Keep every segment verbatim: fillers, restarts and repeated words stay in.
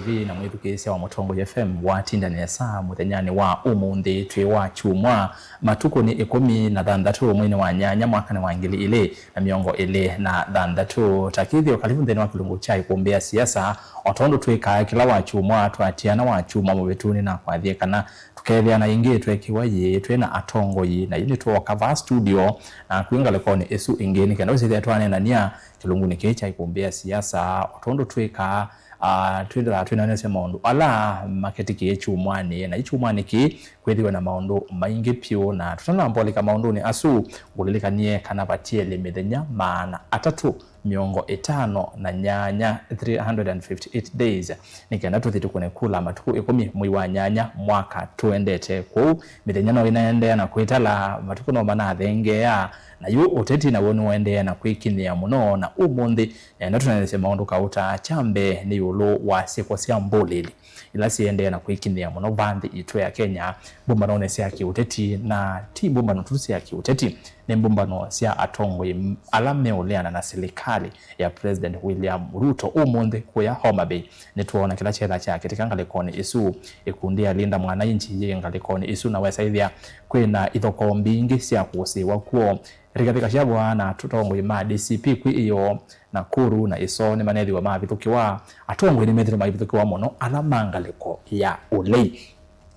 Na mwĩthukĩĩsya wa Mũtongoi F M, watinda nesa mũthenyanĩ wa ũmũnthĩ. Twĩ wa kyumwa, matukũ nĩ ĩkũmi na thanthatũ mweinĩ wa nyanya, mwakanĩ wa ngili ilĩ na mĩongo ĩlĩ na thanthatũ. Ta kĩthĩo, kalivu nthĩnĩ wa kĩlungu kya Ĩkũmbĩ ya Siasa. O tondũ twĩkaa kĩla wa kyumwa, twatiana wa kyumwa mũvĩtu, nĩnakwathie kana tũkeethĩana ĩngĩ tweekĩwa yĩĩ twĩ na atongoi, na yu nĩtwooka vaa studio naku ngalĩkonĩ ĩsu ĩngĩ nĩ kenda ũsĩthĩa twaneenany'a kĩlungunĩ kĩĩ kya Ĩkũmbĩ ya Siasa. O tondũ twĩkaa, ah, twĩthĩawa twĩnanĩsya maũndũ ala maketĩkĩe kyumwanĩ, na yu kyumwanĩ kĩĩ kwĩthĩwe na maũndũ maingĩ pyũ, na tũtanambolika maũndũnĩ asu, ngũlilikanie kana vatiele mĩthenya maana atatũ mĩongo ĩtano na nyanya, three hundred and fifty-eight days, nĩ kenda tũthi tũkũne kula matukũ ĩkũmi mwei wa nyanya mwaka tũendete. Kwoou mĩthenya no ĩnaendeea na kwĩtala, matukũ no manathengeea, na yu ũteti naw'o nĩũendeea na kwĩkinyĩa mũno, na ũmũnthĩ nenda tũneenesye maũndũ kauta. Kya mbee nĩ ĩũlũ wa syĩko sya mbũlĩli ila syĩendeea na kwĩkinyĩa mũno vaa nthĩ yitũ ya Kenya, mbũmbanonĩ sya kĩũteti, na ti mbũmbano tu sya kĩũteti, nĩ mbũmbano sya atongoi m-, ala meũleana na silikalĩ ya President William Ruto. Ũmũnthĩ kũya Homa Bay, nĩtwoona kĩla kyetha kyakĩtĩka ngalĩkonĩ ĩsu. Ĩkundi ya Linda Mwananchi yĩ ngalĩkonĩ ĩsu, na wesaĩthya kwĩ na ithokoo mbingĩ sya kũsĩĩwa kw'o. Rigathi Gachagua na atongoi ma D C P kwĩ ĩyoo, Nakuru na ĩsoo nĩmanethĩwa mavithũkĩwa. Atongoi nĩmethĩtwe mavithũkĩwa mũno ala ma ngalĩko ya ũlei.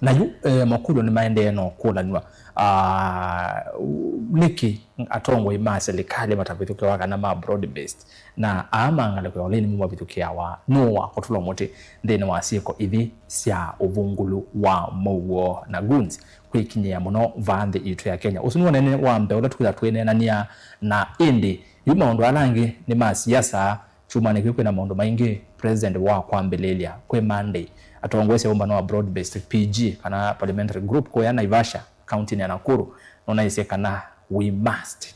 Na yu, eh, makũlyo nĩmaendee na ũkũlanw'a, ah, nĩkĩ atongoi ma silikalĩ matavithũkĩwa kana ma broad based, na aa ma ngalĩko ya ũlei nĩmo mavithũkĩawa? Nũũ wakũtũlwa mũtĩ nthĩnĩ wa syĩko ithi sya ũvungũlu wa mũuo na goons kwĩkinyĩa mũno vaa nthĩ yitũ ya Kenya? Ũsu nĩw'o ũnene wa mbee ũla twĩtha twĩneenany'a, na ĩndĩ yu maũndũ ala angĩ nĩ ma siasa. Kyumwanĩ kĩu kwĩna maũndũ maingĩ. President wa kwambĩlĩlya kwĩ Monday atongoesya ũmbano wa broad based P G kana parliamentary group kũya Naivasha, kauntinĩ ya Nakuru, nũnaisye kana we must,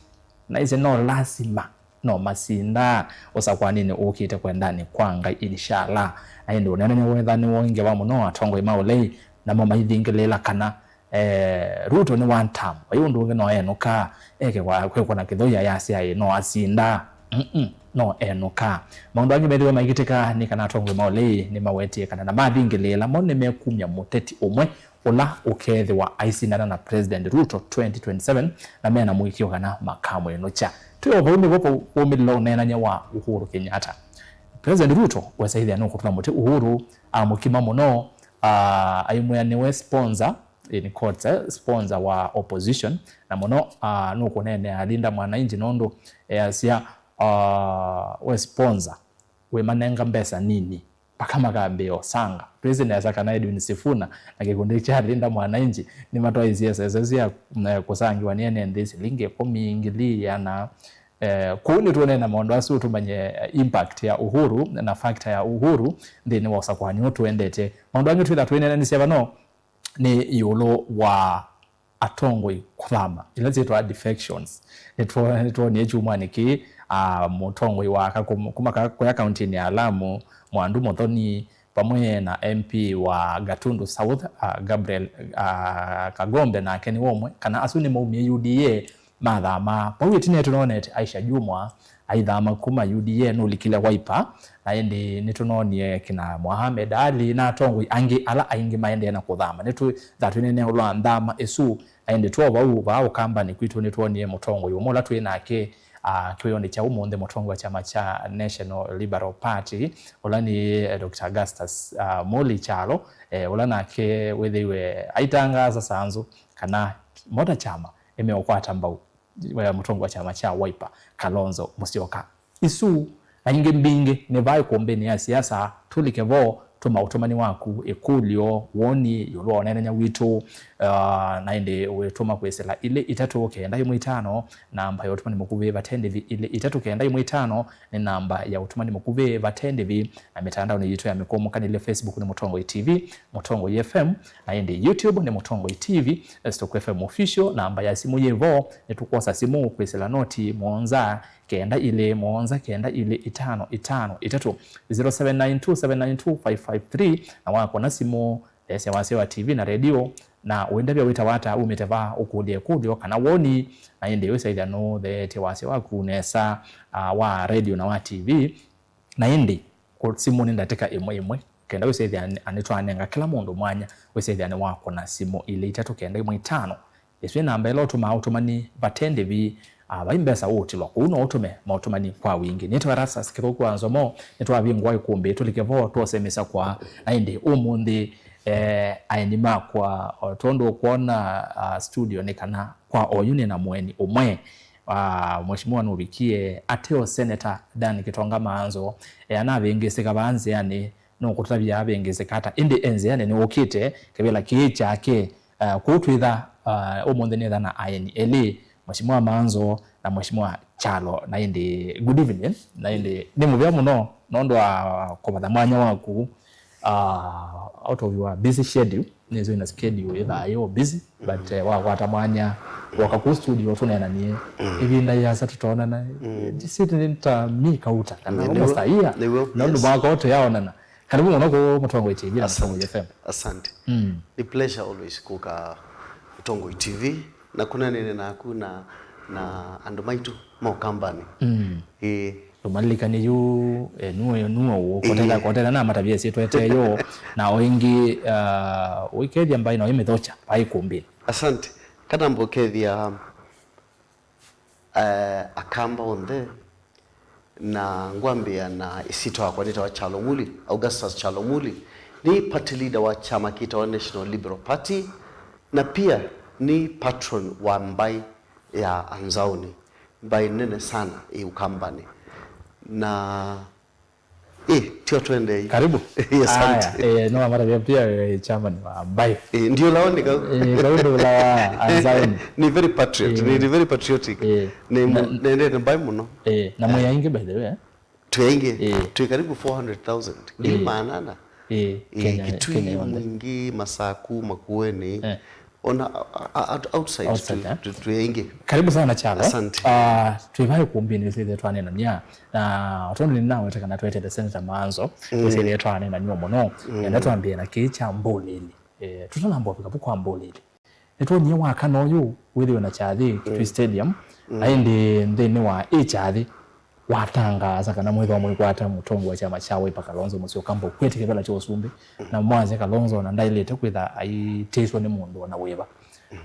naisye no lasima, no masinda ũsakwanĩnĩ ũkĩte kwendanĩ kwa Ngai, inshallah. Na ĩndĩ ũneenany'a wetha nĩwoingĩva mũno, atongoi ma ũlei namo maithingĩlĩĩla kana eh, Ruto nĩ one term. Vai ũndũ ũngĩ no enũka, eke kwa, kwĩkwa na kĩthũi ayasya ĩ, no asinda. Mm-mm, no enũka. Maũndũ angĩ methĩwe maikĩtĩka nĩ kana atongoi ma ũlei nĩmawetie kana na mathingĩlĩĩla mo nĩmekumya mũteti ũmwe ũla ũkethĩwa aisindana na President Ruto twenty twenty-seven, na mena mũĩkĩĩo kana makamwĩnũkya. Twĩ o vau nĩvo vau ũmĩlĩlo ũneenany'a wa Uhuru Kenyatta. President Ruto wesaĩthĩa nũkũtũla mũtĩ Uhuru, amũkima mũno, ah, aimwĩa nĩwe sponsor in quotes, eh, sponsor wa opposition, na mũno, ah, nũkũneenea Linda Mwananchi nũndũ easya, ah, we sponsor wĩmanenga mbesa nini mpaka makambĩĩa ũsanga. Twĩsĩ nesa kana Edwin Sifuna na kĩkundi kya Linda Mwananchi nĩmatwaisye sese sya, eh, kũsangĩwa nĩ ene nthĩ silingi ĩkũmi, ngili iana. Eh, kũu nĩtwonee na maũndũ asu tũmanye, eh, impact ya Uhuru na factor ya Uhuru nthĩnĩ wa ũsakũani ũũ tũendete. Maũndũ angĩ twĩtha twĩneenanĩsya vano nĩ ĩũlũ wa atongoi kũthama, ila syĩtwa defections. Nĩtwo-, nĩtwonie kyumwanĩ kĩĩ, ah, mũtongoi wa Kakum-, kuma ka-, kũya kauntinĩ ya Lamu, Mwandu Mũthoni, vamwe na M P wa Gatundu South, ah, Gabriel, ah, Kagombe, nake nĩ ũmwe, kana asu nĩmaumie U D A mathama. Vau ĩtina nĩtũnonete Aisha Jumwa aithama kuma U D A nũlikile Wiper, na ĩndĩ nĩtũnonie kina Mohamed Ali na atongoi angĩ ala aingĩ maendee na kũthama. Nĩtwĩtha twĩneenea ũla nthama ĩsu, na ĩndĩ twa vau, vaa ũkambanĩ kwitũ nĩtwonie mũtongoi ũmwe ũla twĩ nake, ah, kĩwĩonĩ kya ũmũnthĩ, mũtongoi wa kyama kya National Liberal Party, ũla nĩ, eh, Doctor Augustus, ah, Mũli Kyalo, eh, ũla nake wĩthĩiwe aitangaasa sanzũ kana mo ta kyama nĩmeũkwata mbau mũtongoi wa kyama kya Wiper, Kalonzo Musyoka. Isu na ingĩ mbingĩ nĩ vaa ĩkũmbĩnĩ ya siasa. Tũlike vo, tũma ũtũmani waku, ĩkũlyo, woni ĩũlũ wa ũneenany'a witũ, ah, na ĩndĩ wĩtũma kwĩsĩla ilĩ itatũ kenda ĩmwe itano, namba ya ũtũmani mũkuvĩ vate ndĩvi, ilĩ itatũ kenda ĩmwe itano nĩ namba ya ũtũmani mũkuvĩ vate ndĩvi, na mĩtandaonĩ yitũ ya mĩkũmũkanĩlye, Facebook nĩ Mũtongoi T V, Mũtongoi F M, na ĩndĩ YouTube nĩ Mũtongoi T V, Stock F M Official. Namba ya simũ yĩ vo, nĩtũkwosa simũ kwĩsĩla noti mũonza kenda ilĩ mũonza kenda ilĩ itano itano itatũ, zero seven nine two seven nine two five five three, na wakona simũ, theesya wasya wa T V na redio, na ũindavya wĩtawa ata umĩte va, ũkũlya ĩkũlyo kana woni, na ĩndĩ wĩsaĩthya nũtheetye wasya waku nesa, ah, wa redio na wa T V, na ĩndĩ kũ-, simũ nĩ ndatĩka ĩmwe ĩmwe. Kenda wĩsĩthĩa nĩ-, nĩtwanenga kĩla mũndũ mwanya, wĩsĩthĩa nĩwakũna simũ ilĩ, itatũ, kenda, ĩmwe, itano. Ĩsu nĩ namba ĩla ũtũmaa ũtũmani vate ndĩvi, ah, vai mbesa ũũtilwa. Kũu no ũtũme maũtũmani kwa wingĩ. Nĩtwa Erastus Kĩthũku wa Nzomo, nĩtwavingũa ĩkũmbĩ, tũlike vo, twosemesya kwa. Na ĩndĩ ũmũnthĩ, eh, aeni makwa, o tondũ ũkwona, ah, studio nĩ kana kwa oyu nĩ na mũeni ũmwe. Ah, Mheshimiwa nũvikie, ateo Senator Dan Kĩtonga Maanzo, eh, anavĩngĩsĩka vaa nzĩanĩ, nũkũtavya avĩngĩsĩka ata, ĩndĩ e nzĩanĩ nĩwũkĩte kĩvĩla kĩĩ kyake. Ah, kũu twĩtha, ah, ũmũnthĩ nĩtha na aeni elĩ, Mheshimiwa Maanzo na Mheshimiwa Kyalo. Na ĩndĩ, good evening. Na ĩndĩ nĩ mũvea mũno nũndũ wa kũvatha mwanya waku, ah, out of your busy schedule. Nĩsĩ na schedule ĩthaa yĩ o busy, but, eh, wakwata mwanya woka ku studio tũneenanie ĩvinda yĩasa tũtonana. Sitini ta mi kauta kana almost a year. Nĩw'o, nĩw'o, nũndũ mwaka ũtũyaonana. Karibu mũno kũ Mũtongoi T V na Mũtongoi F M. Asante. Mm. Ni pleasure always kũka Mũtongoi T V na kũnanene naku na, na andũ maitũ ma Ũkambanĩ. Mm. Ĩĩ. Tũmalilikane yu, eh, nuo, nuo, kotela, kotela na matavia sitwete yo, na o ĩngĩ, ah, ũikethia mbai na ũimĩthokya, vai kũmbĩ. Asante. Kana mbokethia, eh, Akamba onthe, na ngwambĩa na ĩsyĩtwa yakwa nĩtawa Kyalo Muli, Augustus Kyalo Muli. Nĩ party leader wa kyama kĩtawa National Liberal Party, na pia nĩ patron wa mbaĩ ya Anzaoni, mbaĩ nene sana ĩ Ũkambanĩ. Na, ĩ, tio twendei. Karibu. Ĩ, asante. Aya, eh, no amatavia pia, eh, chairman wa mbaĩ. Ĩ, ndiũlaoneka. Ĩ, kau ndũla wa Anzaoni. Nĩ very patriot, nĩ, nĩ very patriotic. Ĩ. Nĩ, na, nendete mbaĩ mũno. Ĩ, na mwĩ aingĩ, by the way, eh? Twĩ aingĩ. Ĩ. Twĩ karibu four hundred thousand. Ngili maana ana. Ĩ, ĩ, Kenya, Kitui, Kenya yonthe. Mwingi, Masaku, Makueni. Eh. Ona, a, a, out-, outside, outside, tu, eh? Tu, twĩ aingĩ. Karibu sana, Kyalo. Asante. Ah, twĩ vai kũmbĩnĩ, wĩsĩthĩe twaneenania. Na tondũ nĩnaweta kana twetete Senator Maanzo, wĩsĩthĩe twaneenania mũno. Enda twambĩe na kĩĩ kya mbũlĩlĩ. Eh, tũtanamba ũvika vu kwa mbũlĩlĩ. Nĩtwonie wakana ũyũ wĩthĩwe na kyathĩ Kitui Stadium, na ĩndĩ nthĩnĩ wa ĩ kyathĩ watangaasa kana mwĩthwa mũikwata mũtongoi wa kyama kya Wiper Kalonzo Musyoka mbau kwĩtĩkĩla kĩvĩla kya ũsumbĩ, na mwasya Kalonzo ona ndaĩlĩte kwĩtha aitĩswa nĩ mũndũ ona wĩva.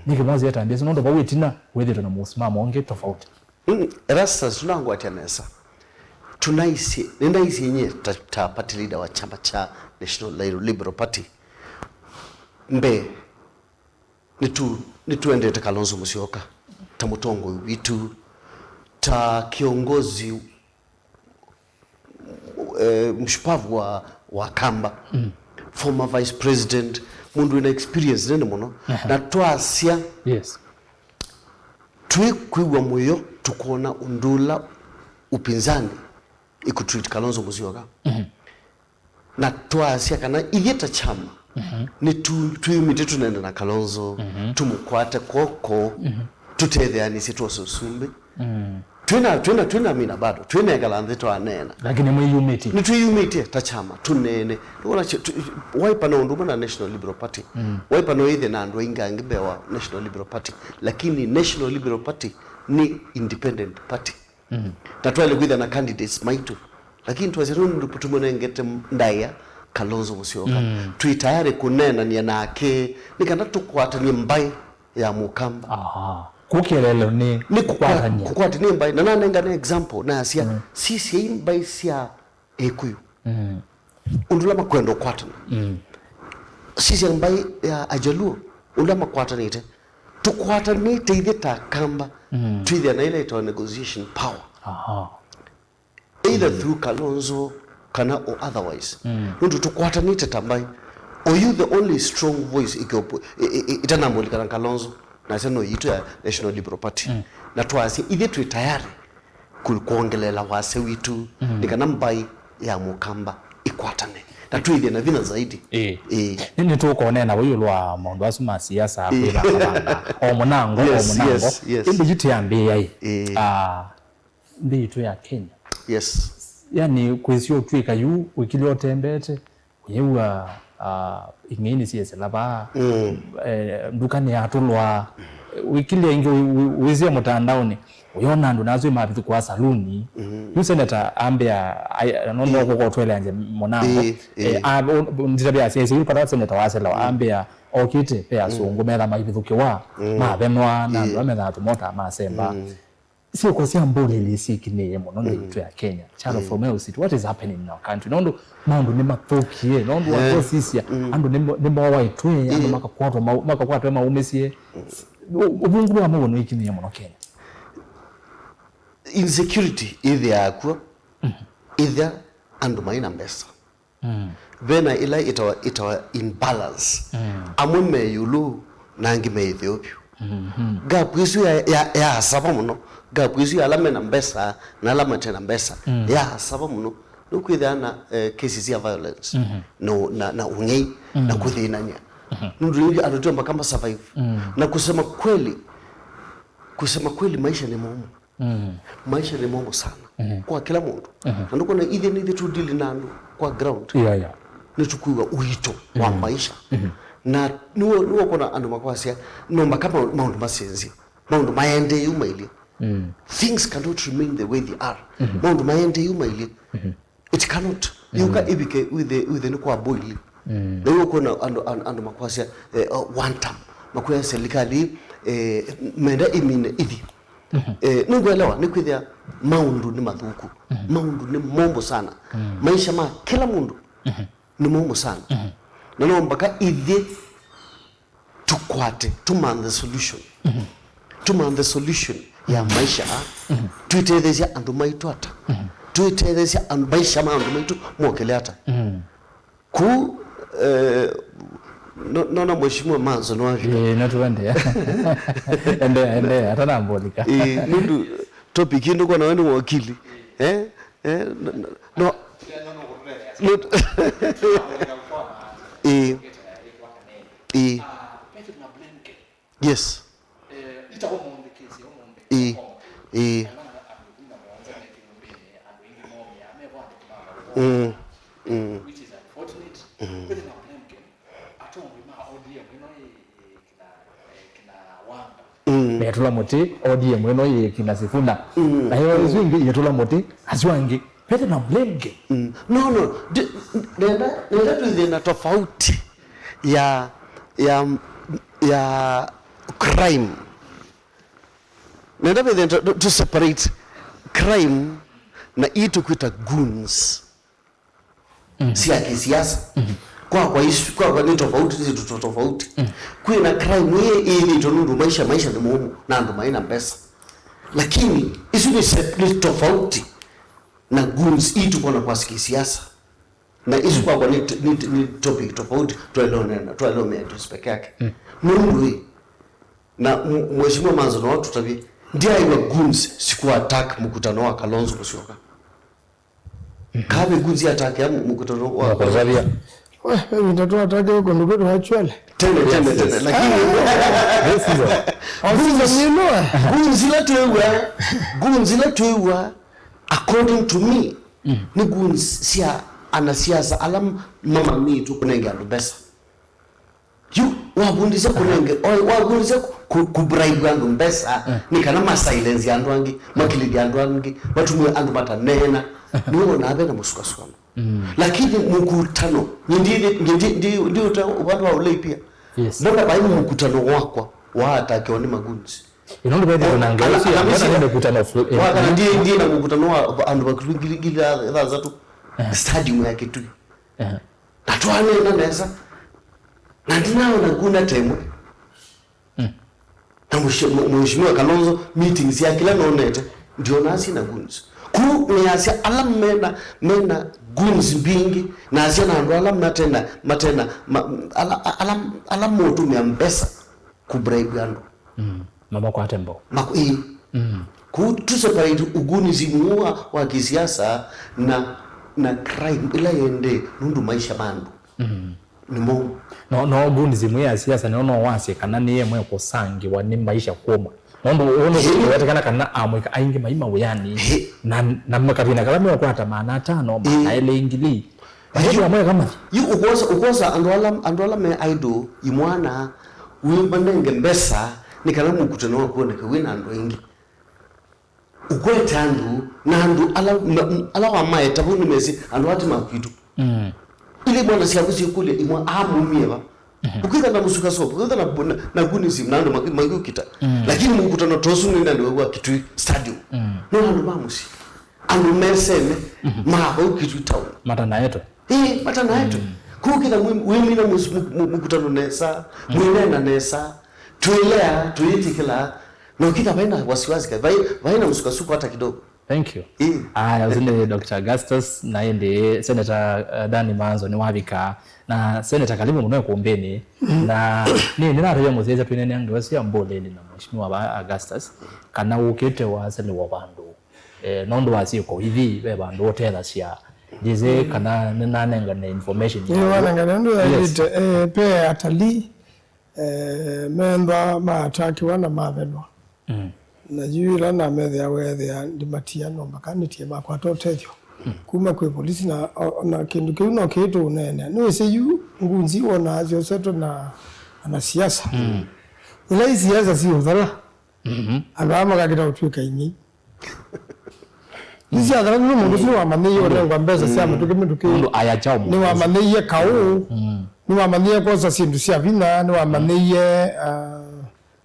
Nĩkĩ mwasya ĩtambya ĩsu nũndũ vau ĩtina wĩthĩtwe na mũsimamo ũngĩ tofauti? Mm, Erastus, tũnangwatya nesa. Tũnaisye, nĩnaisye nyie ta, ta party leader wa kyama kya National Liberal Party. Mbee, Nĩtu-, nĩtwendete Kalonzo Musyoka ta mũtongoi witũ, ta kiongozi, eh, mshupavu wa, wa Kamba, former vice president, mũndũ wĩna experience nene mũno. Aha. Na twasya, yes, twĩkwĩw'a mũyo tũkona ũndũ ũla upinzani ĩkũtreat Kalonzo Musyoka. Na twasya kana ithyĩ ta kyama, nĩtu-, twĩyumĩtye tũnende na Kalonzo, tũmũkwate kw'oko, tũtetheanĩsye twose ũsumbĩ. Twĩna, twĩna, twĩna mina bado, twĩnekala nthĩ twaneena. Lakini mwĩyumĩtye. Nĩtwĩyumĩtye ta kyama, tũneene. Nĩwona kĩ-, tu-, Wiper no ũndũ ũmwe na National Liberal Party. Wiper no ĩthĩe na andũ aingĩ angĩ mbee wa National Liberal Party. Lakini National Liberal Party nĩ independent party. Na twaĩle kwĩthĩa na candidates maitũ. Lakini twasya nũndũ tũmũnengete ndaĩa Kalonzo Musyoka. Twĩ tayari kũneenania nake nĩ kana tũkwatanie mbaĩ ya Mũkamba. Aha. Kũkĩelelo nĩ nĩ kũkwa-, kũkwatania. Kũkwatania mbaĩ. Na nanengane example, nasya, sisyai mbaĩ sya Ĩkũyũ. Ũndũ ũla makwenda ũkwatana. Sisya mbaĩ ya Ajaluo, ũla makwatanĩte. Tũkwatanĩte ithyĩ ta Akamba, twĩthĩa na ĩla ĩtawa negotiation power. Aha. Either through Kalonzo kana or otherwise. Nũndũ tũkwatanĩte ta mbaĩ. Oyu the only strong voice ĩkĩopo-, ĩ-, ĩ-, ĩ-, ĩtanamũlikana Kalonzo, nasya no yitũ ya National Liberal Party. Na twasya, ithyĩ twĩ tayari ku-, kwongeleela wasya witũ, nĩ kana mbaĩ ya Mũkamba ĩkwatane. Na twĩthĩe na vinya zaidi. Ĩĩ. Ĩĩ. Nĩ, nĩtũkũneena vau ĩũlũ wa maũndũ asu ma siasa, kwĩvangavanga. O mũnango, o mũnango. Yes, yes. Ĩndĩ yu tĩambĩĩai. Ĩĩ. Ah, nthĩ yitũ ya Kenya. Yes. Yani, kwĩsĩ ũtw'ĩka yu, ũkilye ũtembete, ũyĩw'a, ah, ing'ei nĩsyesĩla vaa, eh, nduka nĩyatũlwa, wĩkilye ĩngĩ wĩ-, wĩ-, wĩsĩe mũtandaonĩ. Ũyona andũ nasyo mavithũkũa saluni. Yu seneta ambĩa, ai, no, no kũkotweleangye mũnango. Ĩĩ, ĩĩ. Eh, a, o, nditavya sese, yu kata seneta wasela, ambĩa, okĩte, pe asũngũ, metha maivithũkĩwa, mavenwa, na andũ amethaa tũmota masemba. Syĩko sya mbũlĩlĩ syĩkinĩĩe mũno nthĩ yitũ ya Kenya. Charles Romeo City, what is happening in our country? Nũndũ maũndũ nĩmathũkie, nũndũ andũ osisya, andũ nĩmo-, nĩmowaĩtwe, andũ makakwatwa mau-, makakwatwa maumĩsye. Ũ-, ũvungũlo wa mawoni wĩkinĩĩe mũno Kenya. Insecurity ĩthĩaa kw'o, ĩthya andũ mai na mbesa. Vena ĩla ĩtawa, ĩtawa imbalance. Amwe me ĩũlũ, na angĩ me ĩtheo vyũ. Gap ĩsu ya, ya, yaasava mũno. Gap ĩsu ya ala mena mbesa na ala mate na mbesa yaasava mũno. Nĩkwĩthĩa na, eh, cases ya violence na, na, na ũng'ei na kũthĩnany'a. Nũndũ nĩngĩ andũ tio mpaka ma survive. Na kusema kweli, kusema kweli, maisha nĩ momu. Maisha nĩ momu sana kwa kila mũndũ. Na nũkona ithyĩ nĩ ithyĩ tũdili na andũ kwa ground. Yeah, yeah. Nĩtũkwĩw'a ũito wa maisha. Na nĩw'o, nĩw'o kona andũ makwasya, no mpaka ma-, maũndũ masenzye. Maũndũ maendee yu mailyĩ. Things cannot remain the way they are. Maũndũ maendee yu mailyĩ. It cannot. Yũka ĩvike wĩthĩe, wĩthĩe nĩ kwa boil. Na yu ũkwona andũ, andũ, andũ makwasya, eh, oh, one term. Makwĩa serikali, eh, menda ĩmine ithi. Eh, nĩngwelewa, nĩkwĩthĩa maũndũ nĩ mathũku. Maũndũ nĩ momũ sana. Maisha ma kĩla mũndũ nĩ momũ sana. Na no mpaka ithyĩ tũkwate, tũmanthe solution. Tũmanthe solution ya maisha aa. Twĩtetheesya andũ maitũ ata? Twĩtetheesya andũ, maisha ma andũ maitũ mokele ata? Kũu, eh, no-, nona Mheshimiwa Manzo nĩwavika. Ĩĩ, no tũendeea. Endeea, endeea, atanambũlĩka. Ĩĩ, nũndũ topic ĩno kwa nawe nĩ wakili. Eh? Eh, no, no, no. Ĩĩ. Ĩĩ. Yes. Ĩĩ. Ĩĩ. Mm. Mm. Mm. Metũla mũtĩ, O D M ĩno yĩ kina Sifuna. Mm. Na yo ĩsu ĩngĩ yĩtũla mũtĩ, asu angĩ. Vete na blame game. Mm. No, no. Ndi-, nenda, nenda twĩthĩe na tofauti ya, ya, ya crime. Nenda twĩthĩe tu, tu, tu separate crime na ii tũkwĩta goons sya kĩsiasa. Kwakwa isu, kwakwa nĩ tofauti, nĩ syĩndũ to-, tofauti. Kwĩna crime ĩĩ ĩthĩtwe nũndũ maisha, maisha nĩ momũ na andũ maĩ na mbesa. Lakini isu nĩ se-, nĩ tofauti na goons ii tũkwona kwa kĩsiasa. Na isu kwakwa nĩ, nĩ, nĩ topic tofauti, twaĩle ũneena, twaĩle ũmĩaddress peke yake. Nũndũ ĩ, na mũ-, Mheshimiwa Manzo no tũtavye, ndyaĩwa goons siku attack mũkutano wa Kalonzo Musyoka. Kave goons attack ya mu-, mũkutano wa Kalonzo. We, ĩvinda twa attack ũko ndukwĩtwa actually. Tene, tene, tene, lakini goons ila twĩw'a, goons ila twĩw'a, according to me, nĩ goons sya anasiasa ala m-, mamanĩtwe kũnenge andũ mbesa. Yu, wavundisya kũnenge, o, wavundisya ku, ku, ku bribe andũ mbesa, nĩ kana ma silence andũ angĩ, makilĩthye andũ angĩ, matumie andũ mataneena. Nĩwonaa ve na mũsukasukano. Lakini mkutano, ndi, ndi, ndi, ndi, ndi uta upande wa ulei pia. Yes. Mbona vai mkutano wakwa wa atakiwa ni magoons? Ĩno ndũvethĩtwe na ngewa ĩsu, mbona nĩ mĩkutano flu-, eh, wakana ndiye, ndiye na mkutano wa andũ vakuvĩ ngili, ngili thanthatũ, stadium ya Kitui. Na twaneena nesa. Na ndinaona kuna temwe. Na mheshimiwa Kalonzo, meetings ya kila nonete, ndionaa syĩna goons. Kuu nĩasya ala mena, mena goons mbingĩ, nasya na andũ ala matena, matena, ma, ala, ala, ala motũmĩa mbesa ku bribe andũ. Mm. Mamakwate mbau. Maku-, ĩĩ. Mm. Kuu tu separate ugunism wa, wa kisiasa na, na crime ila yende nũndũ maisha ma andũ. Mm. Nĩ mou. No, no goons imwe ya siasa nĩyo no wasye kana nĩ ĩmwe kũsangĩwa nĩ maisha kũma. Nũndũ ũũ nĩ wetekana kana amũika aingĩ mai mawĩanĩ. Na, na makathĩna kala meũkwata maana atano, maana elĩ ngili. Yu ũkwosa, ũkwosa andũ ala, andũ ala me idle imwana, wĩmanenge mbesa nĩ kana mũkutano wa kuoneka wĩ na andũ aingĩ. ũkwete andũ, na andũ ala, ma-, ala wamaeta vau nĩmesĩ andũ aa ti makwitũ. Mm. Ile mwana syaku syĩkũlya imwe amumie va. Mhm. Ũkĩtha na mũsuka sopo, ũkĩtha na, na, na guni simu, na andũ maki-, makiũkita. Mm. Lakini mũkutano ta ũsu nĩ nani wa Kitui Stadium? Mm. No andũ ma mũsyĩ. Andũ meseme, mhm, ma vau Kitui town. Matanaetwe. Ĩĩ, matanaetwe. Mm. Kũu kĩtha mwĩ-, wĩmina mũs-, mu-, mu-, mũkutano nesa, mm, mwĩneena nesa, twĩlea, twĩtĩkĩla, na ũkĩtha vai na wasiwasi, vai, vai na msukasuko hata kidogo. Thank you. Ĩĩ. Aya, ũsu nĩ Doctor Augustus, na ĩndĩ Senator, uh, Danny Manzo nĩwavika. Na Senator, karibu mũno ĩkũmbĩnĩ. Na nĩ, nĩnatavya mũsyaĩĩsya twĩneenea ngewa sya mbũlĩlĩ na Mheshimiwa wa Augustus, kana ũkĩte waselewa vandũ, eh, nũndũ wa syĩko ithi, ve vandũ ũtethasya. Ndĩsĩ kana nĩnanengane information. Nĩ yaku. Wanengane nũndũ, yes, yaĩlĩte, eh, pe atalii, eh, methwa maatakiwa na mavelwa. Mm. Na yu ĩla namethĩa weethĩa ndimatia no makanĩtie makwata ũtethyo, mm, kuma kwĩ polisi, na, o-, na kĩndũ kĩu no kĩtũũneenea. Nĩwĩsĩ yu ngunzi wonaa syosetwe na anasiasa. Mm. Ĩla isiasa siũthala, mhm, andũ aa makakĩta ũtw'ĩka inyei. Nĩsyathana nĩ mũndũ ũsu nĩwamanyĩie ũnengwa mbesa sya mĩtũkĩ mĩtũkĩ. Mũndũ aya kyaũ mũndũ ũsu. Nĩwamanyĩie kaũ. Mm. Nĩwamanyĩie kwosa syĩndũ sya vinya, nĩwamanyĩie, ah,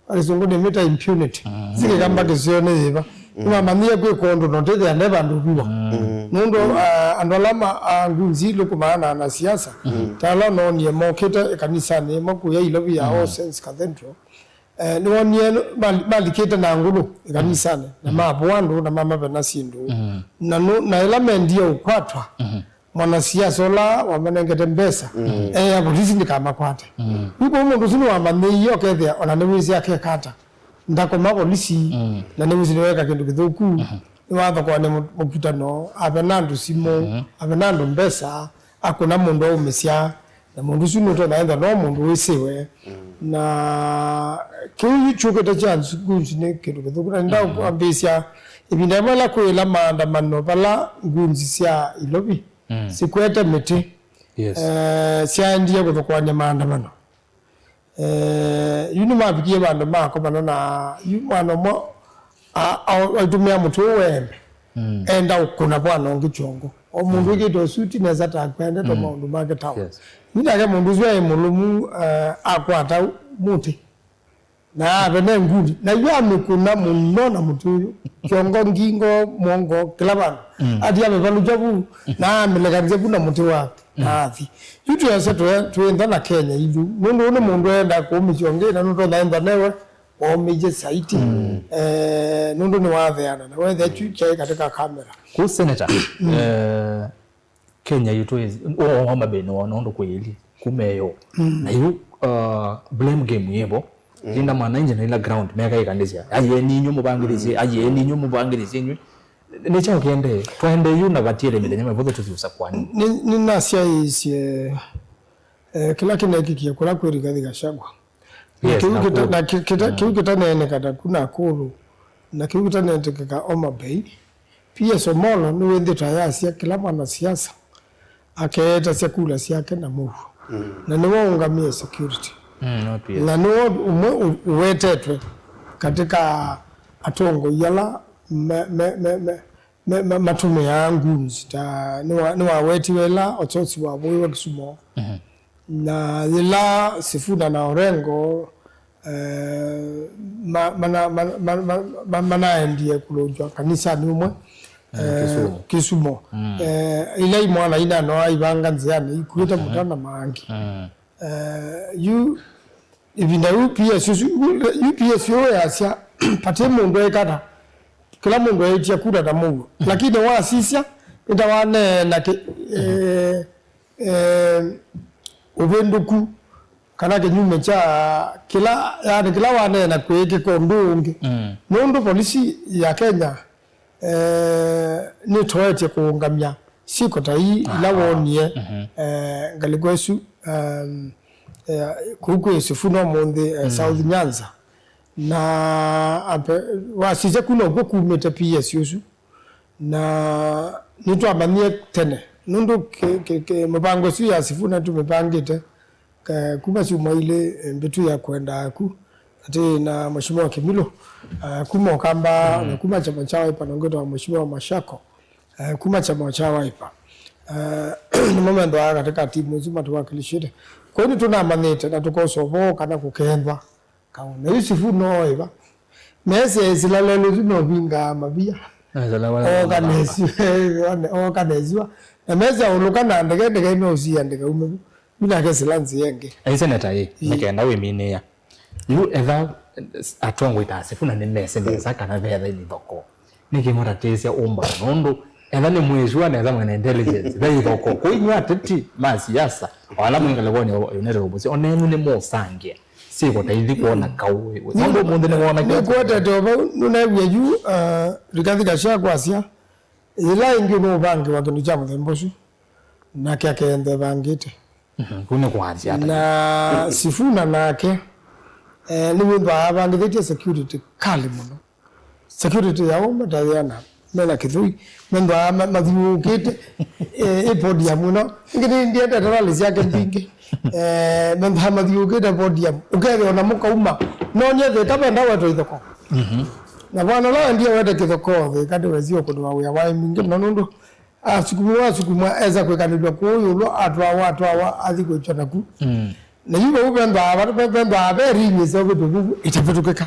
Akĩsũngũ nĩmĩta impunity. Mm. Sikĩkamba kĩseo nĩ yĩva. Mm. Nĩwamanyĩie kwĩka ũndũ na ũtĩthĩa nde vandũ viwa. Mm. Nũndũ, ah, andũ ala ma, ah, ngunzi ilũkũmaa na anasiasa, mm, ta ala noonie mokĩte ĩkanisanĩ ĩmwe kũya Ilovi ya, mm, All Saints Cathedral, eh, nĩwonie mal-, malikĩte na ngũlũ ĩkanisanĩ, na, mm, mavũa andũ na mamavena syĩndũ. Mm. Na nũ-, na ĩla mendie ũkwatwa, mm-hmm, mwanasiasa ũla wamanengete mbesa, mm, eea volisi ndikamakwate. Mm. Yu kwoou mũndũ ũsu nĩwamanyĩie ũkethĩa ona nĩwĩsĩ akeka ata. Ndakoma volisi, mm, na nĩwĩsĩ nĩweka kĩndũ kĩthũku, mm-hmm, nĩwathokoany'a mũ-, mũkutano, avena andũ simũ, mm-hmm, avena andũ mbesa, akũna mũndũ aumĩsya, na mũndũ ũsu nũtonya ethwa no mũndũ wĩsĩwe. Mm. Na kĩu kyũkĩte kya ngunzi nĩ kĩndũ kĩthũku. Na nĩndakwambĩĩsya ĩvinda yĩmwe ĩla kwĩ ĩla maandamano vala ngunzi sya Ilovi, mm, sikwete mĩtĩ, yes, eh, syaendie kũthokoany'a maandamano. Eh, yu nĩmavikie vandũ makomana na yu mwana ũmwe a-, a-, aitũmĩa mũtĩ ũũ weeme, mm, enda ũkũna vwana ũngĩ kyongo. O mũndũ, mm, ĩkĩte ũsuti nesa ta akwendete, mm, maũndũ make tawa. Yes. Yu nake mũndũ ũsu aĩ mũlũmu, eh, akwata mũtĩ. Na avene nguni, na yu amĩkũna mũno na mũtĩ ũyũ, kyongo, ngingo, mũongo, kĩla vandũ. Mm. Ati amĩvalũkya vu, na amĩlekanĩsya vu na mũtĩ wake, na, mm, athi. Yu twĩasya twe-, twĩntha na Kenya ilu, nũndũ ũũ nĩ mũndũ enda kũũmĩsya ũngĩ, na nũtonya ĩntha newe waũmĩie saiti. Mm. Eh, nũndũ nĩwatheana, na wethĩa kyu kyaĩ katika kamera. Kũ Senator, mm, eh, Kenya yitũ ĩs-, o, o, Homa Bay nĩwona ũndũ kwĩĩlye kuma ĩyoo. Mm. Na yu, uh, blame game yĩvo. Mm. Linda mwananchi na ila ground, meka ĩkanĩsya. Aye ninyu mũvangĩthĩsye, mm, aye ninyu mũvangĩthĩsye inyu. Nĩ kyaũ kĩendee? Twaendee yu na vatiele mĩthenya mĩvũthũ tũthi ũsakũanĩ. Nĩ, nĩnasyaĩĩsye, eh, kĩla kĩneekĩkie kũla kwĩ Rigathi Gachagua. Yes, kĩu na kita-, Nakuru. Na ki-, kita-, mm, kĩu kĩtaneeneka Nakuru, Nakuru, na kĩu kĩtaneenekeka Homa Bay, P S Omolo nĩwĩthĩtwe ayasya kĩla mwanasiasa akeetasya kula syake na mũuo. Mm. Na nĩwe ũngamĩe security. Mm, no P S. Na nĩwe ũmwe ũ-, ũwetetwe katika atongoi ala me-, me-, me-, me-, me-, ma-, matũmĩaa goons. Ta nĩwa-, nĩwawetiwe ĩla Ochosi wavũĩwe Kisumu. Mhm. Na yĩla Sifuna na Orengo, eh, ma-, mana-, mana-, mana-, mana-, ma-, manaendie kũlũngw'a kanisanĩ ũmwe, mm, eh, Kisumu. Kisumu. Mm. Eh, ila imwana inanoa ivanga nzĩanĩ, ikuĩte, mhm, mũtana maangi. Mm. Eh, yu Ĩvinda yĩu P S ũsu, yu P S ũũ weasya, vati mũndũ ekata, kĩla mũndũ eĩtye kula na mũuo. Mhm. Lakini wasisya, nĩtawaneena kĩ-, mhm, eh, eh, ũvĩndũku, kana kĩnyume kya kĩla, yani, kĩla waneena kwĩĩkĩka ũndũ ũngĩ. Mm. Nũndũ polisi ya Kenya, eh, nĩtoetye kũũngamya syĩko ta ii ila, aha, wonie, mhm, eh, ngalĩko ĩsu, um, eh, kũu kwĩ Sifuna ũmũnthĩ, eh, mm, South Nyanza. Na ambe-, wasisya ku nokw'o kumĩte P S ũsu. Na nĩtwamanyie tene, nũndũ kĩ-, kĩ-, kĩ-, mĩvango ĩsu ya Sifuna tũmĩvangĩte, eh, kuma syumwa ilĩ, eh, mbĩtu ya kũendaa ku, atĩ na Mheshimiwa Kimilo, eh, kuma Ukamba, na kuma chama cha Wiper, na ũngĩ wĩtawa Mheshimiwa Mashako, eh, kuma chama cha Wiper. Eh, nĩmo methĩawa katika timu isu matũwakilishĩte. Kwa hiyo nĩtũnamanyĩte na tũkosa ũvoo kana kũkethwa kaũ. Na yu Sifuna oĩ va. Mesa sila lelũ tu no vingaa mavia. Okanesiwa. Okanesiwa. Na mesa ũlũka na ndege, ndege no usia ndege ume. Yu nake sila nzĩa ĩngĩ. Ai seneta ĩ, nĩ kenda wĩminĩĩa. Yu etha atongoi ta Sifuna nĩmesĩ nesa kana vetha nĩ ithokoo. Nĩkĩ mũtatĩsya ũmbano? Nũndũ etha nĩ mwĩsua nesa mwĩna intelligence, ve ithokoo. Kwa inyw'ĩ ateti ma siasa, o ala mwĩ ngalĩkonĩ ya United Opposition, o nenyu nĩmũsangĩa syĩko ta ithi kwona kaũ. Nũndũ ũmũnthĩ nĩwonekete. Nĩkwetete o vau, nũneew'e yu, uh, Rigathi Gachagua asya, yĩla ĩngĩ nũũvangĩwa kĩndũ kya mũthemba ũsu, nake akenthe vangĩte. Mhm, kũu nĩ kũanzia ata? Na Sifuna nake, eh, nĩwĩthwa avangĩthĩtye security kali mũno. Security ya ũme ta yĩana, mena kĩthũi, methwa ma-, mathiũũkĩte, eh, ĩ podium ĩno. Ĩngĩ nĩ ndiendete rally syake mbingĩ. Eh, methwa mathiũũkĩte podium. Ũkethĩa ona mũkauma. No nyethĩka menda wetwa ithoko. Mhm. Na bwana ũla wendie wete kĩthoko thĩ, kati wezio kũndũ wa wĩa waĩ mwingĩ mũno nũndũ asukumwa, asukumwa, esa kwĩkanĩlw'a kũũ ĩũlũ, atwawa, atwawa, athi kwĩtwa naku. Mm. Na yu vau vethwaa, vethwaa ve rinyĩse ũvĩtũku ĩtavĩtũkĩka.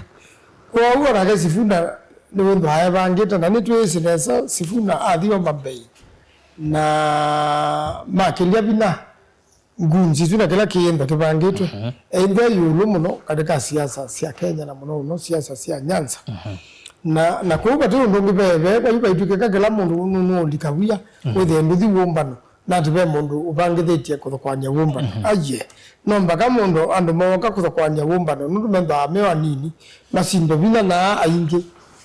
Kwoou onake Sifuna nĩwĩthwaa evangĩte, na nĩtwĩsĩ nesa Sifuna athi Homa Bay na makĩlya vinya. Ngunzi isu na kĩla kĩĩntha kĩvangĩtwe, mhm, either ĩũlũ mũno katĩ ka siasa sya Kenya na mũno mũno siasa sya Nyanza. Mhm. Na, na kũu vate ũndũ ũngĩ veve, kwa yu vaitw'ĩkĩka kĩla mũndũ nũ-, nũũlika wia, mhm, wĩthĩe ndũthi wũmbano, na atĩ ve mũndũ ũvangĩthĩtye kũthokoany'a wũmbano. Mhm. Aiee, no mbaka mũndũ andũ mooka kũthokoany'a wũmbano, nũndũ methwaa me anini, masindwe vinya na aingĩ,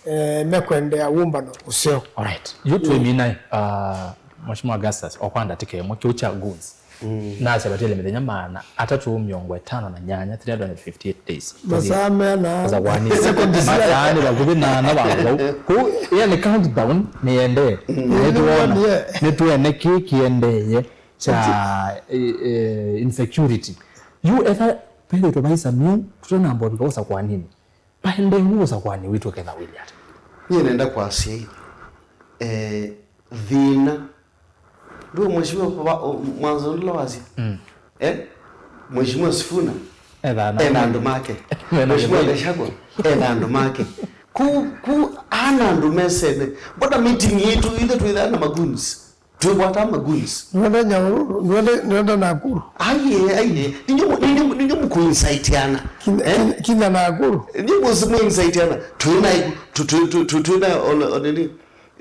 eh, mekwendea wũmbano ũseo. Alright. Yu twĩmina, uh, Mheshimiwa Augustus, o kwa ndatĩka ĩmwe, kĩu kya goons. Mm. Nasya vatĩle mĩthenya maana atatũ mĩongo ĩtano na nyanya, three hundred fifty-eight days. Masaa meana. Kũthokoanĩ. Sekondi cia. Masaa nĩ vakuvĩ na ana vandũ vau. Kũu, yani countdown nĩendee. Mm. Nĩtwona, nĩtwene kĩ kĩendee kya, eh, eh, insecurity. Yu etha vethĩtwe vai Samiu, tũtanamba ũvika ũsakwanĩnĩ. Vaendee ũũ ũsakwanĩ witũ ketha wĩlĩ ata? Nyie nenda kwasya ĩ, eh, thĩna. Ndũĩ mheshimiwa wa, o, mwanzo ndũla wasya? Mm. Eh? Mheshimiwa Sifuna, ena andũ make. Ena andũ make. Mheshimiwa Gachagua, ena andũ make. Ku, ku, ana andũ mesene. Mbona meeting yitũ ithe twĩthaa na magoons? Twĩkwata magoons. Nĩwenda Nyahururu, nĩwenda, nĩwenda Nakuru. Aiye, aiye. Ninyo, ninyo, ninyo mkuinciteana. Kinya, eh? Kinya, kinya Nakuru. Ninyo muinciteana. Twina, tu, tu, tu, tu, twina, on, on, nini?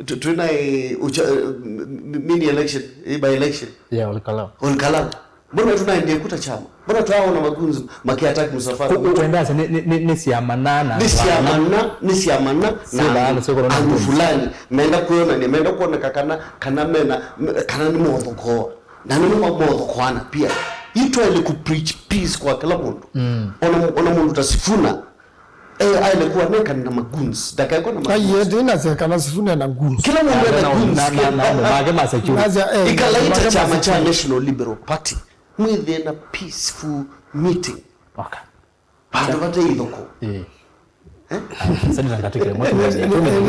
Tu, twina, eh, ucha, eh, m-, m-, mini election, eh, by election. Yeah, Ol Kalou. Ol Kalou. Mbona tunaendea kuta chama? Mbona twaona magoons makiattack msafara? Ku-, ku-, wenda asa nĩ, nĩ, nĩ, nĩ syama na, na, nĩ syama na, nĩ syama na, na andũ fulani menda kwĩonania, menda kuoneka kana, kana mena, me-, kana nĩ mothokoa. Na nĩ mo mothokoana pia. Itwaĩle ku preach peace kwa kila mũndũ. Mm. Ona, ona mũndũ ta Sifuna, eh, aĩle kuonekana na magoons. Ndakaekwa na magoons. Aiye, ndinasya kana Sifuna na goons. Kila mũndũ ena goons. Na, na, na, na, make ma security. Nasya, eh, ikalaita make ma chama cha security. National Liberal Party. Mwĩthĩe na peaceful meeting. Okay. Vandũ vate ithoko. Eh. Eh? Sasa nĩtangatĩkĩre mwa.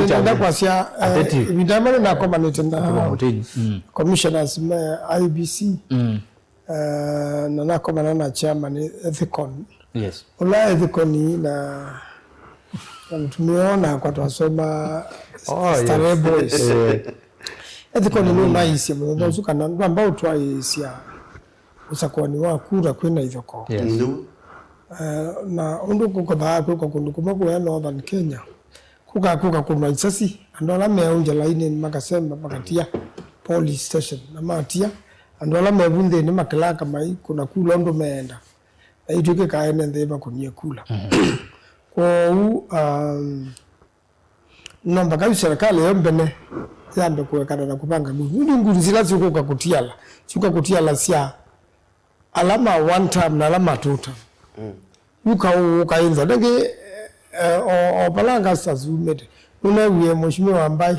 Nenda kwasya, eh, ateti. Ivinda ĩmwe nĩnakomanĩte na commissioners ma I E B C. Mm. Eh, na nakomana na chairman Ethicon. Yes. Ũla Ethicon na, na mũtumĩa nakwa twasoma Starehe Boys. Eh. Ethicon nĩũnaisye mũthenya ũsu kana ndwamba ũtwaĩĩsya ũsakuani wa kura kwĩna ithoko. Yes. Nĩu. Eh, na ũndũ kũkothaa kwĩkwa kũndũ kũmwe kũya Northern Kenya, kũka, kũka kũnwa isasi, andũ ala meũngya lainĩ makasemba makatia polling station, na matia, andũ ala mevu nthĩnĩ makĩlaka mai kũna kula ũndũ meenda, na itw'ĩkĩkaa ene nthĩ makũnie kula. Mhm. Kwoou, um, no mpaka yu serikali yo mbene yambe kũekana na kũvanga ngundi. Nĩ ngundi sila siũka kũtiala, siũka kũtiala sya ala ma one term na ala ma two term. Mm. Yu kaũ ũkaĩnza. Nĩngĩ, eh, o, o vala Augustus umĩte, nũneewie Mheshimiwa Mbai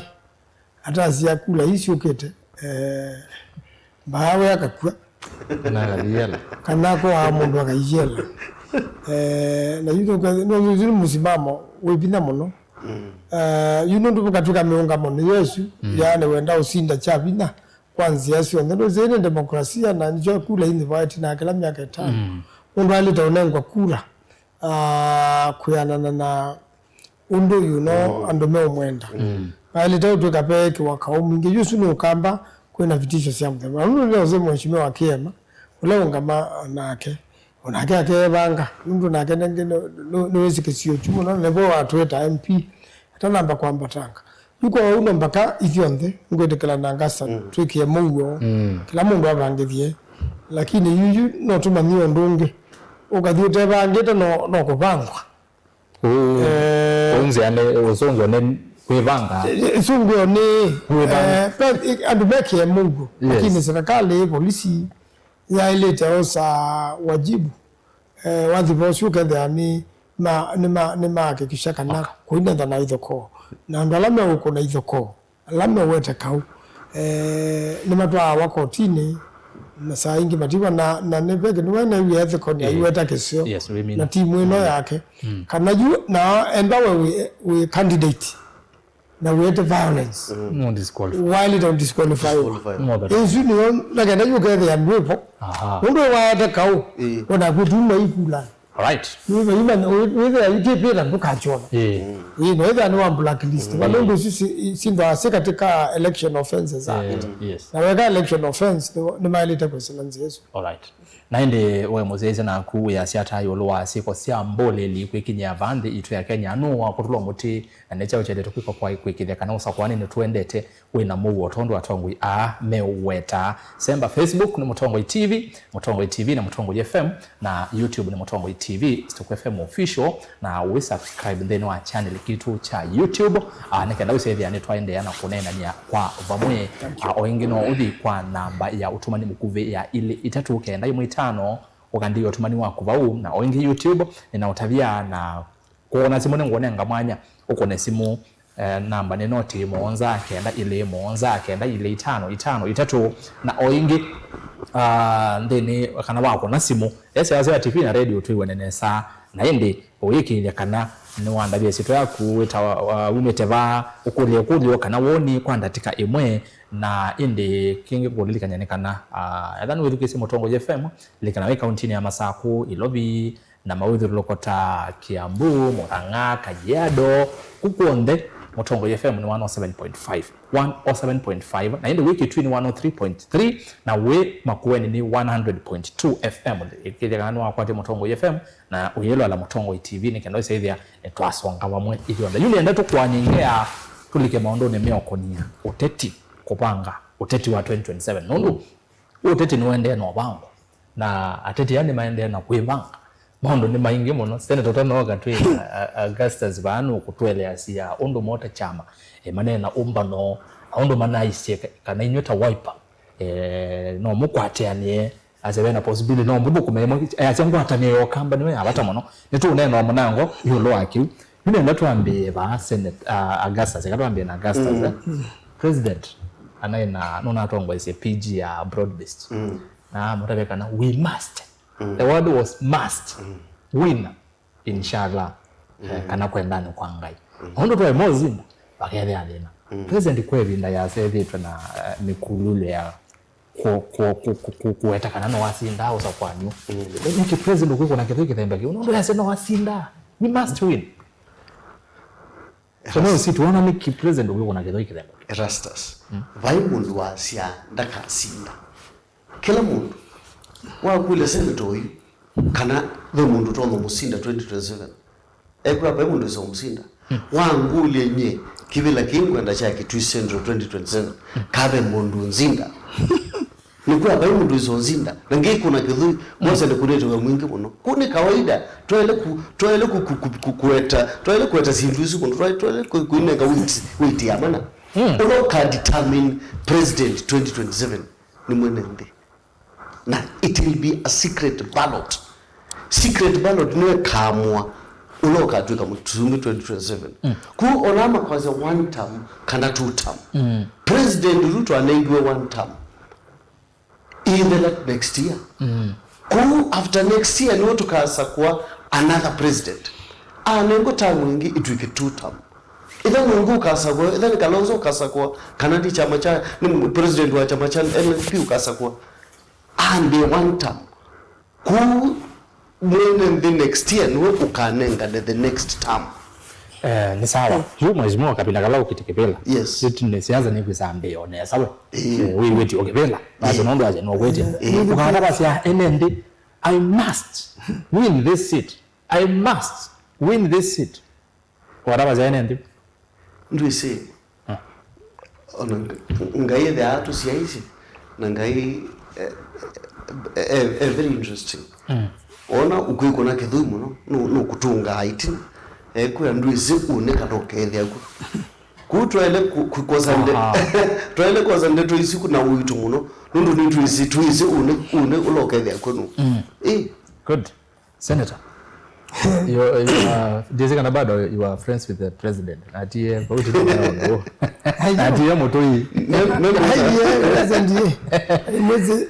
atasya kula ii syũkĩte, eh, mbaawe akakw'a. Kana akathi yela. Kana akoaa mũndũ akaiyela. Eh, na yu nũkwĩthĩ- nũ- yu nĩ mũsimamo wĩ vinya mũno. Eh, yu nũndũ vũkatw'ĩka mĩũngamo nĩ Yesu, yaani wenda ũsinda kya vinya kwa nzĩa syonthe. Ndũsĩ nĩ demokrasia na nĩkyo kula inivoti na kĩla myaka ĩtano. Mũndũ aĩlĩte ũnengwa kula, ah, kwĩanana na ũndũ yu no andũ meũmwenda. Aĩlĩte ũtw'ĩka peekĩwa kaũ mwingĩ. Yu ũsu nĩ ũkamba kwĩna vitisho sya mũthemba. Na nũndũ nĩũsĩ Mheshimiwa Kiema, ũla ũngama nake, onake akevanga, nũndũ nake nĩngĩ nĩ- nĩ- nĩwĩsĩ kĩsio kyu mũno, na nĩvo watwĩta M P atanamba kwambatanga. Yu kwa ũu no mbaka ithyonthe ngwĩtĩkĩla na ngasa twĩkĩe mũuo, kĩla mũndũ avangĩthie. Lakini yuyu no tũmanyie ũndũ ũngĩ, ũkathi ũtevangĩte no, no kũvangwa. Ũũ- Eh, ũũ nzĩa nĩ ũsũngĩo nĩ kwĩvanga. Ĩsũngĩo nĩ Kwĩvanga. Eh, pe- andũ mekĩe mũuo. Yes. Lakini serikali, polisi yaĩlĩte osa wajibu, eh, wathiva ũsu ũkethĩa nĩ ma- nĩ ma- nĩmahakikisha kana kũinetha na ithokoo, na andũ ala meũkũna ithokoo, ala mewete kaũ, eh, nĩmatwaawa kotinĩ, na saa ingĩ matiwa na, na nĩ veke nĩwe naiw'e ethĩko nĩ aiweta kĩseo. Yes, we mean. Na timu ĩno yake. Kana yu na enda we wĩ, wĩ candidate na wĩete violence, no disqualify. Waĩlĩte disqualify. Disqualify. No that. Ĩsu nĩyo nakenda yu kethĩa ndwĩvo. Aha. Nũndũ waete kaũ, ĩĩ, ona kwĩtuma ikula. Alright. Wĩthĩa yu kĩpĩta ndũkakyona. Ĩĩ. Ĩĩ, no ĩthĩa nĩ wa blacklist. Ĩĩ. Nũndũ isu si- sinthwa si katika election offenses act. Ĩĩ, yes. Na weka election offense, nĩ- nĩmaĩlĩte kwĩsĩla nzĩa ĩsu. Alright. Na ĩndĩ we mũsyaĩĩsya naku wĩasya ata ĩũlũ wa syĩko sya mbũlĩli kwĩkinyĩa vaa nthĩ itũ ya Kenya? Nũũ wakũtũlwa mũtĩ, na nĩ kyaũ kyaĩlĩte kwĩkwa kwa kwĩkĩthya kana ũsakũani nĩtũendete wĩna mũuo tondũ atongoi aa meũweta? Semba Facebook nĩ Mũtongoi T V, Mũtongoi T V na Mũtongoi F M, na YouTube nĩ Mũtongoi T V, Stuko F M Official, na wĩ subscribe nthĩnĩ wa channel kitũ kya YouTube, ah, nĩ kenda wĩsethĩa nĩtwaendeea na kũneenany'a kwa vamwe. Ah, o ĩngĩ no ũthi kwa namba ya ũtũmani mũkuvĩ ya ilĩ itatũ kenda ĩmwe itano, ũkandĩĩa ũtũmani waku vau, na o ĩngĩ YouTube nĩnaũtavya na kũkũna simũ nĩngũnenga mwanya ũkũne simũ. Eh, namba nĩ noti mũonza kenda ilĩ mũonza kenda ilĩ itano itano itatũ. Na o ĩngĩ, ah, nthĩnĩ kana wakũna simũ, ese wasya T V na radio twĩw'ane nesa, na ĩndĩ ũyĩkĩĩthya kana nĩwandavya ĩsyĩtwa yaku, wĩtawa, wa- wumĩte vaa, ũkũlya ĩkũlyo kana woni kwa ndatĩka ĩmwe. Na ĩndĩ kĩngĩ kũkũlilikany'a nĩ kana, ah, etha nĩwĩthukĩĩsye Mũtongoi F M, lilikana wĩ kauntinĩ ya Masakũ, Ilovi, na mawĩthyũlũlũko ta Kiambu, Murang'a, Kajiado, kũ kw'onthe Mũtongoi F M nĩ one oh seven point five, one oh seven point five, na ĩndĩ wĩ Kitui nĩ one oh three point three, na wĩ Makueni nĩ one hundred point two F M. Ĩkĩĩthya kana nĩwakwatya Mũtongoi F M na ũyĩloela Mũtongoi T V nĩ kenda ũsyaĩthĩa nĩtwasonga vamwe ithyonthe. Yu nĩenda tũkũany'e ngea tũlike maũndũnĩ meũkũnia ũteti, kũvanga ũteti wa twenty twenty-seven. Nũndũ ũteti nĩũendee na ũvango, na ateti aa nĩmaendee na kwĩvanga. Maũndũ nĩ maingĩ mũno. Senator ũtanooka twĩ na, a- Augustus vaa nũkũtũeleasya ũndũ mo ta kyama, e, maneena ũmbano, na ũndũ manaisye ka- kana inyw'ĩ ta Wiper, e, no mũkwatĩanĩe, asya ve na possibility no mũthũkũme ĩmwe, e, asya ngwatanĩo ya Ũkamba nĩyo ya vata mũno. Nĩtũũneena o mũnango ĩũlũ wa kĩu. Yu nenda twambĩĩe vaa Senate, uh, Augustus, eka twambĩĩe na Augustus, eh? President anaĩ na nũnatongoesye P G ya broad based. Na amũtavya kana we must. The word was must. Win, inshallah. Eh, kana kwendani kwa Ngai. Ũndũ twaĩ mozinda, vakethĩa thĩna. President kwa ĩvinda yasethĩtwe na, eh, mĩkululyo ya kũ- kũ- kũ- kũ- kũ- kũweta kana no wasindaa ũsakwanyo. Nĩkĩ president ũkwĩkũna kĩthũi kĩthemba kĩu? Nũndũ yasya no wasindaa. We must win. So no si tuona nĩkĩ president ũkwĩkũna kĩthũi kĩthemba kĩu? Erastus, vai mũndũ wasya ndakasinda. Kĩla mũndũ wakũlya senator ũyu kana ve mũndũ ũtonya mũsinda twenty twenty-seven. Ekwĩa vai mũndũ wĩsa ũmũsinda. Wangũlya nyie kĩvĩla kĩĩ ngwenda kya Kitui Central twenty twenty-seven, kave mũndũ ũnzinda? Nĩkwĩa vai mũndũ wĩsa ũnzinda? Na ngĩkũna kĩthũi, mose nĩkũnĩte wĩa mwingĩ mũno. Kũu nĩ kawaida, twaĩle ku- twaĩle ku- ku- ku- ku- kũeta, twaĩle kũeta syĩndũ isu mũno, twaĩ- twaĩle kũ- kũinenga weight, weight ya mana. Ũla ũka determine president twenty twenty-seven nĩ mwene nthĩ. Na it will be a secret ballot. Secret ballot nĩyo ĩkaamũa ũla ũkatw'ĩka mũsumbĩ twenty twenty-seven. Kwoou ona makwasya one term kana two term, President Ruto anengiwe one term. Ĩthela next year. Kũu after next year nĩwe tũkasakũa another president. Anengwa term ĩngĩ, itw'ĩke two term. Ĩtha nũngĩ ũkasakũa, ĩtha nĩ Kalonzo ũkasakũa, kana nĩ kyama kya, nĩ president wa kyama kya N F P ũkasakũa, ande one term. Kũu mwene nthĩ next year nĩwe ũkanengane the next term. Eh, nĩ sawa. Yu mheshimiwa, kavinda kala ũkĩte kĩvĩla. Yes. Yu nĩ siasa nĩkwĩsa mbĩo nesa we. Eh. Eh, wĩw'ĩtye o kĩvĩla. Basi nũndũ aja nũkwĩtye. Eh. Ũkatavasya ene nthĩ, "I must win this seat. I must win this seat." Ũkatavasya ene nthĩ. Ndwĩsĩ. Ah. Ona Ngai ethĩawa tũsyaisye, na Ngai, eh, eh, eh, eh, very interesting. Mm. Ona ũkwĩkũna kĩthũi mũno, nũ-, nũkũtũngaa ĩtina. Ekwĩa ndwĩsĩ ũnĩ kana ũkethĩa kw'o. Kũu twaĩle kũ-, kũ-, kwosa nde-, aha, twaĩle kwosa ndeto isu na ũito mũno, nũndũ nĩtwĩsĩ, twĩsĩ ũnĩ, ũnĩ ũla ũkethĩa kw'o nũ. Mm. Eh. Good. Senator, you, you are, ndiĩsĩ kana bado you are friends with the president. Atie, vau ti ndio maũndũ. Atie mũtũi. Aiye, president ye. Mwezi,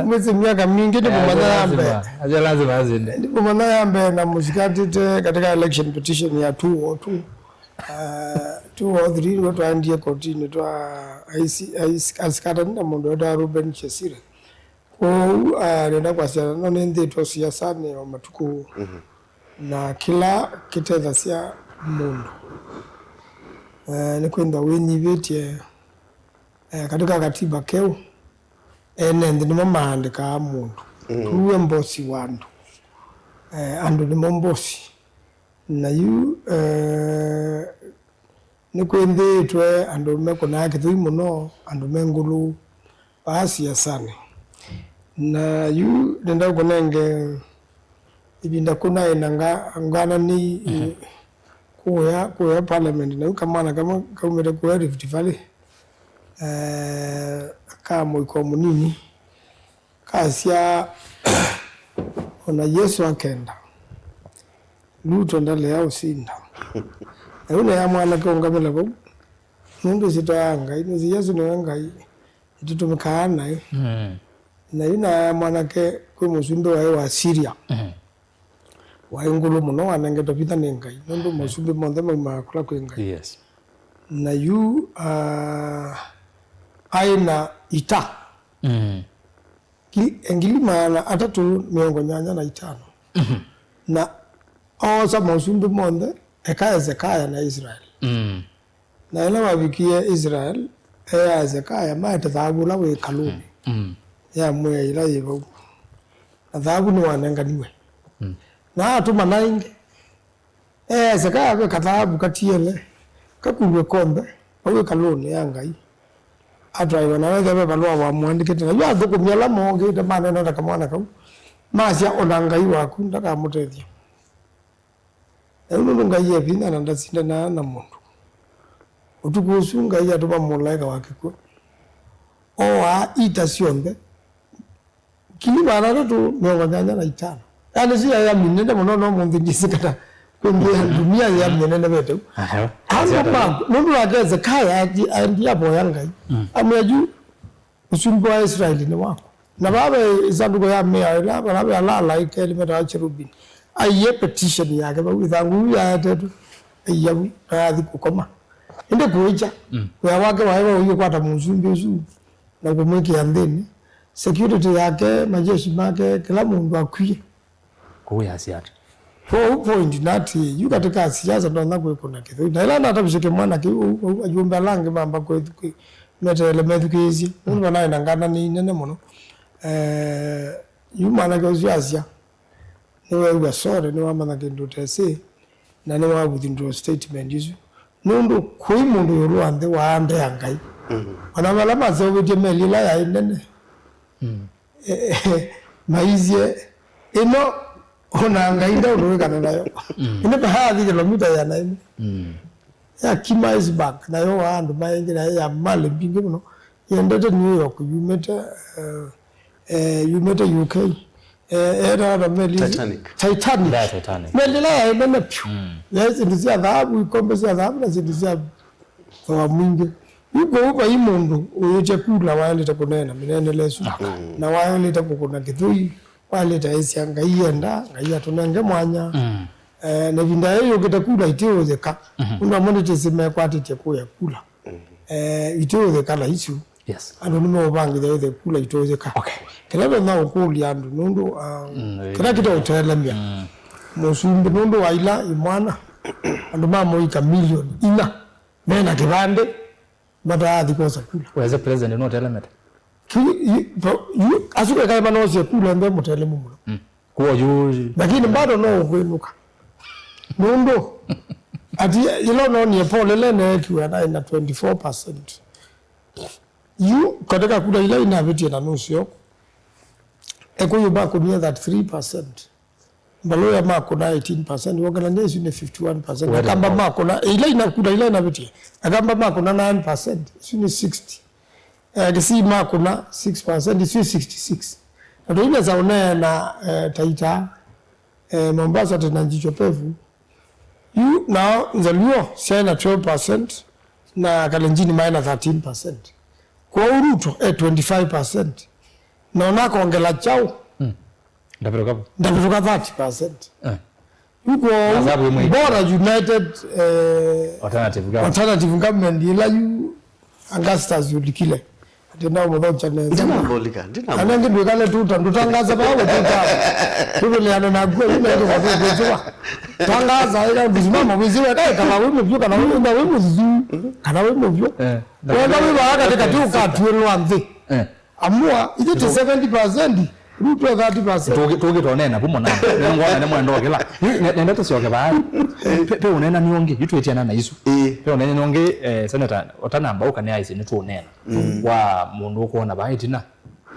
mwezi miaka mingi, eh, ndimũmanya ya mbee. Aja lazima azinde. Ndimũmanya ya mbee na mũsikatĩte katika election petition ya two oh two. Ah, two oh three ndio twaendie kotini twa aisi, aisi, asikatani na mũndũ wetwa Reuben Chesire. Kwoou, ah, nĩenda kwasya no nĩnthĩtwe siasanĩ o matukũ, mhm, na kĩla kĩtethasya mũndũ, eh, nĩ kwĩthwa wĩnyivĩtye, eh, katĩ ka katiba keũ, ene nthĩ nĩmo maandĩkaa mũndũ. Mhm. Tuwe mbosi wa andũ. Eh, andũ nĩmo mbosi. Na yu, eh, nĩkwĩthĩĩtwe andũ mekũnaa kĩthũi mũno, andũ me ngũlũ vaa siasanĩ. Na yu nĩenda ũkũnenge ĩvinda kũ naĩ na nga-, ngananĩ, mhm, kũya, kũya parliament, na yu kamwana kamwe kaumĩte kũya Rift Valley, eh, ka mũiko mũnini, kasya, "Ona Yesũ akenda, Ruto ndalea ũsinda." Na yu naya mwanake ũngamĩla vau, nũndũ ĩsyĩtwa ya Ngai, nĩsĩ Yesũ nĩwe Ngai, ĩtũtũmĩkaa naĩ. Mm. Na yu naya mwanake kwĩ mũsumbĩ waĩ wa Syria. Mm. Waĩ ngũlũ mũno, wanengetwe vinya nĩ Ngai, nũndũ, mhm, masumbĩ monthe maumaa kũla kwĩ Ngai. Yes. Na yu, ah, aĩ na ita. Mm. Ki-, ngili maana atatũ mĩongo nyanya na itano. Mhm. Na oosa masumbĩ monthe, eka Hezekia na Israeli. Mm. Na ĩla wavikie Israel, eea Hezekia maete thaavu ũla wĩ ĩkalũnĩ, mm, ya mwĩai ĩla yĩ vau, na thaavu nĩwanenganiwe. Mm. Na atũmana ĩngĩ, eea Hezekia ve kathaavu katiele kakuw'e konthe vau ĩkalũnĩ ya Ngai, atwaĩwe, na wethĩa ve valũa wamũandĩkĩte. Na yu athũkũmi ala mookĩte maneena na kamwana kau, masya, "Ona Ngai waku ndakamũtethya." Na yu nũndũ Ngai e vinya na ndasindanaa na mũndũ, ũtukũ ũsu Ngai atũma mũlaĩka wa kĩkw'ũ ooaa ita syonthe, ngili maana atatũ mĩongo nyanya na itano. Yaani, sio ya mĩnene mũno, no mũnthĩ ndĩsĩ kana kwĩ nthĩ ya ndunia ya mĩnene vete u. Aha. Andũ maku, nũndũ nake Hezekia aendie avoya Ngai. Mm. Amwĩa yu, Ũsumbĩ wa Israeli nĩ waku. Na vaa ve ĩsandũkũ ya mĩao ĩla, vala ve ala alaĩka elĩ metawa cherubim. Aiye petition yake vau, ĩthangũ yu yaetetwe, aiya vu, na yathi kũkoma. Ĩndĩ kũĩkya, mm, wĩa wake waĩ wa ũiũkwata mũsumbĩ ũsu na kũmwĩkĩa nthĩnĩ. Security yake, majeshi make, kĩla mũndũ akwie. Kũu yasya ata? Kwoou point nĩ atĩĩ, yu katĩ ka siasa ndonya kwĩkũna kĩthũi. Na ĩla natavisye kĩmwana kĩu ũu, ũu, ajumbe ala angĩ mamba kwĩ-, kwĩ-, meteele methukĩĩsye. Nũndũ vanaĩ na ngananĩ inene mũno. Eh, yu mwanake ũsu asya, nĩweew'a sorry, nĩwamanya kĩndũ ũtesĩ, na nĩwa withdraw statement isu. Nũndũ kũi mũndũ ĩũlũ wa nthĩ waandea Ngai. Mhm. Ona vala maseũvĩtye meli ĩla yaĩ nene. Mm. Maisye, "Ĩno, ona Ngai ndaũndũ wĩkana nayo." Mm. Ĩno vayathi kilomita ĩana ĩmwe. Mm. Ya kima iceberg, nayo wa andũ maingĩ, nayo ya mali mbingĩ mũno. Yendete New York, yumĩte, eh, eh, yumĩte U K. Eh, etawa meli Titanic. Titanic. Yeah, Titanic. Meli ĩla yaĩ nene vyũ. Mm. Yaĩ syĩndũ sya thaavu, ikombe sya thaavu na syĩndũ sya thooa mwingĩ. Yu kwoou vai mũndũ ũyĩtya kula waĩlĩte kũneena mĩneenele ĩsu. Okay. Na waĩlĩte kũkũna kĩthũi. Waĩlĩte aisya, Ngai enda, Ngai atũnenge mwanya. Mm. Eh, na ĩvinda yĩĩ yũkĩte kula itiũyĩka. Mhm. Nũndũ amwe nĩtĩsĩ mekwatĩtye kũya kula. Eh, itiũyĩka na isu. Yes. Andũ nĩmeũvangĩthya ĩthe kula itũyĩka. Okay. Kĩla vena ũkũlya andũ nũndũ, ah, mm, kĩla kĩteũtelemya. Mm. Mũsumbĩ nũndũ wa ila imwana, andũ ma mũika milioni ina mena kĩvandĩ mataathi kwosa kula. Weze president no telemete. Ki-, yu-, po-, yu-, asu ekae manosie kula mbe mũtelemu mũno. Mm. Kuo yu. Lakini bado no ũkwĩnũka. Nũndũ, ati, ila ũnonie poll ĩla ĩneekiwe na ĩna twenty-four percent. Yu, katika kula ila inavĩtie na nusu yoku, Ekũyũ makũnie thirty-three percent. Mbaluya makũna eighteen percent. Wongelany'a isu nĩ fifty-one percent. Wele. Akamba makũna, ila ina kula ila inavĩtie. Akamba makũna nine percent. Isu nĩ sixty. Eh, Kisii makũna six percent, isu sixty-six. Na tũinesa ũneena, eh, Taita, eh, Mombasa tena njicho pevu. Yu nao Nzaluo syaĩ na twelve percent na Kalenjini maĩ na thirteen percent. Kwoou Ruto e twenty-five percent. Na ona akongela kyaũ? Mm. Ndavĩtũka vo. Ndavĩtũka thirty percent. Eh. Yu kwoou, na sabu imwe Bora United, eh, alternative government. Alternative government ĩla yu Augustus ũlikile. Ati no mũthokya nesa. Ndinambolika, ndinambolika. Ana ngĩ ndwĩkale tuta, ndũtangaza vaa we tuta. Tũvĩleana na nguo, yu nengĩ kwa kwĩsiwa. Tangaza, ĩla ndũsimama wĩsiwe, kae kana wĩ mũvyũ, kana wĩ, wĩ mũthithu, kana wĩ mũvyũ. Eh, wenda wĩ vaa katikati ũkatwĩlwa nthĩ. Eh. Amua, ithyĩ tĩ seventy percent, Ruto thirty percent. Tũkĩ-, tũkĩtonena vu mũna. Nĩngwona nĩ mwenda ũkĩla. Ne-, nenda tũsyoke vaa. Pe, pe ũnena nĩ ũngĩ, yu twĩtiana na isu. Ĩĩ. Pe ũnena nĩ ũngĩ, eh, Senator, ũtanamba ũka nĩ aisye nĩ tũũnena. Mm. Wa mũndũ ũkwona vaa ĩtina,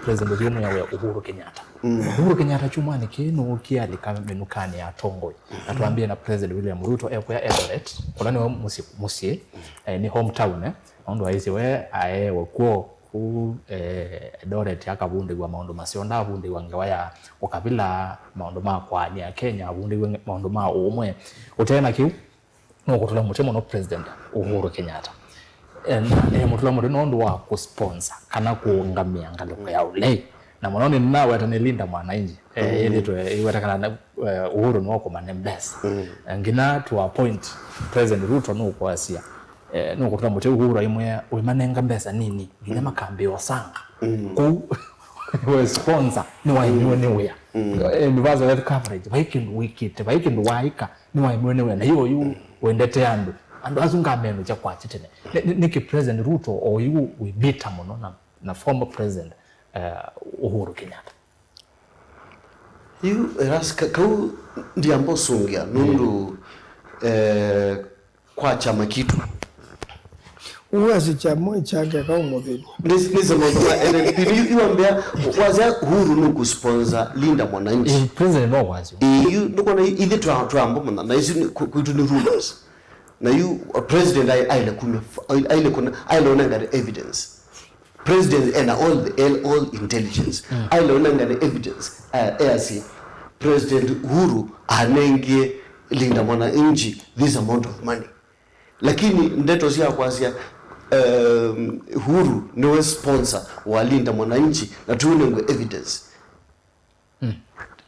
President ũthiũ mwĩa we Uhuru Kenyatta. Mm. Uhuru Kenyatta kyumwanĩ kĩĩ nũũkie alika mĩnukanĩ ya atongoi. Na twambie na President William Ruto ekũya Eldoret, kũla nĩwe mũsyĩ, mũsyĩ, eh, nĩ hometown, eh. Nũndũ aisye we aeewe kw'o kũu, eh, Eldoret akavundĩw'a maũndũ maseo, ndavundĩw'a ngewa ya ũkavila, maũndũ ma kwaanĩa Kenya, avundĩw'e nge-, maũndũ ma ũũmwe. Ũtee na kĩu, nũkũtũla mũtĩ mũno President Uhuru Kenyatta. Eh, na, eh, mũtũla mũtĩ nũndũ wa kũsponsor kana kũũngamĩa ngalĩko ya ũlei. Na mũno nĩnaweta nĩ Linda Mwananchi. Eh, mm, ĩthĩtwe ĩwetekana na, eh, Uhuru nĩwe ũkũmane mbesa. Mm. Eh, nginya to a point, President Ruto nũkwasya, eh, nũkũtũla mũtĩ Uhuru aimwĩa, "Wĩmanenga mbesa nini, nginya, mm, makambĩa ũsanga." Mm. Kũu, we sponsor, nĩwaimiwe nĩ wĩa. Mm. Eh, universal health coverage, vai kĩndũ wĩkĩte, vai kĩndũ waaĩka, nĩwaimiwe nĩ wĩa. Na yu oyu, mm, wendete andũ. Andũ asu ngamenũkya kwakya tene. Nĩ, nĩ, nĩkĩ President Ruto oyu wĩ bitter mũno na, na former President, eh, Uhuru Kenyatta? Yu, Eras, ka-, kau ndiamba ũsũngĩa, nũndũ, eh, kwa chama kitu. Uwezi chama chake kama mwenyewe. Nĩsĩ maũndũ ma N N P, yu, yu ambĩa, wasya Uhuru nũkũsponsor Linda Mwananchi. Eh, President no wasyo. Eh, yu, ndũkona ithyĩ twa-, twamba mũna, na isu nĩ, ku-, kwitũ nĩ rumors. Na yu, uh, president ai-, aile kumya, aile kuna, aile ũnengane evidence. President ena all the, all, all intelligence. Mm. Aile ũnengane evidence, uh, easy. President Uhuru anengie Linda Mwananchi this amount of money. Lakini ndeto sya kwasya, um, Uhuru nĩwe sponsor wa Linda Mwananchi na tũnengwe evidence. Mm.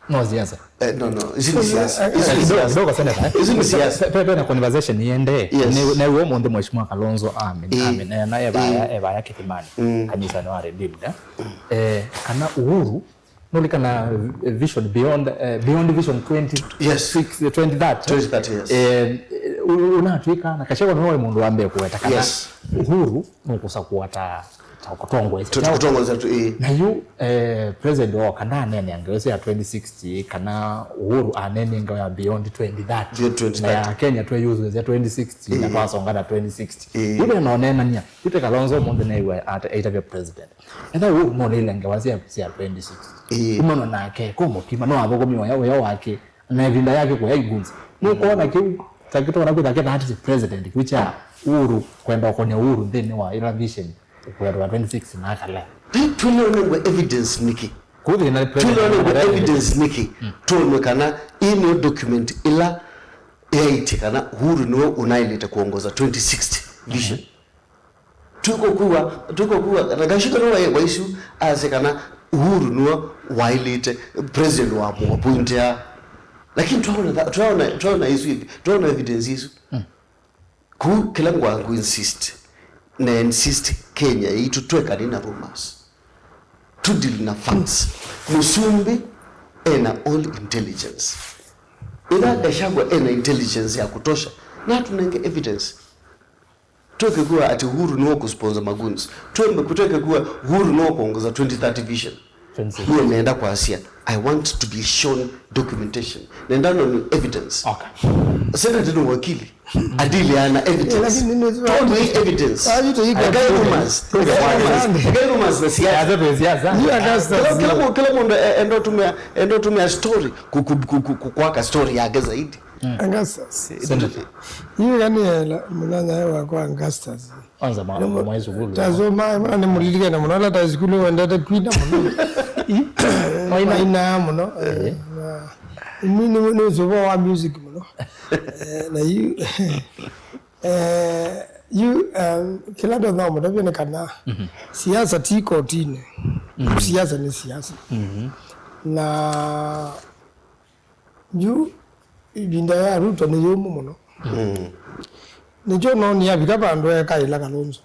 No siasa. Eh, no, no. Isu nĩ siasa. Eh, eh, isu nĩ kidogo, siasa, kidogo, Senator, eh. Isu nĩ siasa. Pe-, pe-, pena conversation yende. Yes. Ne, ne wo mũndũ Mheshimiwa Kalonzo, amen, eh, amen. Eh, na evaya, eh, evaya Kĩthimani. Mm. Kanisa nĩ wa redeemed, eh. Eh, kana Uhuru, no likana, eh, vision beyond, eh, beyond vision twenty, yes, six, eh, twenty thirty. Twenty thirty, yes. Eh, u-, unatwika na Gachagua no mũndũ wa mbee kũweta kana, yes, Uhuru nũkũsakũa ta, ta kũtongoesya. Tu-, kyaũ? Kũtongoesya tu, ĩĩ. Na yu, eh, President ooka ndaneenea ngewa ĩsu ya twenty sixty, kana Uhuru aneenea ngewa ya beyond twenty thirty. Beyond twenty thirty. Na ya Kenya tweyusũĩsya twenty sixty, na, ĩĩ, twasonga na twenty sixty. Ĩĩ. Yu ve na ũneenany'a, yu te Kalonzo ũmũnthĩ neew'a ate-, aitavya President. Etha Uhuru nũleile ngewa sya, sya twenty sixty. Ĩĩ. Kumana nake, ko mũkima, no athũkũmie ũya, ũya wake. Na ĩvinda yake kũya igunzi. Nũkwona kĩu, ta kĩtonya kwĩtha kĩthaatĩsye president, kĩu kya Uhuru, kwenda ũkonya Uhuru nthĩnĩ wa ĩla vision, kwenda twenty sixty na akale. Tũleonengwe evidence nĩkĩ? Kũthĩ na president. Tũleonengwe evidence nĩkĩ? Mm. Tuone kana ĩĩ nĩyo document ĩla yaĩtye kana Uhuru nĩwe ũnaĩlĩte kuongoza twenty sixty vision. Mm. Twĩkũkuwa, twĩkũkuwa, na Gachagua nĩwe waĩ wa isu, asya kana Uhuru nĩwe waĩlĩte, president wa mũappointia. Lakini twaona tha-, twaona, twaona isu, twaona evidence isu. Kũu kĩla ngwa ngũ insist, na insist Kenya yaitũ twekane na rumors. To deal na facts. Mũsumbĩ ena all intelligence. Ĩla Gachagua ena intelligence ya kutosha, na tunenge evidence. Tweke kuwa ati Uhuru nĩwe kusponsor magoons. Twembe kuteke kuwa Uhuru nĩwe kuongoza twenty thirty vision. Twenty. Niye nenda kwasia, I want to be shown documentation. Nenda no ni evidence. Okay. Senator ni wakili. Adili ana evidence. Lakini ni Tony evidence. Ah, you take Akai rumors. Akai rumors. Akai rumors na siasa. Siasa tu, siasa. You understand? Kila, kila mu-, kila mundu, eh, endo tumia, endo tumia story ku-, ku-, ku-, ku-, ku-, kwaka story yake zaidi. Augustus. Senator. Yu kani ela munanya wakwa Augustus. Kwanza ma-, mwa sukulu. Tasoma, mwana ni mulilikane muno, ala ta sukulu wendete kwina muno. Maina. Maina muno. Eh, na, imi ni, ni usubo wa music muno. Eh, na yu, eh, yu, eh, kila ndo no mutabye ni kana siasa ti kotini. Siasa ni siasa. Na yu ĩvinda ya Ruto nĩ yũmũ mũno. Nĩkyo noonie avika vandũ ekaĩla Kalonzo.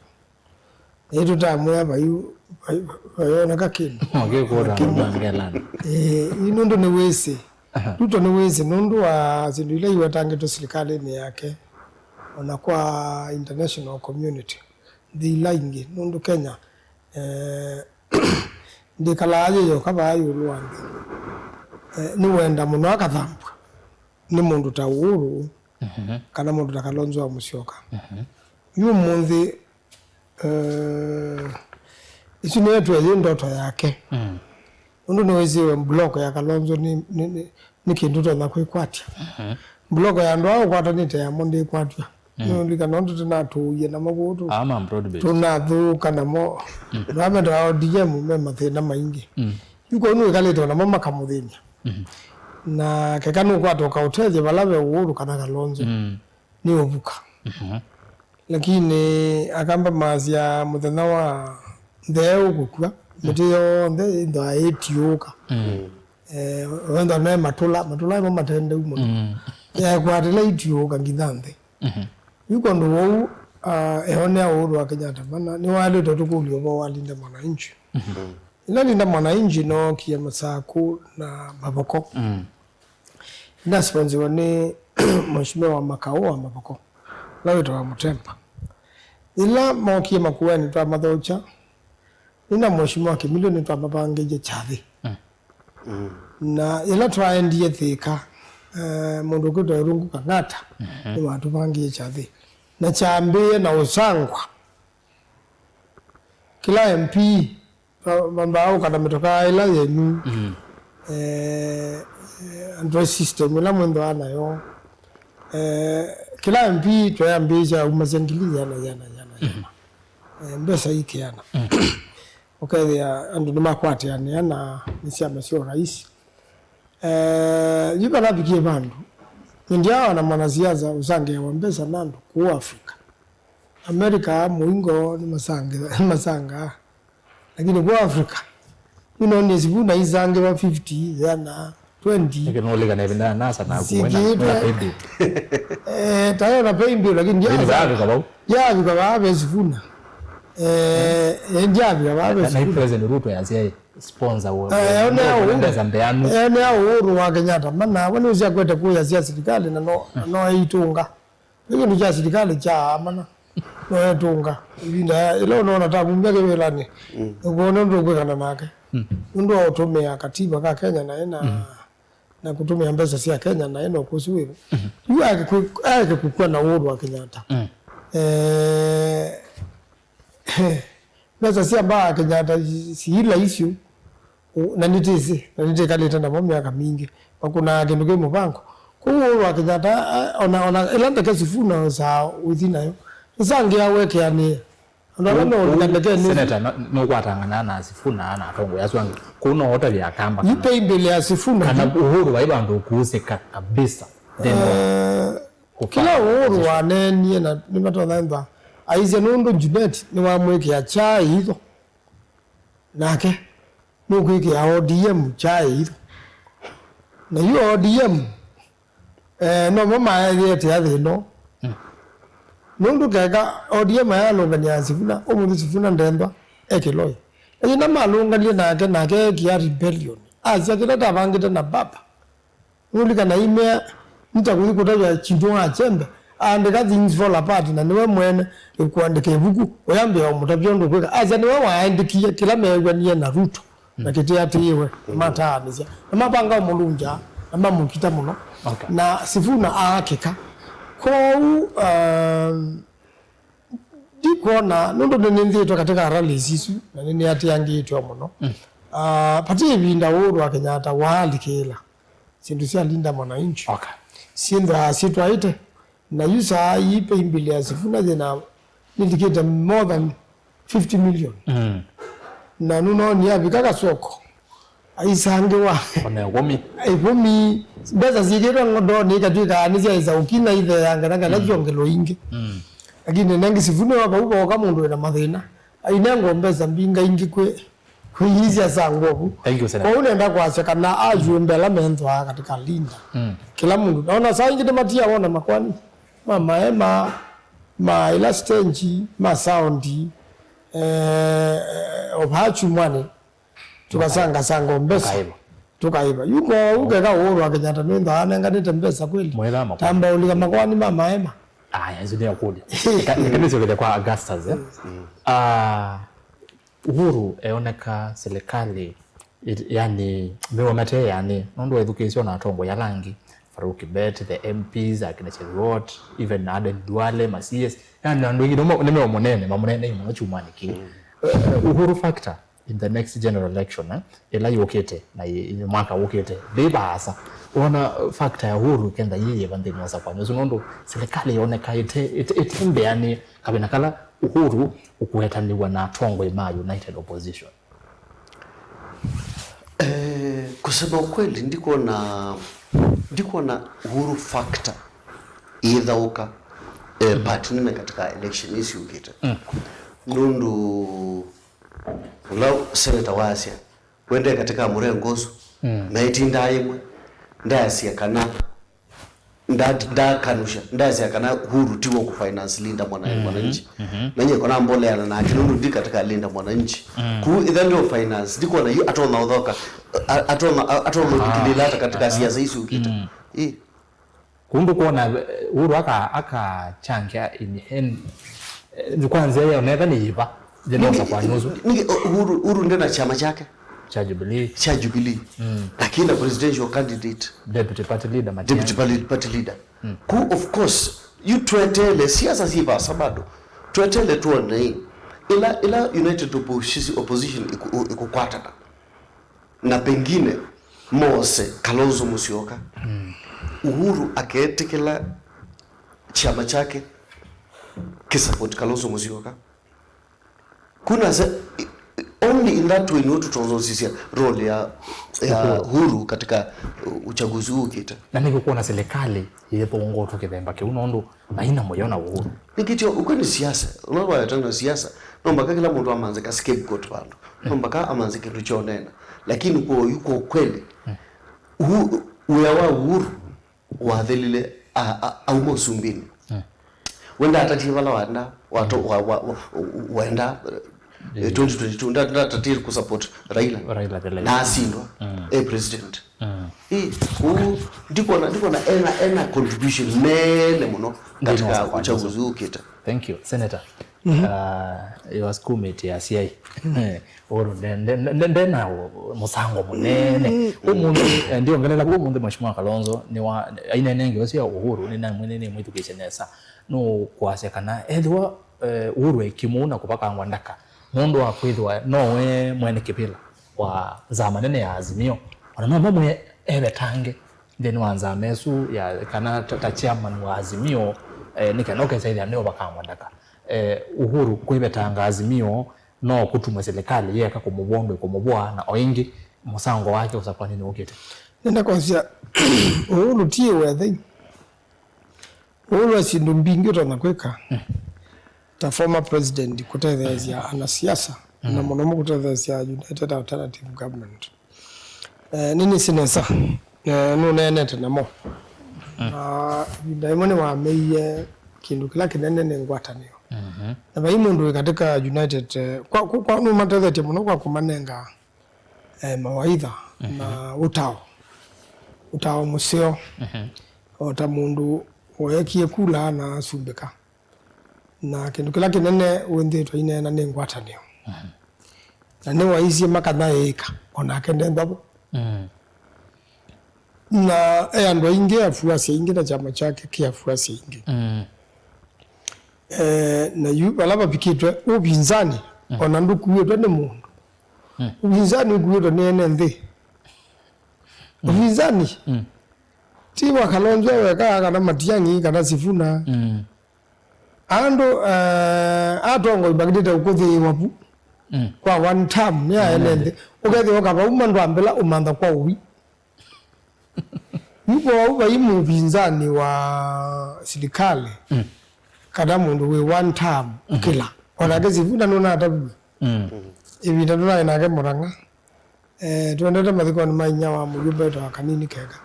Nĩtũtamwĩa vai, vai, vayoneka kĩndũ. Makĩkũta mangelana. Ĩĩ, yu nũndũ nĩwĩsĩ. Ruto nĩwĩsĩ nũndũ wa syĩndũ ila iwetangĩtwe silikalĩnĩ yake, ona kwa international community, nthĩ ila ingĩ, nũndũ Kenya, eh, ndĩkalaa yĩ yoka vaa ĩũlũ wa nthĩ. Eh, nĩwenda mũno akathambw'a nĩ mũndũ ta Uhuru, kana mũndũ ta Kalonzo wa Musyoka. Yu ũmũnthĩ, eh, isu nĩyo twĩ yĩ ndoto yake. Nũndũ nĩwĩsĩwe block ya Kalonzo nĩ, nĩ, nĩ, nĩ kĩndũ tonya kwĩkwatya. Block ya andũ aa ũkwatanĩte yamo ndĩkwatw'a. Nĩũlikana ũndũ tũnatũie namo kũu tũ-, Ama broad based. Tũnathũka namo. Nĩmamendaa O D M me mathĩna maingĩ. Yu kũu nĩwĩkalĩte o namo makamũthĩny'a. Na keka nũkwata ũkaũtethya vala ve Uhuru kana Kalonzo. Nĩ ũvuka. Lakini Akamba maasya mũthenya wa nthee ũkũkw'a, mĩtĩ yonthe ĩthwa ĩtiũũka. Eh, wenda nae matũla, matũla ĩmo matendeu mũno. Yakwatĩla itiũũka nginya nthĩ. Yu kwondũ wou, ah, eonea Uhuru wa Kenyatta mana, nĩwaĩlĩte tũkũlyo ũvoo wa Linda Mwananchi. Ĩla Linda Mwananchi nookie Masakũ na Mavoko. Ndasponsiwa nĩ Mheshimiwa Makau wa Mavoko, ũla wĩtawa Mũtemba. Yĩla mookie Makueni twamathokya, nĩ na Mheshimiwa Kĩmilũ nĩtwamavangĩie kyathĩ. Na yĩla twaendie Thĩka, eh, mũndũ ũkwĩtwa Irungu Kang'ata nĩwatũvangĩie kyathĩ. Na kyambĩĩe na ũsangwa. Kĩla M P, ma-, mambaa ũka na mĩtokaa ĩla yenyu. Eh, eh, andũ system ĩla mwĩthĩwa nayo. Eh, kĩla M P tweyambĩĩsya aumasya ngili yĩana, yĩana, yĩana, yĩana. Eh, mbesa ikĩana. Ũkethĩa andũ nĩmakwatĩanĩa na nĩ syama sya ũrais. Eh, yu vanavikie vandũ, nĩndyawa na mwanasiasa ũsangĩawa mbesa na andũ kũu Africa. America mũingo nĩmasangĩtha-, nĩmasangaa. Lakini kwa Africa, yu noonie Sifuna isangĩwa fifty, yĩana, twenty. Nĩkĩ nũlika na ĩvinda ya NASA na kumwena, Sikĩtwe. Mwena paybill. Eh, tayo na paybill, lakini Lakini ndyasa-, vaavika vau. Ndyavika vaa ve Sifuna. Eh, eh, ndyavika vaa ve Na, na Sifuna. President Ruto yasya sponsor wa, Eh, wa, one wa au. Mbesa mbeanu. Eh, one au Uhuru wa Kenyatta. Mana, wani usiakwete kuya sia serikali na no, na no eitunga. Nĩ kĩndũ kya silikalĩ kya amana, no etũnga. Ĩvinda ya, ĩla ũnoona ta mumbya kĩwĩlanĩ, ũkwona ũndũ ũkwĩkana nake. Nũndũ wa ũtũmĩa katiba ka Kenya naĩ na, na kũtũmĩa mbesa sya Kenya naĩ na ũkũsĩ wĩvo. Yu aeke kwĩ-, aeke kũkw'a na Uhuru wa Kenyatta. Eh, Mbesa sya mbaa Kenyatta siila isyo, u-, na nĩtĩsĩ, na nĩtĩkalĩte namo myaka mingĩ, makũnaa kĩndũ kĩ mũvango. Kwoou ũũ wa Kenyatta, a-, ona, ona ĩla ndeke Sifuna saa ũthi nayo, nĩsangĩa wekeanĩe. Andũ ala meũlika ndeke nĩ Senator, no, nũkwatangana na Sifuna na atongoi asu angĩ. Kũu no ũtavya Akamba yu kana paybill ya Sifuna kana yu. Uhuru vai vandũ ũkuusĩka kabisa. Nthĩnĩ wa Eh, kũfanya kĩla Uhuru waneenie na nĩmatonya ĩmba aisye nũndũ Junet nĩwamwĩkĩa kyaa ĩitho. Nake nũkwĩkĩa O D M kyaĩ itho. Na yu O D M, eh, nomo maethĩe ĩtĩa thĩno. Nũndũ keka O D M ayalũnganĩa Sifuna, ũmũnthĩ Sifuna ndendwa e Kĩloi. Na yĩna malũnganile nake, nake eekĩa rebellion. Asya kĩla tavangĩte na baba. Nũlikana imea, nĩta kũthi kũtavya Chintu wa Chembe, aandĩka Things Fall Apart, na nĩwe mwene kũandĩka ĩvuku, ũyambĩa ũmũtavya ũndũ ũkwĩka. Asya nĩwe waaandĩkie kĩla meew'anie na Ruto, na kĩtĩatĩĩwe, na mataanĩsya, na mapanga ũmũlungya, na mamũkita mũno. Okay. Na Sifuna aakĩka. Kwoou, um, ndikwona, nũndũ nĩnĩnthĩĩtwe katika rallies isu, na nĩnĩatĩangĩĩtwe mũno. Ah, vati ĩvinda Uhuru wa Kenyatta waalikĩĩla syĩndũ sya Linda Mwananchi. Okay. Syĩthwaa syĩtwaĩte, na yu saa ii paybill ya Sifuna yĩna nĩlikĩte more than fifty million. Na nũnoonie avika kasoko, aisangĩwa. Ona ĩkũmi. Ĩkũmi. Mbesa syĩkĩtwe ngondoonĩ ikatw'ĩkaa nĩsyaĩsa ũkina itheanga na kana syongelwe ingĩ. Lakini nengi Sifuna wa vau vooka mũndũ wĩna mathĩna. Ainengwa mbesa mbinga ingĩ kwĩ, kwĩ ii syasangwa vu. Thank you, Senator. Kwoou nenda kwasya kana ayu mbela menthwaa katika Linda. Kĩla mũndũ. Naona saa ingĩ nĩmatia wona makwani. Ma maema, ma ila stage, ma sound, eh, of ha chumwani. Tukasangasanga mbesa. Tukaiva. Tukaiva. Yu kwoou keka Uhuru wa Kenyatta nĩntha anenganĩte mbesa kweli. Mwĩthaa makwani. Tamba ũlika makwani ma maema. Aya, isu nĩ akũlya. Eka, eka nĩsyokete kwa Augustus, eh? Ah, Uhuru eoneka serikali, it-, yani, mĩwamete yani, nũndũ ethukĩĩsyo na atongoi ala angĩ, Farouk Kibet, the M Ps, akina Cheruiyot, even Aden Duale, ma C S, yani, andũ aingĩ nĩmo, nĩmeo mũnene, mamũnene mũno chumani kĩu. Eh, Uhuru factor in the next general election, eh, ĩla yũkĩte na ĩ-, ĩ-, mwaka ũkĩte, ndĩ vaasa. Wona factor ya Uhuru kenda yĩyĩva nthĩnĩ wa ũsakũani ũsu, nũndũ serikali yoneka ĩte-, ĩte-, ĩtembeanĩ kavĩna kala Uhuru ũkũetanĩw'a na atongoi ma United Opposition. Eh, kusema ukweli, ndikwona, ndikwona Uhuru factor ĩthaũka, eh, part nene katika election isu yũkĩte. Nũndũ Ũla seneta wasya, wendee katika mũrengo ũsu, na ĩtindaa yĩmwe, ndasya kana, nda-, ndakanusha, ndasya kana Uhuru tiwe kũfinance Linda Mwana-, Mwananchi. Na nyie kona mboleana nake, nũndũ ndi katika Linda Mwananchi. Kuu ithe ndio finance, ndikwona yu atonya ũthoka, a-, atonya, a-, atonya ũthikilĩla ata katika siasa isu ũkĩte. Ĩ. Kũndũ kwona, eh, Uhuru aka-, akachangĩa in, in, eh, kwa nzĩa ya onetha nĩ yiva, nthĩnĩ wa ũsakũani ũsu. Nĩkĩ, nĩkĩ, Uhuru, Uhuru ndena chama chake? Cha Jubilee. Cha Jubilee. Lakini na presidential candidate. Deputy party leader, Matiang'i. Deputy party, party leader. Ku, of course, yu tweteele, siasa si vasa bado. Tweteele tuone, ila, ila United Opposi-, Opposition iku-, ikukwatana. Na pengine mose Kalonzo Musyoka. Uhuru akeetĩkĩla kyama kyake kĩsupport Kalonzo Musyoka. Kuna se, only in that way nĩwe tũtozosisya role ya, ya Uhuru katika, uh, uchaguzi huu ũkĩte. Na nĩkĩ kuona serikali yĩthũngũtwa kĩthemba kĩu nũndũ maina mũyo na Uhuru. Nĩkĩtyo, ũkw'o nĩ siasa. Ũla waetana na siasa, no mpaka kĩla mũndũ amanze ka scapegoat vandũ. No mpaka amanze kĩndũ kyonena. Lakini kwa ũyu, kwa ukweli, Uhu-, wĩa wa Uhuru wathelile a, a, auma ũsumbĩnĩ. We ndatatie vala wenda, wato-, wa, wa, wa, wenda, eh, twenty twenty-two, nda-, ndatatie kusupport Raila. Raila the legend. Na asindwa, eh, president. Ĩ, kũu ndikwona, ndikwona ena, ena contribution nene mũno katika ũchaguzi ũkĩte. Thank you, Senator. Uh, your schoolmate ya C I. Ũndũ nde-, nde-, nde-, ndena mũsango mũnene. Ũmũnthĩ, eh, ndiongelela kũu ũmũnthĩ Mheshimiwa Kalonzo nĩwa, ainenenge ũsu ya Uhuru, nĩnamwĩnĩ nĩmwĩthukĩĩsye nesa. Nũkwasya kana ethĩwa, eh, Uhuru ekimũ na kũvakangwa ndaka, nũndũ wa kwĩthĩwa nowe mwene kĩvĩla wa nzama nene ya Azimio, ona no mamwĩe evetange nthĩnĩ wa nzama ĩsu ya, kana ta, ta chairman wa Azimio, eh, nĩ kana ũkesa ĩthĩa nĩũvakangwa ndaka. Eh, Uhuru kwĩvetanga Azimio no kũtuma serikali yeka kũmũvũa ũndũ ĩkũmũvũa, na o ĩngĩ mũsango wake ũsakũanĩ nĩwũkĩte. Nenda kwasya, Uhuru ti wethei. Ũũ ve syĩndũ mbingĩ ũtonya kwĩka ta former president kũtetheesya anasiasa na mũno mũno kũtetheesya United Alternative Government. Eh, nĩnĩsĩ nesa, eh, nũneenete namo. Na ĩvinda ĩmwe nĩwameie kĩndũ kĩla kĩnene nĩ ngwatanĩo. Na vai mũndũ wĩ katĩ ka United, eh, kwa, kwa, kwa, nũmatethetye mũno kwa kũmanenga, eh, mawaitha na ũtao, ũtao mũseo, o ta mũndũ weekie kula na asumbĩka. Na kĩndũ kĩla kĩnene wĩnthĩtwe aineena nĩ ngwatanĩo. Na nĩwaisye makanaĩĩka, o nake ndenda vo. Na e andũ aingĩ afuasi aingĩ na kyama kyake kĩ afuasi aingĩ. Eh, na yu vala vavikĩtwe ũvinzani, ona ndũkuĩtwe nĩ mũndũ. Ũvinzani ũkuĩtwe nĩ ene nthĩ. Ũvinzani ti wa Kalonzo weka kana Matiang'i kana Sifuna. Andũ, eh, atongoi makĩtĩte ũkũthĩĩwa vu kwa one term nĩ aene nthĩ. Ũkethĩwa ũkavauma ndwambĩla ũmantha kwa ũwi. Yu kwoou vai mũvinzani wa silikalĩ kana mũndũ wĩ one term ũkĩla. Onake Sifuna nũnataviw'e. Ĩvinda tũnaĩ nake Mũrang'a, eh, twendete mathikonĩ ma inyia wa mũyũmba wĩtawa Kanini Kega.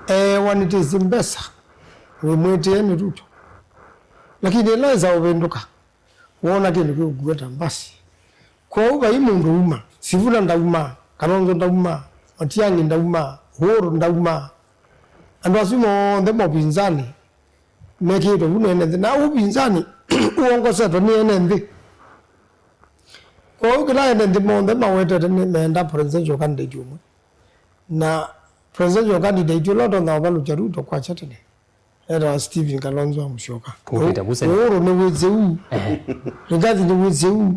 Eewanĩtĩsye mbesa, wĩmwĩtĩe nĩ Ruto. Lakini ĩla esa ũvĩndũka, woona kĩndũ kĩũkua ta mbasi. Kwoou vai mũndũ uma, Sifuna ndauma, Kalonzo ndauma, Matiang'i ndauma, Uhuru ndauma. Andũ asu monthe mopinzani mekĩĩtwe vu nĩ ene nthĩ. Na ũpinzani ũongosetwe nĩ ene nthĩ. Kwoou kĩla ene nthĩ monthe mawetete nĩ meenda presidential candidate ũmwe. Na presidential candidate ũla ũtonya ũvalũkya Ruto kwakya tene etawa Stephen Kalonzo wa Musyoka. Kũvĩta vu Senate. Uhuru nĩwĩsĩ ũu. Ehe. Rigathi nĩwĩsĩ ũu.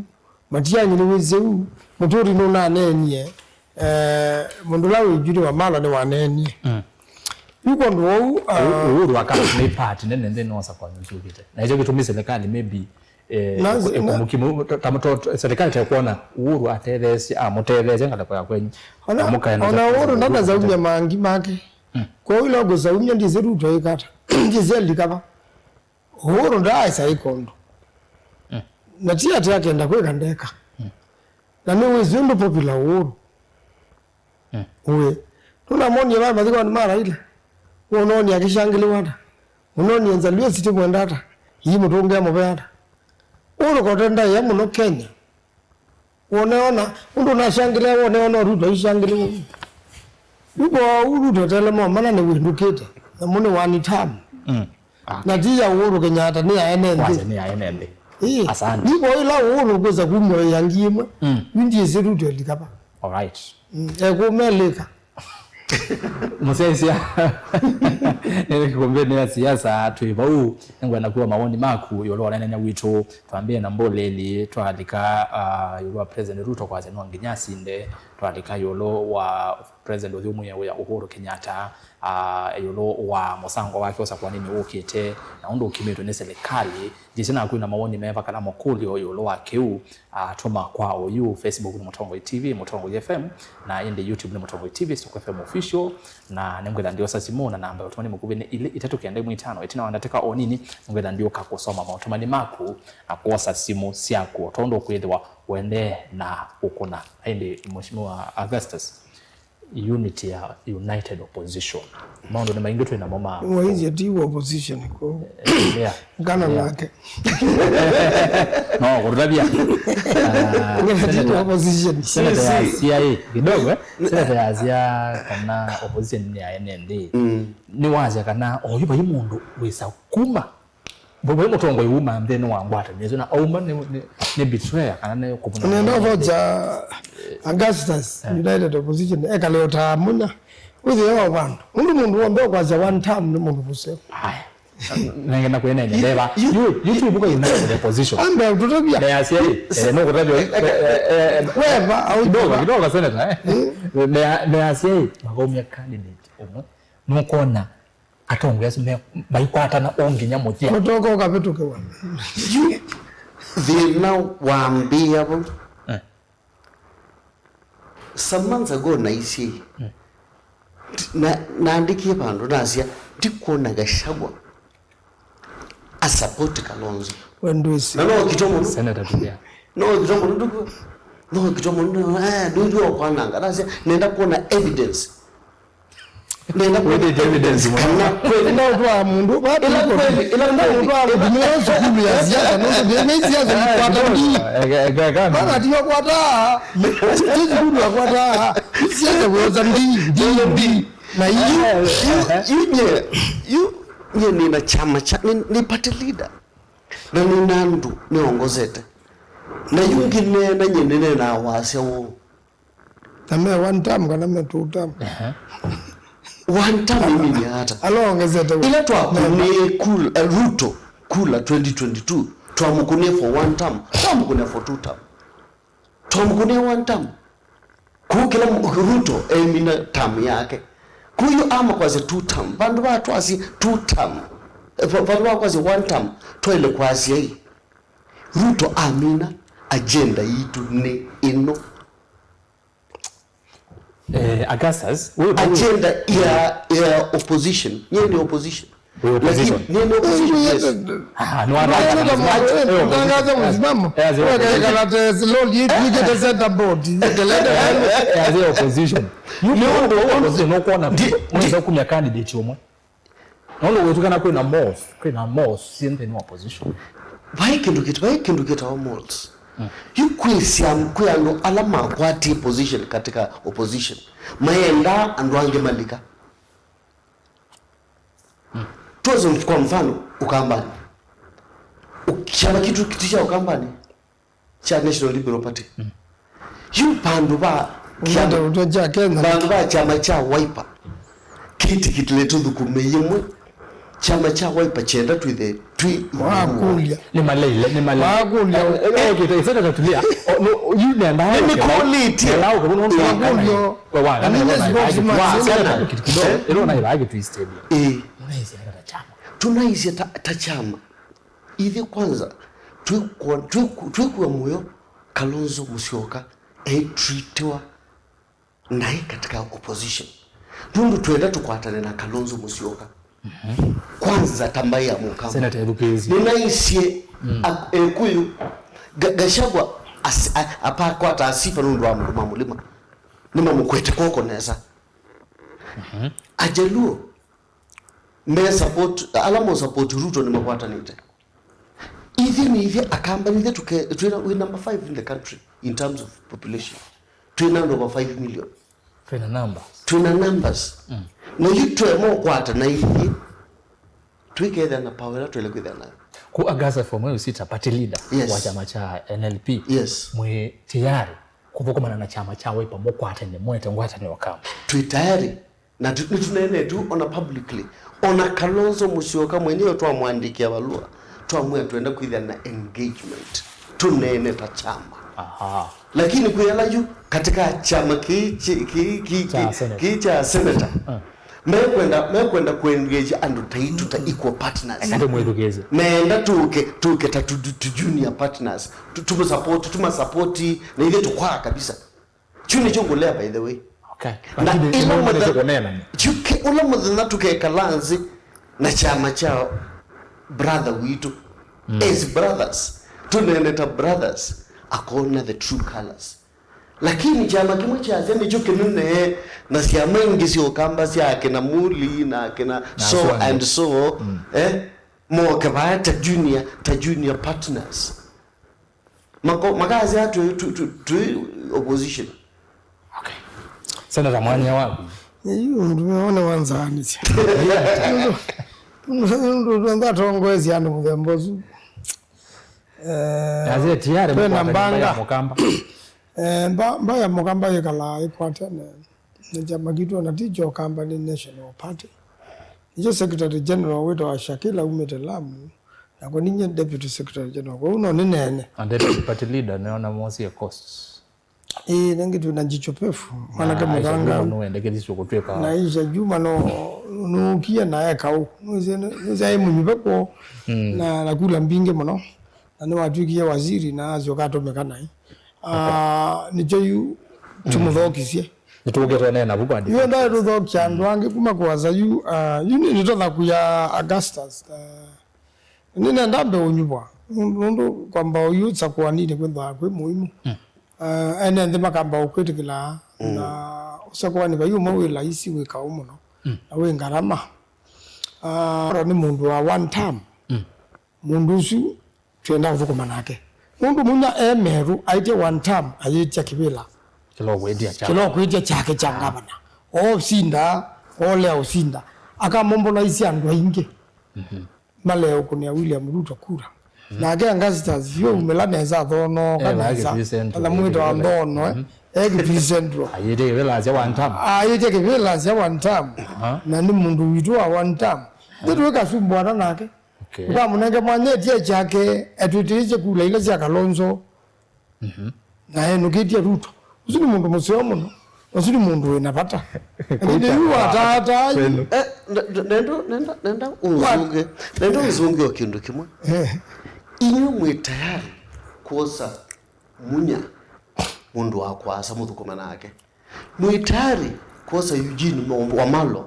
Matiang'i nĩwĩsĩ ũu. Mũturi nũnaneenie. Eh, mũndũ ũla wĩ Eugene Wamalwa nĩwaneenie. Mm. Yu kwondũ wou, ah, Uhuru aka nĩ part nene nthĩnĩ wa sakwani ũsu ũkĩte. Na ĩkyo kĩtumi serikali maybe, eh, na, ĩkũ-, na ĩkũmũkimu, ta, ta, ta, serikali tekwona Uhuru atetheesye, amũtetheesye ngalĩko ya kwenyu. Ona, na mũkaenda ona Uhuru ndanasaumya mangi make. Mm. Kwoou ĩla ngũsaumya ndyĩsĩ Ruto ĩkata. Ndyĩsĩ alika va. Uhuru ndaaĩsa ĩka ũndũ. Mm. Na ti atĩ akenda kwĩka ndeka. Mm. Na nĩwĩsĩ ũndũ popular Uhuru. Mm. Ũĩ. Nũnamonie vai mathikonĩ ma Raila. Ũnoonie akĩshangĩlĩwa ata? Ũnoonie Nzalio sitimwenda ata? Ii mũtũngĩa mũvea ata? Ũndũ kote ndaĩa mũno Kenya. Woneona, ũndũ nashangĩlĩa woneona Ruto aishangĩlĩwa. Yu kwoou Ruto etele momana nĩwĩndũkĩte. Namo nĩ one term. Mm. Ah. Na ti ya Uhuru Kenyatta, nĩ ya ene nthĩ. Kwanza nĩ ya ene nthĩ. Ĩĩ. Asante. Yu kwoou ĩla Uhuru kwĩsa kumya wĩa ngi ĩmwe, mm, yu ndyĩsĩ Ruto elika va. All right. Mm, ekũmelĩka. Mũsyaĩĩsya, nĩ kĩkũmbĩnĩ ya siasa twĩ vau. Nĩngwenda kũa mawoni maku ĩũlũ wa ũneenany'a witũ. Twambĩe na mbũlĩli, twalika, ah, ĩũlũ wa President Ruto kwasya no nginya asinde. Twalika ĩũlũ wa President ũthyũmũo wĩa Uhuru Kenyatta, ah, ĩũlũ wa mũsango wake ũsakũanĩnĩ ũkĩte, na ũndũ ũkimitwe nĩ silikalĩ. Ndyĩsĩ naku wĩna mawoni meva kana makũlyo ĩũlũ wa kĩu, ah, tũma kwa oyu. Facebook nĩ Mũtongoi T V, Mũtongoi F M, na ĩndĩ YouTube nĩ Mũtongoi T V, Stock F M Official, na nĩngwĩtha ndiosa simũ na namba ya ũtũmani mũkuvĩ nĩ ilĩ itatũ kenda ĩmwe itano. Ĩtina wa ndatĩka o nini, nĩngwĩtha ndiũka kũsoma maũtũmani maku na kwosa simũ syaku, o tondũ ũkwĩthĩwa ũendee na ũkũna. Ĩndĩ Mheshimiwa Augustus, unity ya United Opposition. Maũndũ nĩ maingĩ twĩ namo ma waisye ti wa opposition ko. Eh, yeah. Ngana, yeah, nake. No, kũtũtavya. Ah, ngana ti wa opposition. Senator ya C I A kidogo, eh? Senator ya C I A kana opposition nĩ ya ene nthĩ. Mm. Nĩ wasya kana oyu vai mũndũ wĩsa kuma Vau vai mũtongoi uma nthĩnĩ wa ngwatanĩo ĩsu, na auma nĩ, nĩ, nĩ betrayer, kana nĩ kũvũna. Nenda ũvoja Augustus, eh, United Opposition, ekale ũtaamunya. Wĩthĩe wa vandũ. Mũndũ, mũndũ w'onthe ũkwasya one term nĩ mũndũ mũseo. Aya. Nengena kwĩnenya ndeva. You, you, you, you, you, United Opposition. Ambe ũtũtavya. Nĩ asyai, eh, no kũtavya, eh, eh, eh, weva, au kidogo, kidogo, senator, eh. Mm. Nĩ a-, nĩ asyai, makaumya candidate ũmwe. Nũkona atongoi asu me-, maikwatana o nginya mũthya. Ũtoka ũkavĩtũkĩwa. Yu thĩna wambĩĩa vau. Eh. Some months ago naisye, eh, na, naandĩkie vandũ nasya, ndikwona Gachagua a support Kalonzo. We ndwĩsĩ. Na no kito mũno. Senator Tulia. No wĩkĩtwa mũno ndũkũ. No wĩkĩtwa mũno ndũkũ. Eh, ndũithiwa kwananga. Nasya, nenda kuona evidence. Nenda kuona Wĩthĩte evidence evidence mũno. Kana kweli. Enda ũtwaa mũndũ Ĩla kweli, ĩla enda kweli. Ũtwaa mũndũ nĩ siasa kũlũ ya siasa nũndũ nĩ siasa ikwata ndi. Mana tiyo kwata. Ti sukulu akwata. Siasa wĩoza ndi ndi ndi. Na yu Yu nye, yu nye nina chama cha, ni, ni party leader. Na nina andũ nĩongozete. Na yu ngineena nye nĩneenaa wasya ũũ. Na me one term kana me two term. One term imini ata. Alongezete. Ila twakunie kula, eh, Ruto kula twenty twenty-two, twamũkunie for one term, twamũkunia for two term. Twamũkunie one term. Kũu kĩla mũ- Ruto emina term yake. Kũu yu ama kwasya two term. Vandũ va twasye two term. Eh, va- vandũ va kwasya one term, twaile kwasya ĩ. Ruto amina, agenda yitũ nĩ ĩno. Eh, Augustus, we, we, Agenda ya, ya opposition. Nye ni opposition. We opposition. Lakini nye ni opposition, yes. Ah, no, ara- Tangaza msimamo. Wekekala te slowly ikite center board. Ikelele. As a opposition. You know, opposition no kuona. Unaweza kumya candidate umwe. Nondo wetu kana kwina malls, kwina malls sio nthĩnĩ wa opposition. Vai kĩndũ kĩta, vai kĩndũ kĩtawa malls. Yu kwĩsya kwĩ andũ ala makwatie position katika opposition, mayendaa andũ angĩ malika. Tuoze mf- kwa mfano, Ukambani. U- kyama kitu kitu cha Ukambani cha National Liberal Party. Yu vandu va Uganda utwa cha Kenya. Vandu va kyama kya Wiper kĩtikitile tũthũkũme yĩmwe. Kyama kya Wiper kyenda twĩthe twĩ Wakulia. Nĩ maleile, nĩ maleile. Wakulia. Eh, eh, okay, it's better to clear. Oh, no, you nenda. Nĩnĩkũlĩtie. Nenda, okay, no, no, Wakulia. Wewe, Nini wewe, spokesman? wewe, Nini wewe, kitu kidogo. Ilo na ibaki tu stadium. Ĩĩ. Unaisiana na chama. Tunaisye ta, ta kyama. Ithe kwanza twĩkwa- twĩku- twĩkua mũyo Kalonzo Musyoka etritiwa naĩ katika opposition. Nũndũ twenda tũkwatane na Kalonzo Musyoka. Kwanza ta mbaĩ ya Mũkamba. Senator Erukezie. Nĩnaisye ak- Ekuyu Ga- Gachagua as- a- apakwata asifa nũndũ wa mũndũ ma mũlima. Nĩmamũkwete kwoko nesa. Ajaluo me support, ala mo support Ruto nĩmakwatanĩte. Ithe nĩ ithe Akamba nĩ ithe tuke twina we number five in the country in terms of population. Twina andũ over five million. Twina numbers. Twina numbers. Na yu twemo kwata na ithe twiketha na power ĩla twele kwitha nayo. Ku Augustus Wamweu Sita, party leader Yes. wa chama cha N L P. Yes. Mwe tayari kuthukumana na chama cha Wiper mukwatane mwete ngwatanĩo kama. Twĩ tayari na tu- nĩtũneenete ona publicly. Ona Kalonzo Musyoka mwenyewe twamwandĩkĩa valũa twamwĩa twenda kwĩthĩa na engagement tũneene ta kyama. Aha. Lakini kwĩ ala yu katika kyama kĩĩ kĩ- kĩ- kĩ- Kya kĩ- senator. kĩĩ kya senator mekwenda mekwenda kuengage andũ taitũ ta equal partners. Eka ndĩmwĩthukĩĩsye. Meenda tũke tũke ta tu, tu, tu junior partners. Tu- tũmũsupport, tũmasapoti na ithe tũkwaa kabisa. Kyu nĩkyo ngũlea, by the way. Okay. Na Lakini ĩla nĩwonete mũthe- kũneena nĩ. kyu kĩ- ũla mũthenya tũkekala nzĩ na kyama kya brother witũ as brothers, tũneene ta brothers, akona the true colors. Lakini kyama kĩmwe kyasya nĩkyo kĩnene na syama ingĩ sya Ũkamba sya akĩna Muli na akĩna so so and and so, eh, moke vaa ta junior, ta junior partners. Mako- makasya twĩ twĩ- twĩ- twĩ opposition. Okay. Senator Mwanya waku. Yu ndume one wanzaanĩsya. Nũndũ twanza tongoesya andũ mũthemba ũsu. Eh, Azeti yare kwĩna mkwata mbanga. Ya Mũkamba. Eh, mba- mbaĩ ya Mũkamba yĩkalaa ĩkwatene na kyama kitũ ona ti kya Ũkamba, nĩ National Party. Nĩkyo Secretary General wĩtawa Shakila umĩte Lamu, na kwa ninye Deputy Secretary General. Kwa hiyo no nĩneene. And deputy party leader nĩona mosie costs. Ĩĩ, nangĩ twĩ na Njicho Pefu, mwanake mũthanga. Nũendekethĩsye kũtwĩka. Na Aisha Juma no nũkie na eka ũ. Nũsya aĩ mũnyuve kwoo na na kula mbingĩ mũno. Na nĩwatwĩkie waziri na asyoka atũmĩka naĩ. Ah, nĩkyo yu tũmũthokisye. Nĩtũkĩte neena vuku andũ. Yu ndaĩ tũthokya andũ angĩ kuma kũasa yu, ah, yu nĩ nĩtothaku ya Augustus. Ah, nĩnenda mbe ũnyuvwa. Nũndũ kwamba ũyu ũsakũaninĩ kwĩthĩwa kwĩ mũimũ. Mm. Ah, ene nthĩ makamba ũkwĩtĩkĩla, mm, na ũsakũani vai ũmwe wĩ laisi, wĩ kaũ mũno, mm, na wĩ ngarama. Ah, nĩ mũndũ wa one term. Mm. Mũndũ ũsu twenda kũthũkũma nake. Mũndũ Munya e Meru aĩtye one term, ayĩtya kĩvĩla. Kĩla ũkwĩtya kyake. Kĩla ũkwĩtya kyake kya ngavana. Oosinda, oolea ũsinda. Akamombolaisya andũ aingĩ. Mhm. Maleũkũnĩa William Ruto kura. Mhm. Nake Augustus, yo umĩla nesa, athoonoka nesa. Ela Kitui Central, na mwĩto wa thoono, eh. Mhm. E Kitui Central. Ayĩtye kĩvĩla asya one term. Ayĩtye kĩvĩla asya one term. Aha. Na nĩ mũndũ witũ wa one term. Ithyĩ tũikasumbũana nake. Okay. Tũkamũnenge mwanya etie kyake, etwĩtĩĩsye kula ila sya Kalonzo. Mhm. Na enũkĩtye Ruto. Ũsu nĩ mũndũ mũseo mũno. Ũsu nĩ mũndũ wĩ na vata. Lakini yu wataataa yu. Eh, nde-, nde-, nenda, nenda, nenda ũzunge. Nenda ũzunge o kĩndũ kĩmwe. Eh. Inyuĩ mwĩ tayari kwosa Munya mũndũ wa kũasa mũthũkũme nake? Mwĩ tayari kwosa Eugene Mo-, Wamalwa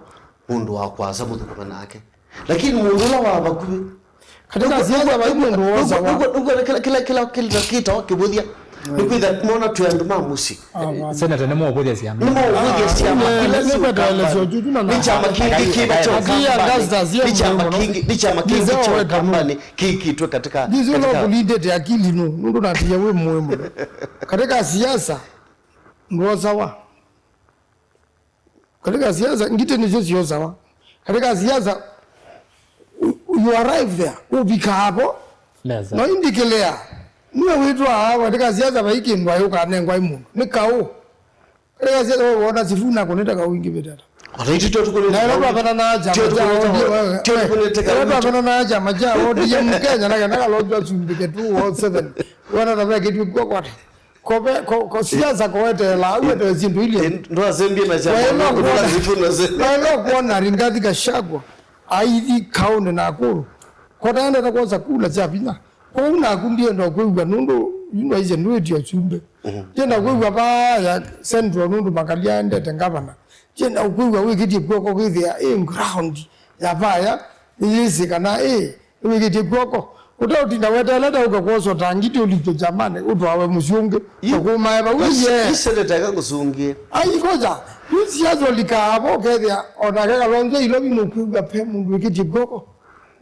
mũndũ wa kũasa mũthũkũme nake? Lakini mũndũ ũla wa vakuvĩ. Katika siasa vai mũndũ wosawa. Nĩkwona kĩla, kĩla, kĩla, kĩla kĩtawa kĩvũthya. Nĩkwĩtha mona twĩ andũ ma mũsyĩ. Ah, bwana. Senate nĩmũũvũthya syama. Nĩmũũvũthya syama. Ah, kĩla nĩ, nĩ kweteelesya ũtutu na nĩ kyama kĩngĩ kĩva kya Augustus, ũkambani. Nĩ kyama kĩngĩ, nĩ kyama kĩngĩ kya ũkambani kĩkĩtwe katika, katika. Ndisĩ ũla ũkũlindĩte akili nũ, nũndũ natiie wĩ mũĩ mũno. Katika siasa, ndwosawa. Katika siasa, ngitĩ nĩsyo syosawa. Katika siasa, u-, you arrive there, ũvika hapo, nesa, na indeclare. Niwe wĩtwaa katika siasa, vai kĩndũ ayũkanengwa ĩ mũndũ. Nĩ kaũ. Katika siasa, we wona Sifuna kũnĩta kaũ ingĩ vitata. Ona itũ tũkũnĩta. Na ĩla twavenanaa kyama kya O D M, we, we, ĩla twavenanaa kyama kya O D M Kenya, na kenda Kalonzo asumbĩke two oh seven. Wona ta vekĩtw'e kw'oko ata. Kove, ko, ko siasa koweteela, au wetewe syĩndũ ilĩ. Ĩ, ndwasembie na chama. Waĩle kuona, waĩle kuona Rigathi Gachagua aithi kaũnĩ Nakuru. Kotaendete kwosa kula sya vinya. Kwoou naku ndienda kwĩw'a nũndũ yu ndwaisye ndwĩtye ũsumbĩ. Mhm. Ndienda kwĩw'a vaya Central nũndũ Makali aendete ngavana. Ndienda kwĩw'a wĩkĩtye kw'oko kwĩthĩa ĩ ground ya vaya nĩyĩsĩ kana ĩ Nĩwĩkĩtye kw'oko. Ũteũtinda weteelete ũke kwoswa ta ngiti ũlikye kyamanĩ, ũtwawe mũsyĩ ũngĩ. Yu, ũkũmae vau, yu, iye. Yu seneta eka ngũsũngĩe. Ai, koja, yu siasa ũlikaa vo ũkethĩa, o nake Kalonzo Ilovi nũkwĩw'a ve mũndũ wĩkĩtye kw'oko.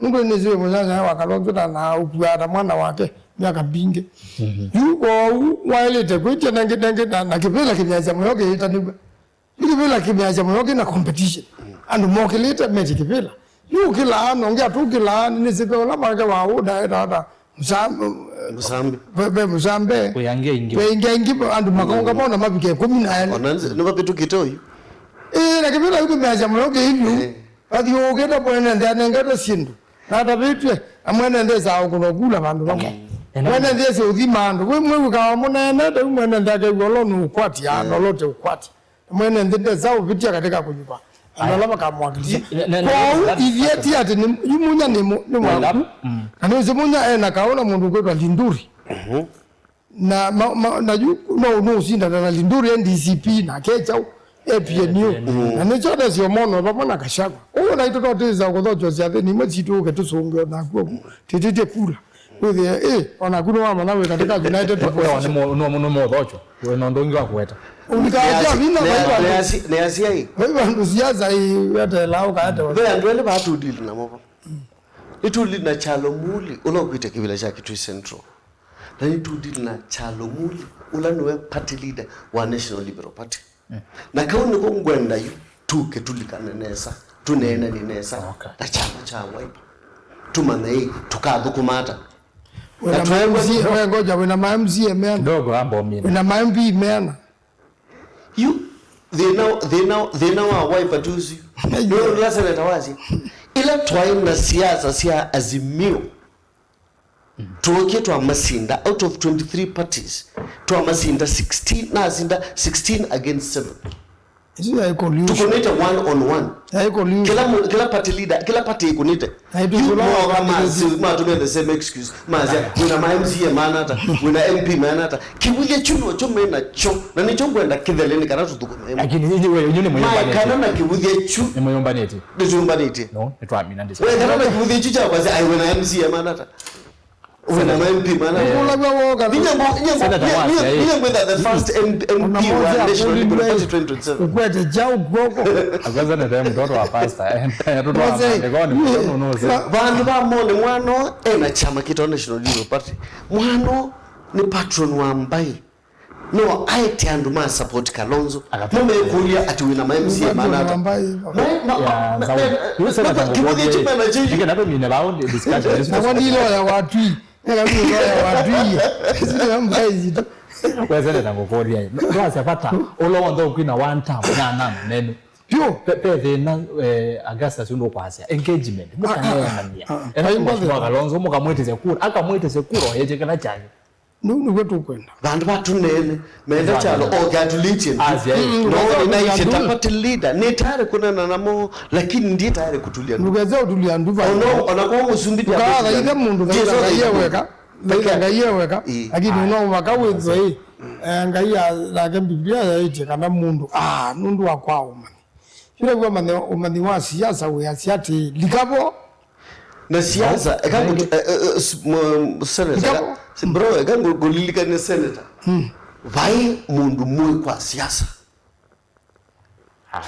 Nũndũ nĩsĩ mũnyanya wa Kalonzo na, na ũkuaa ta mwana wake myaka mbingĩ. Mhm. Yu kwoou waĩlĩte kwĩtya nengĩ, nengĩ, na, na kĩvĩla kĩmeasya mũyo kĩyĩtanĩw'a. Yu kĩvĩla kĩmeasya mũno kĩna competition. Andũ mokĩlĩte meti kĩvĩla. Yu ũkĩlaa, nongi atũkĩlaa, nĩnĩsĩ ve ũla make wa ũda etawa ta Mũsa-, Mũsambi. Ve, ve Mũsambe. Kwĩ angĩ aingĩ. Kwĩ angĩ aingĩ, andũ makaũngama ona mavike ĩkũmi na elĩ. Ona nĩ-, nĩvavĩtũkĩte ũyu. Ĩĩ, na kĩvĩla yu kĩmeasya mũno kĩilyũ. Ĩĩ. Athiũũkĩte mwene nthĩ anengete syĩndũ. Na atavĩtw'e, na mwene nthĩ esaa ũkũna ũkula vandũ vamwe. Okay. Mwene nthĩ esi ũthima andũ. Wĩ mwĩw'ĩkaa mũneenete, yu mwene nthĩ akew'a ũla nũũkwatya, na ũla ũteũkwatya. Mwene nthĩ ndesa ũvĩtya katika kũnyuva andũ ala makamwakilisha. Kwoou ithyĩ ti atĩ nĩ, yu Munya nĩ mũ-, nĩ mwaku. Mm. Na nĩwĩsĩ Munya ena kaũ na mũndũ ũkwĩtwa Linturi. Mhm. Na, ma, ma, na yu no, no ũsindana na Linturi e D C P na Kechau e P N U. E P N U. Na nĩkyo ndesio mono vamwe na Gachagua. Ũguo naitũ no twĩsa kũthokya syathĩnĩ imwe sitũ ũke tũsũnge o naku ũguo. Tĩtĩtye kula. Wĩthĩe, ĩ, o naku nĩwamanya wĩ katika United Opposition. Nĩ mũthokyo. Wĩ na ũndũ ũngĩ wa kũweta. Ũlikaa kya vinya vai vandũ. Nĩ asia ĩ. Vai vandũ siasa ĩ, weteelaa ũkaete. Ve andũ elĩ vaa tũdili namo vo. Nĩtũdili na Kyalo Muli, ũla ũkwĩte kĩvĩla kya Kitui Central. Na nĩtũdili na Kyalo Muli, ũla nĩwe party leader wa National Liberal Party. Mm. Na kau nĩko ngwenda yu, tũke tũlikane nesa, tũneenanie nesa, okay, na kyama kya Wiper. Tũmanye ĩ, tũkathũkũma ata. Wĩna ma M C A, we ngoja, wĩna ma M C A meana. Kidogo, amba ũmine. Wĩna ma M P meana. Yu, thĩna, thĩna, thĩna wa Wiper ti ũsu. Nĩũndũ seneta wasya. Ila twaĩ na siasa sya Azimio, Twokie twamasinda, out of twenty-three parties, twamasinda sixteen, nasinda sixteen against seven. Isu yaĩ collusion. Tũkũnĩte one on one. Yaĩ collusion. Kila mu-, kila party leader, kila party ĩkũnĩte. Yaĩ yu tũsũla moka wa masi, matũmĩa the same excuse. Masya, wĩna ma M C A maana ata, wĩna M P maana ata. Kĩvũthya kyu nokyo me nakyo. Na nĩkyo ngwenda kĩthele nĩ kana tũthũkũme. Lakini nyinyi, we, nyinyi nĩ mwĩyũmbanĩtie. Maekana na kĩvũthya kyu. Nĩ mwĩyũmbanĩtie. Nĩtũyũmbanĩtie. No, nĩtwamina ndĩsa. Wekana na kĩvũthya kyu kya kwasya, ai, wĩna M C A maana ata. Wĩna ma M P mana. Eh. Kũlaw'a woka. Ninyambo, ninyambo, Senator Wasya, eh. Ninyambo the first M-, M P wa National Liberal Party twenty twenty-seven. Ũkwete kyaũ kw'oko? Akwa Senator e mtoto wa pastor. Eh, mtoto wa Mose, maandĩkoni, yeah. Mtoto no se. Ba-, vandũ va mone mwano ena kyama kĩtawa National Liberal Party. Mwano nĩ patron wa mbaĩ. No aete andũ ma support Kalonzo. Akapata. Mũmekũlya atĩ wĩna ma M C A mana ata. Mbaĩ. Ma-, ma-, ya, ma-, sawa. Ma-, yu sema ma-, tangu kĩmũthĩ kwa kĩmwe na kĩngĩ. Nĩkenda tũmine bao discussion. Na wani loya wa Twi. Nĩkenda wĩ loya wa Twi. Sio mbaĩ zitũ. We Senator ngũkũlya. Twasya vata. Ũla wonthe ũkwina one term. Na nana nenu. Pyo. Pe, pe thĩna, eh, Augustus ũndũ kwasya. Engagement. Mũkaneenania. Ah, ah, ah. Ena Mheshimiwa Kalonzo, mũkamwĩtĩsya kura. Akamwĩtĩsya kura, oyete kĩla kyake. Nĩu nĩw'o tũkwenda. Vandũ va tũneene, menda kyalo, oke atulĩtye nthĩ. Asya, eh. Mm, no, ndũkesa nĩnaisye ũtulia ta andũ. Party leader, nĩ tayari kũneena namo, lakini ndiĩ tayari kũtulia nthĩ. Ndũkesa ũtulia andũ va. Ona, ona kwa mũsumbĩ ndũkathaithe mũndũ, thaitha Ngai e weka. Thaitha Ngai e weka. Ĩĩ. Lakini no mũvaka wĩthwe, ĩ, eh, Ngai ya, nake Biblia yaĩtye kana mũndũ, ah, nũndũ wa kwa ũmanyi. Yũla wĩ ũmanyi, ũmanyi wa siasa wĩasya atĩ, lika vo. Na siasa, eka ngũ-, eh, eh, eh, s-, m-, senator, eka, bro, eka ngũ-, ngũlilikane senator. Vai mũndũ mũĩ kwa siasa.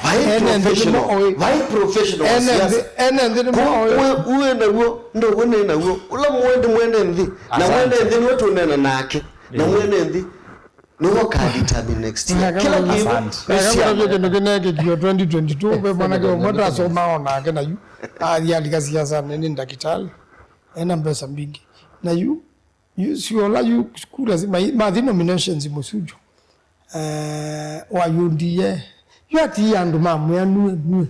Vai professional. Vai professional wa siasa. Ene nthĩ nĩmo oĩ. Uwe, uwe naw'o, ndo uwe nĩ naw'o. Ula mwende, mwende nthĩ. Na mwende nthĩ nĩwe tũnena nake. Na mwende nthĩ. Nĩwe ũkadetermine next year. Kĩla kĩndũ nĩ siasa. Kĩndũ kĩnekĩkio twenty twenty-two, ve mwanake ũmwe ndasoma o nake na yu athi alika siasa nene ndakitali. Ena mbesa mbingĩ. Na yu, yu siola yu kura zi-, ma, mathi nominations mũsujo. Eh, wa U D A. Yu ati andũ mamwĩa nue, nue.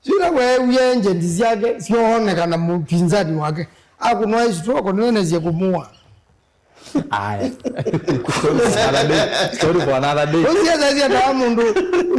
Yĩla weewie agent syake syoonekana mũpinzani wake, akũnwa stroke nĩwenesie kũmũa. Aya. Story for another day. Story for another day. Ũsiasasya ta mũndũ,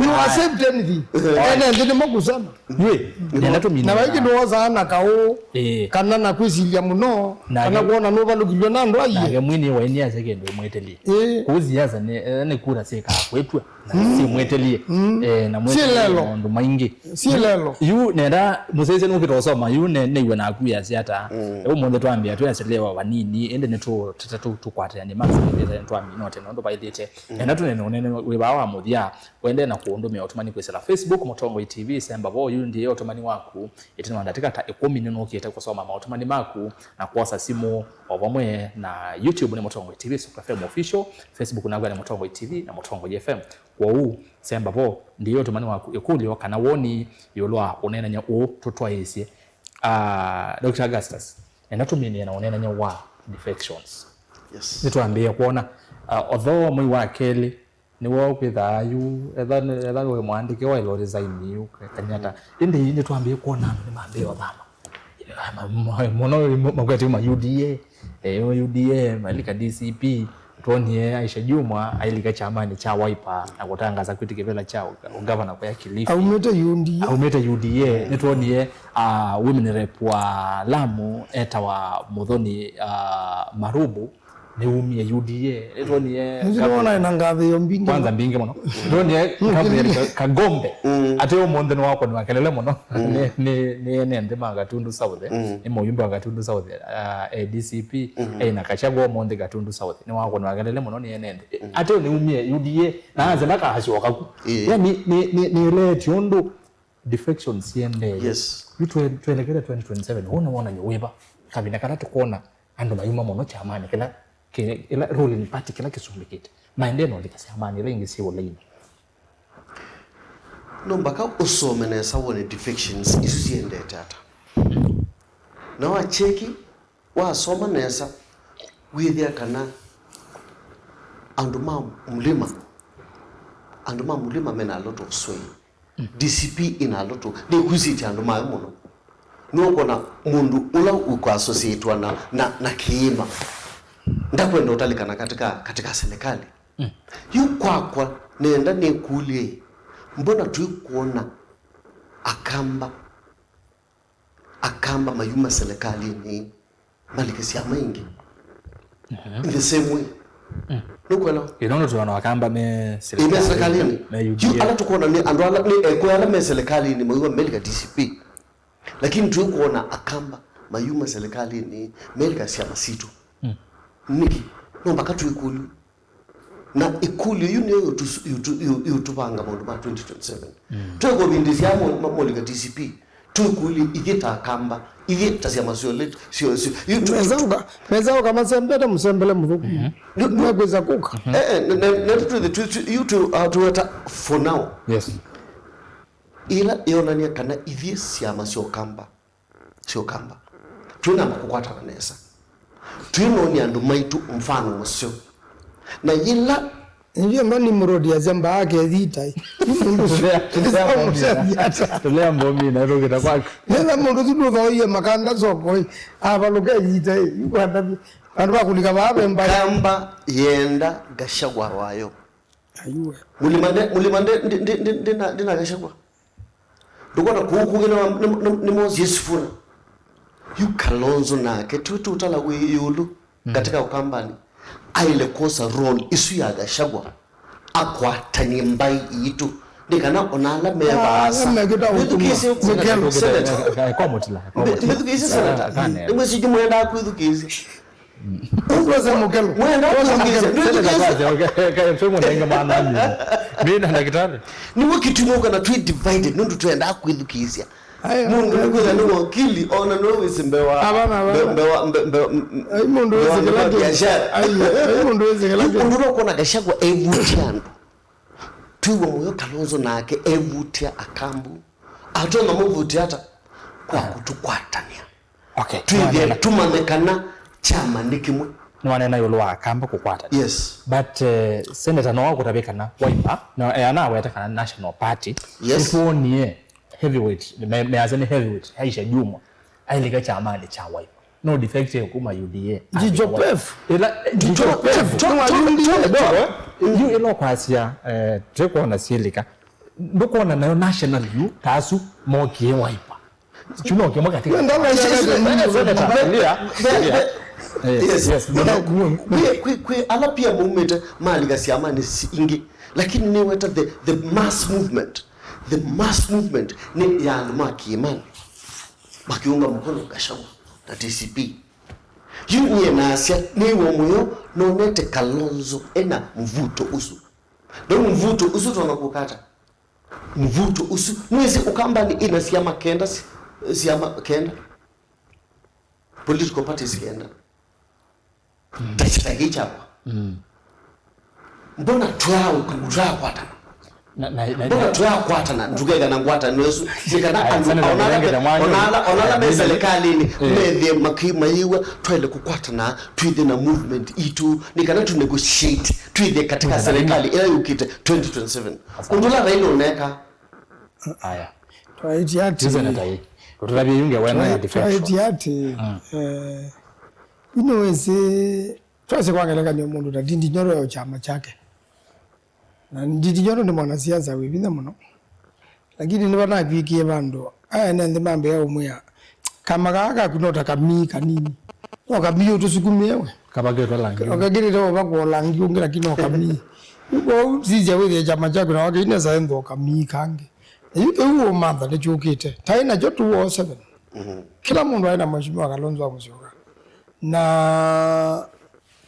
you accept anything. Ene nthĩ nĩmo kusema. Ywe, nenda tũmine. Na vai kĩndũ wosaa na kaũ, eh, kana na kwĩsilya mũno, kana kwona nũvalũkilwe na andũ aiĩ. Nake mwini waini ase kĩndũ mwĩtĩlie. Eh. Kũu siasa nĩ, eh, nĩ kura syĩkaa kwĩtw'a. Na simwĩtĩlie. Eh, na mwĩtĩlie maũndũ maingĩ. Syĩ lelo. Yu nenda mũsese nũkĩta ũsoma, yu ne, nĩw'e naku yasya ata. Ũmũnthĩ twambĩa twĩaselewa vanini, ĩndĩ nĩtũtata tũkwatĩanĩ masinĩthĩte nĩtwamina ũtene ũndũ vaĩlĩte. Nenda tũnene ũnene wĩ vaa wa mũthya, wende na kũndũmĩa ũtũmani kwĩsĩla Facebook, Mũtongoi T V, semba vo, yu ndiye ũtũmani waku. Ĩtina wa ndatĩka ta ĩkũmi nĩnũkĩte kũsoma maũtũmani maku na kwosa simũ, o vamwe na YouTube nĩ Mũtongoi T V, Super F M Official, Facebook naku nĩ Mũtongoi T V na Mũtongoi F M. Kwoou, semba vo, ndiye ũtũmani waku ĩkũlyo kana woni ĩũlũ wa ũneenany'a ũũ tũtwaĩĩsye. Ah, Doctor Augustus, nenda tũminĩe na ũneenany'a wa defections. Yes. Nĩtwambĩĩe kwona, ah, although mwei wa kelĩ nĩw'o kwĩthaa yu, etha, etha wĩ mũandĩke waĩle resign yu, Kenyatta. Ĩndĩ yu nĩtwambĩĩe kwona andũ nĩmambĩĩe ũthama. Ma-, ma-, mũno makwete ma U D A, eh, U D A, malika D C P, twonie Aisha Jumwa ailika kyamanĩ kya Wiper na kũtangaza kwĩtĩkĩvĩla kya ũ-, ũngavana kũya Kilifi. Aumĩte U D A. Aumĩte U D A, nĩtwonie, ah, women rep wa Lamu etawa Muthoni, ah, Marubu, nĩumie U D A. Nĩtwonie Nĩsĩ nĩwona ena ngathĩĩo mbingĩ. Kwanza mbingĩ mũno. Nĩtwonie Gabriel Ka-, Kagombe. Mm. Atĩ ũmũnthĩ nĩwakũnwa kelele mũno. Mm. Nĩ, nĩ, nĩ ene nthĩ ma Gatundu South, eh. Mm. Nĩ mũyumbe wa Gatundu South, ah, eh, D C P. Mm. Eh, na Gachagua ũmũnthĩ Gatundu South. Nĩwakũnwa kelele mũno nĩ ene nthĩ. Mm. Atĩ nĩumie U D A. Na anze ndakasyoka ku. Ĩĩ. Yani, nĩ, nĩ, nĩ, nĩeleetye ũndũ defections siendee. Yes. Yu twe-, twelekete twenty twenty-seven, wona wonany'o wĩva? Kavinda kala tũkona andũ mayuma mũno kyamanĩ kĩla kĩ-, ĩla ruling party kĩla kĩsumbĩkĩte, maendee na ũlika syamanĩ ila ingĩ syĩ ũlainĩ. No mpaka ũsome nesa wone defections isu siendete ata. Na wacheki, wasoma nesa, wĩthĩa kana andũ ma mũlĩma, andũ ma mũlĩma mena a lot of sway. D C P ĩna a lot of, nĩkwĩsĩtye andũ mayo mũno. Nũkwona mũndũ ũla ũkũassociatwa na, na, na kĩĩma ndakwenda ũtalikana katika, katika serikali. Mm. Yu kwakwa, nenda nĩkũlye, mbona twĩkwona Akamba, Akamba mayuma serikalini malike syama ingĩ? Mhm. In the same way. Mm. Nũkwelewa? Ĩno nũtwĩona Akamba me ĩ me serikalini, serikalini. Me U D A. Yu ala tũkwona nĩ andũ ala, nĩ ekwe ala me serikalini mayuma melika D C P. Lakini twĩkwona Akamba mayuma serikalini melika syama sitũ. Nĩkĩ? No mpaka twĩkũlw'e. Na ĩkũlyo yu nĩyo yũtũ- yũtũ- yũ- yũtũvanga maũndũ ma twenty twenty-seven. Twĩkũvindĩsya mo- ma- molika T C P, twĩkũlye ithyĩ ta Akamba, ithyĩ ta syama syo let- syo- syo- yu- tu- Mesa ũka- mesa ũka masembete mũsembele mũthũku. Yu- yu- Mekwĩsa kũka. Eh, eh, na- na- na twĩthĩ twi- twi- yu tu- ah, tuweta for now. Yes. Ĩla yonania kana ithyĩ syama sya Ũkamba sya Ũkamba. Twĩnamba kũkwatana nesa. Twĩnonia andũ maitũ mfano mũseo. Na yĩla Ndio ndo Nimrod asya mbaa kethita. Tũlea- tũlea mbomina. Tũlea mbomina, tũkĩta kwaku. Nĩla mũndũ ũsu ndũthoie makanda soko, ĩ, avalũka ethita, ĩ, yu kwanda vi- vandũ va kũlika vaa ve mbaĩ. Kamba yenda Gachagua wayo. Aiwe. Mũlima nde- Mũlima nde- ndi- ndi- ndi- ndina- ndina Gachagua. Ndũkwona kũu kũngĩ nĩwa- nĩ- nĩ- nĩmosie Sifuna. Yu Kalonzo nake, tiwe tũtala wĩ ĩũlũ katika Ũkambani. Aile kwosa role isu ya Gachagua. Akwatanie mbaĩ iitũ. Nĩ kana ona ala me vaasa. Ala mekĩta ũtumwa. Wĩthukĩĩsye Mũkelo. Senator. Ka- ka- kwa mũtila, kwa mũtila. Wĩthukĩĩsye Senator. Ka- ka- nĩmwĩsĩ yu mwenda kwĩthukĩĩsya. Ũndũ wese Mũkelo. Mwenda kwĩthukĩĩsya, ndwĩthukĩĩsya. Kae mfemo nenge mwananyi. Mimi na daktari. Nĩw'o kĩtumi ũkana twĩ divided, nũndũ twendaa kwĩthukĩĩsya. Aya. Mũndũ nĩkwĩtha nĩ wakili, ona no wĩsĩ mbewa. Abana, abana. Mbe- mbewa- mbe- mbe- m- m- Ai, mũndũ mbewa wĩsĩ kĩla kĩndũ. Biashara. Ai, ai, mũndũ wĩsĩ kĩla kĩndũ. Ũndũ no kuona Gachagua evutia andũ. Twĩw'a mũyo Kalonzo nake evutia Akambu. Atonya mũvutia ata? Kwa kũtũkwatania. Okay. Twĩthĩe tũmanye kana kyama nĩ kĩmwe. Nĩwanena ĩũlũ wa Akamba kũkwatana. Yes. But, eh, Senator no akũtavye kana Wiper, no, eh, anaweta kana National Party, yes, nĩtwonie heavyweight, me- measya nĩ heavyweight, Aisha Jumwa, ailika kyamanĩ kya Wiper. No defect ĩyo kuma U D A. Jicho pefu. Ila- Jicho pefu. Jicho pefu. Yu ĩla kwasya, eh, tũkwona syĩlika. Ndũkwona nayo national yu ta asu mokie Wiper. Chuno kĩmwe katika. Ndio, ndio, ndio, ndio, ndio, ndio, ndio, ndio. Yes, yes. Kwĩ- kwĩ- kwĩ ala pia maumĩte malika syamanĩ si- ingĩ, lakini nĩweta the, the mass movement, the mass movement nĩ ya andũ ma kĩĩmanĩ makiunga mkono Gachagua na D C P. Yu nyie nasya nĩw'o mũyo nonete Kalonzo ena mvuto ũsu. Ndio mvuto ũsu twana kũkata. Mvuto ũsu. Nĩwĩsĩ Ũkambanĩ ĩna syama kenda, si- syama kenda. Political parties kenda. Mm. Ta kĩta kĩĩ kyakwa. Mm. Mbona twaũka, twakwatana? Na- na- na- Mbona na- twakwatana? Ndũkeka na ngwatanĩo ĩsu. Nĩ kana Aya, andũ, Senator, ona ala me- ndĩrengete mwanya. Ona ala- ona ala me Eh, serikalini, eh, methĩe maki- mayĩw'a twaĩle kũkwatana, twĩthĩe na movement itũ. Nĩ kana tu negotiate, twĩthĩe katika serikali ĩla yũkĩte twenty twenty-seven. Asante. Ũndũ ũla Raila ũneka. Aya. Twaĩtye atĩ. Yu Senator ĩ. Ũtũtavye yu ngewa ĩno ya defection. Twaĩtye atĩ, mm, eh, yu nĩwĩsĩ, twasye kwa ngelekany'o mũndũ ta Ndindi Nyoro e kyama kyake. Na Ndindi Nyoro nĩ mwanasiasa wĩ vinya mũno. Lakini nĩvanavikie vandũ, aya ene nthĩ mambĩa ũmwĩa, "Kama kaa kaku no ta kamii kanini. No kamii ũtũsukumĩe we." Kavakĩtwe langi. Okakĩrĩte ovakwa langi ũngĩ, lakini no kamii. Kwoou sisya wĩthĩe kyama kyaku na wakĩinesa ethwa kamii kangĩ. Na yu kĩu ũmantha nĩkyũkĩte. Taĩ nakyo two oh seven. Mhm. Kĩla mũndũ aĩ na Mheshimiwa Kalonzo wa Musyoka. Na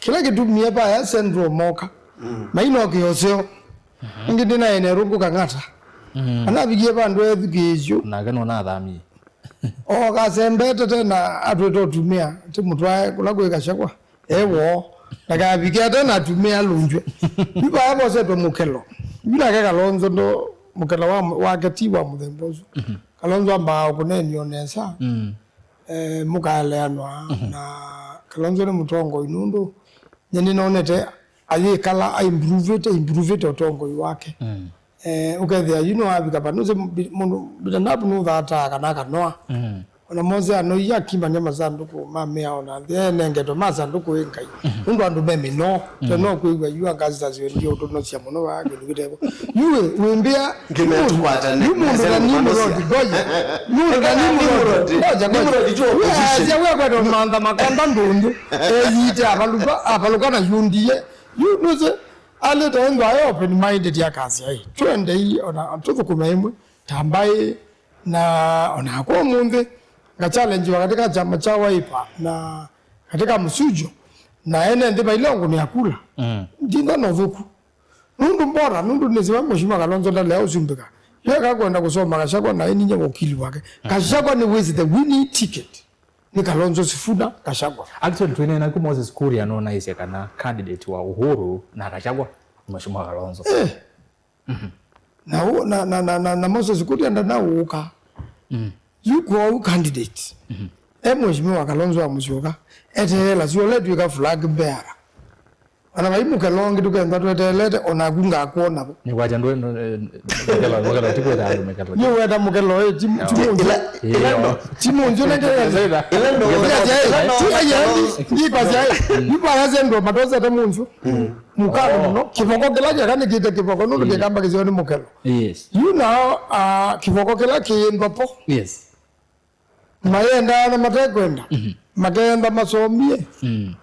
kĩla kĩtumie vaya Central moka, mm, mainokĩa ũseo. Mhm. Ĩngĩ ndĩnaene rũngũ Kang'ata. Mm. Anavikie vandũ ethukĩĩsyo. Nake nũnathamie. O kasembete tena atwĩta ũtumĩa, ti mũtwae kũla kwĩ Gachagua. Ewo, ndakavike ate na atumĩa alũngywe. Yu vaya vosetwe Mũkelo. Yu nake Kalonzo ndo, Mũkelo wa, wake ti wa mũthemba ũsu. Mhm. Kalonzo ambaa kũneenio o nesa. Mm. Eh, mũkaeleanwa. Mhm. Na Kalonzo nĩ mũtongoi nũndũ nye nĩnonete ayĩkala aimprovĩte, improvĩte ũtongoi wake. Mm. Eh, ũkethĩa yu nĩwavika va nũsĩ mũndũ binadamu nũthataa kana akanoa. Mm. Ona Mose anoie akimanya masandũkũ ma mĩao na nthĩ enengetwe masandũkũ ĩ Ngai. Mhm. Nũndũ andũ me mĩnoo. Mm. Te no kwĩw'a yu angazita sio ndio ũtũnosya mũno vaa kĩndũ kĩtevo. Yu wĩ- wĩmbĩa Nginya tũkwatane. Yu mũndũ ta Nimrod, ngoja. Mũndũ ta Nimrod. Ngoja, ngoja. Nimrod tu opposition. Yu aasya we kwete mantha makanda ndũndũ. Eyite avalũka, avalũka na yundie. Yu nũsĩ, alĩte ĩndwa aĩ open minded akasya, "Ĩ, twendei ona tũthũkũme ĩmwe, ta mbaĩ, na onakwa ũmũnthĩ, ngachallengiwa katika kyama kya Wiper na katika mũsujo." Na ene nthĩ mailongũnĩa kula. Mm. Ndinga na ũthũku. Nũndũ mbora, nũndũ nĩsĩwa Mheshimiwa Kalonzo ndalea ũsumbĩka. Yeka kwenda kũsoma Gachagua na ĩninye wakili wake. Gachagua nĩ wĩsĩ the winning ticket. Nĩ Kalonzo Sifuna Gachagua. Actually, twĩneena ku Moses Kuria nũnaisye kana candidate wa Uhuru na Gachagua nĩ Mheshimiwa Kalonzo. Eh. Na, ũ- na, na, na, na, na Moses Kuria ndanaũka. Mm. Yu kwoou candidate. E Mheshimiwa Kalonzo wa Musyoka. Eteela, si ũletw'ĩka flag bearer. Ona vai mũkelo ũngĩ tũkethwa tweteelete, onaku ngakwona vo. Nĩkwatya ndwe, ndwe, eh, mũkelo, mũkelo, ti kwĩta andũ mũkelo. Nĩ weta mũkelo, eh, ti, ti mũndũ. Ila, ila ndo. Ti mũndũ nĩ ngeretha. Ila ndo. Ila ndo. Ila ndo. Ila ndo. Ila ndo. Yu paya sendwa matosete mũndũ. Mũkano mũno, kĩvoko kĩla kĩeka nĩkĩte kĩvoko, nũndũ kĩkamba kĩseo nĩ mũkelo. Yes. Yu nao, ah, kĩvoko kĩla kĩĩ mbapo. Yes. Mayendaa na matekwenda. Mhm. Makeyenda masomie. Mm.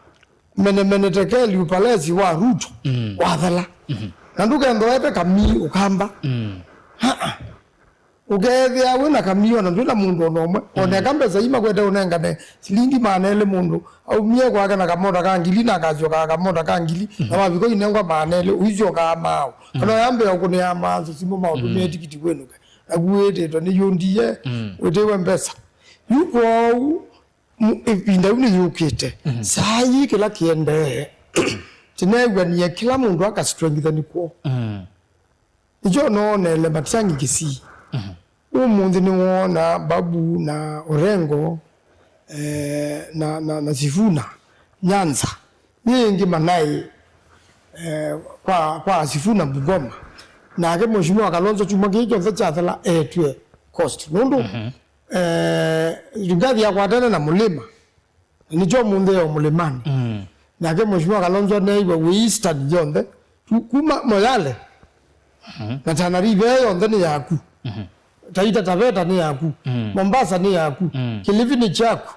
Mene mene tekeli upalesi wa Ruto. Mm. Wathela. Mhm. Na ndũkendhoete kamii ũkamba. Mm. Ha-a. Ũkeethĩa wĩ na kamio na ndwĩ na mũndũ o na ũmwe. Mm. Oneka mbesa ii makwete ũnengane silingi maana elĩ mũndũ aumie kwake na kamota ka ngili na akasyokaa kamota ka ngili, na wavika ũinengwa maana elĩ, ũisyokaa maũ. Kana ũyambĩa ũkũnĩaa maanzo simũ maũtũmĩe tikiti wĩnũke. Naku wĩtĩtwe nĩ yũndie, wĩtĩwe mbesa. Yu kwoou, mu- ĩvinda yu nĩyũkĩte. Saa ii kĩla kĩendee, tĩneew'anie kĩla mũndũ akastrengithani kwoo. Mm. Nĩkyo nooneele Matiang'i Kisii. Mhm. Ũmũnthĩ nĩwoona Babu na Orengo, eh, na, na, na Sifuna Nyanza. Nĩ ĩngĩ manaĩ, eh, kwa, kwa Sifuna Bungoma. Nake Mheshimiwa Kalonzo kyumwa kĩĩ kyonthe kyathela eetw'e coast. Nũndũ, mhm, eh, Rigathi akwatene na mũlĩma. Na nĩkyo mũnthĩ yo mũlĩmanĩ. Mm. Nake Mheshimiwa Kalonzo neew'a wĩ Eastern yonthe. Tu- kuma Moyale. Mhm. Na Tana River yonthe nĩ yaku. Mhm. Taita Taveta nĩ yaku. Mm. Mombasa nĩ yaku. Mm. Kilifi nĩ kyaku.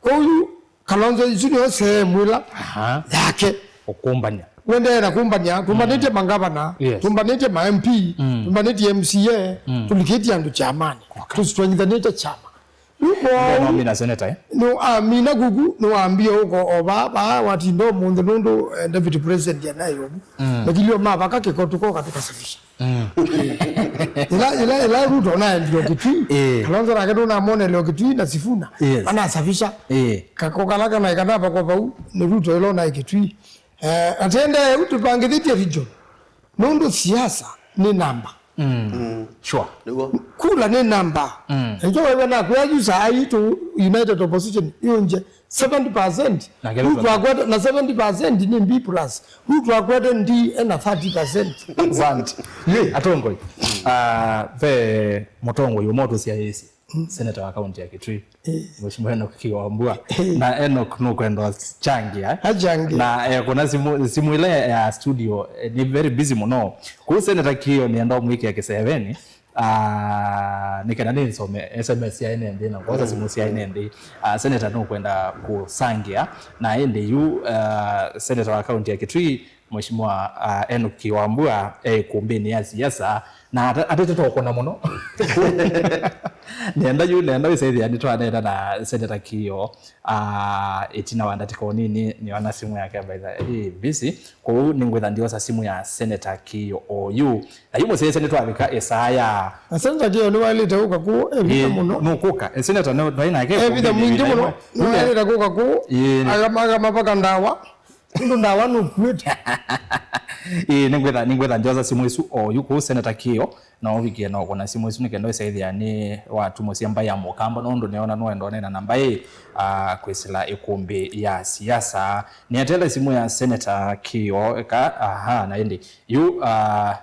Kwoou yu Kalonzo isu nĩyo sehemu ĩla, aha, yake. Ũkũmbany'a. Wendee na kũmbany'a, tũmbanĩtye, mm, mangavana, yes, tũmbanĩtye ma M P, mm, tũmbanĩtye M C A, mm, tũlikĩtye andũ kyamanĩ. Okay. Tũstrengithanĩte kyama. Yu kwoou, ndio nomina senator, eh? Nĩwamina kuku, nĩwambie ũko o vaa, vaa watinda ũmũnthĩ nũndũ, eh, deputy president anaĩ ũvu. Mm. Makilio ma vaka kĩko tũkoka tũkasafisha. Mm. Ĩla, ĩla, ĩla Ruto naendie Kitui, eh, Kalonzo nake nũnamonele Kitui na Sifuna. Yes. Anasafisha. Eh. Kako kala kana ikanava kwa vau, nĩ Ruto ĩla naĩ Kitui. Eh, atende, yu tũpangĩthĩtye region. Nũndũ siasa nĩ namba. Mm. Mm. Sure. Nĩguo. Kula nĩ namba. Mm. Nĩkyo wewe nakwĩa yu saa ii tũ United Opposition yũngye seventy percent. Na kĩla Ruto akwete, na seventy percent nĩ B plus. Ruto akwete ndi ena thirty percent. Asante. Ye, atongoi. Ah, ve mũtongoi ũmwe ũtũsyaĩĩsye. Senator wa kaunti ya Kitui, eh, Mheshimiwa Enock Kiwambua. Eh. Na Enock nũkwenda changia. Achangia. Na, eh, kuna simu, simu ile ya studio, eh, ni very busy mũno. Kuu Senator Kio nĩenda ũmwĩkĩa kĩseveni. Ah, nĩ kana nĩnsome S M S sya ene nthĩ na kwosa simu sya ene nthĩ. Ah, Senator nũkwenda kũsangia. Na ĩndĩ yu, ah, Senator wa kaunti ya Kitui, Mheshimiwa, ah, Enock Kiwambua e ĩkũmbĩnĩ ya siasa, na ata- atetete ũkũna mũno. Nenda yu, nenda wĩsethĩa nĩtwaneena na Senator Kio, ah, ĩtina wa ndatĩka ũnini, nĩona simũ yake by the ĩ busy. Kwoou nĩngwĩtha ndiosa simũ ya Senator Kio oyu. Na yu mũsyaĩĩsya nĩtwavika ĩsaa ya. Na Senator Kio nĩwaĩlĩte ũka kũũ, evitha, ĩ, mũno. Nũkũka. E, Senator nĩ- nĩ nake evitha ĩkũmbĩnĩ mwingĩ mũno. Nĩwaĩlĩte kũka kũũ, ĩ, agama- agamavaka ndawa. Nũndũ ndawa nũkuĩte. Ĩĩ, nĩngwĩtha, nĩngwĩtha ndyosa simũ ĩsu o yu kũu Senator Kio, na ũvikie na ũkũna simũ ĩsu nĩ kenda wĩsaĩthĩa nĩ watumũsya mbaĩ ya mũkamba, nũndũ nĩona nũenda ũneena na mbaĩ, ah, kwĩsĩla ĩkũmbĩ ya siasa. Nĩatele simũ ya Senator Kio, eka, aha, na ĩndĩ. Yu, ah,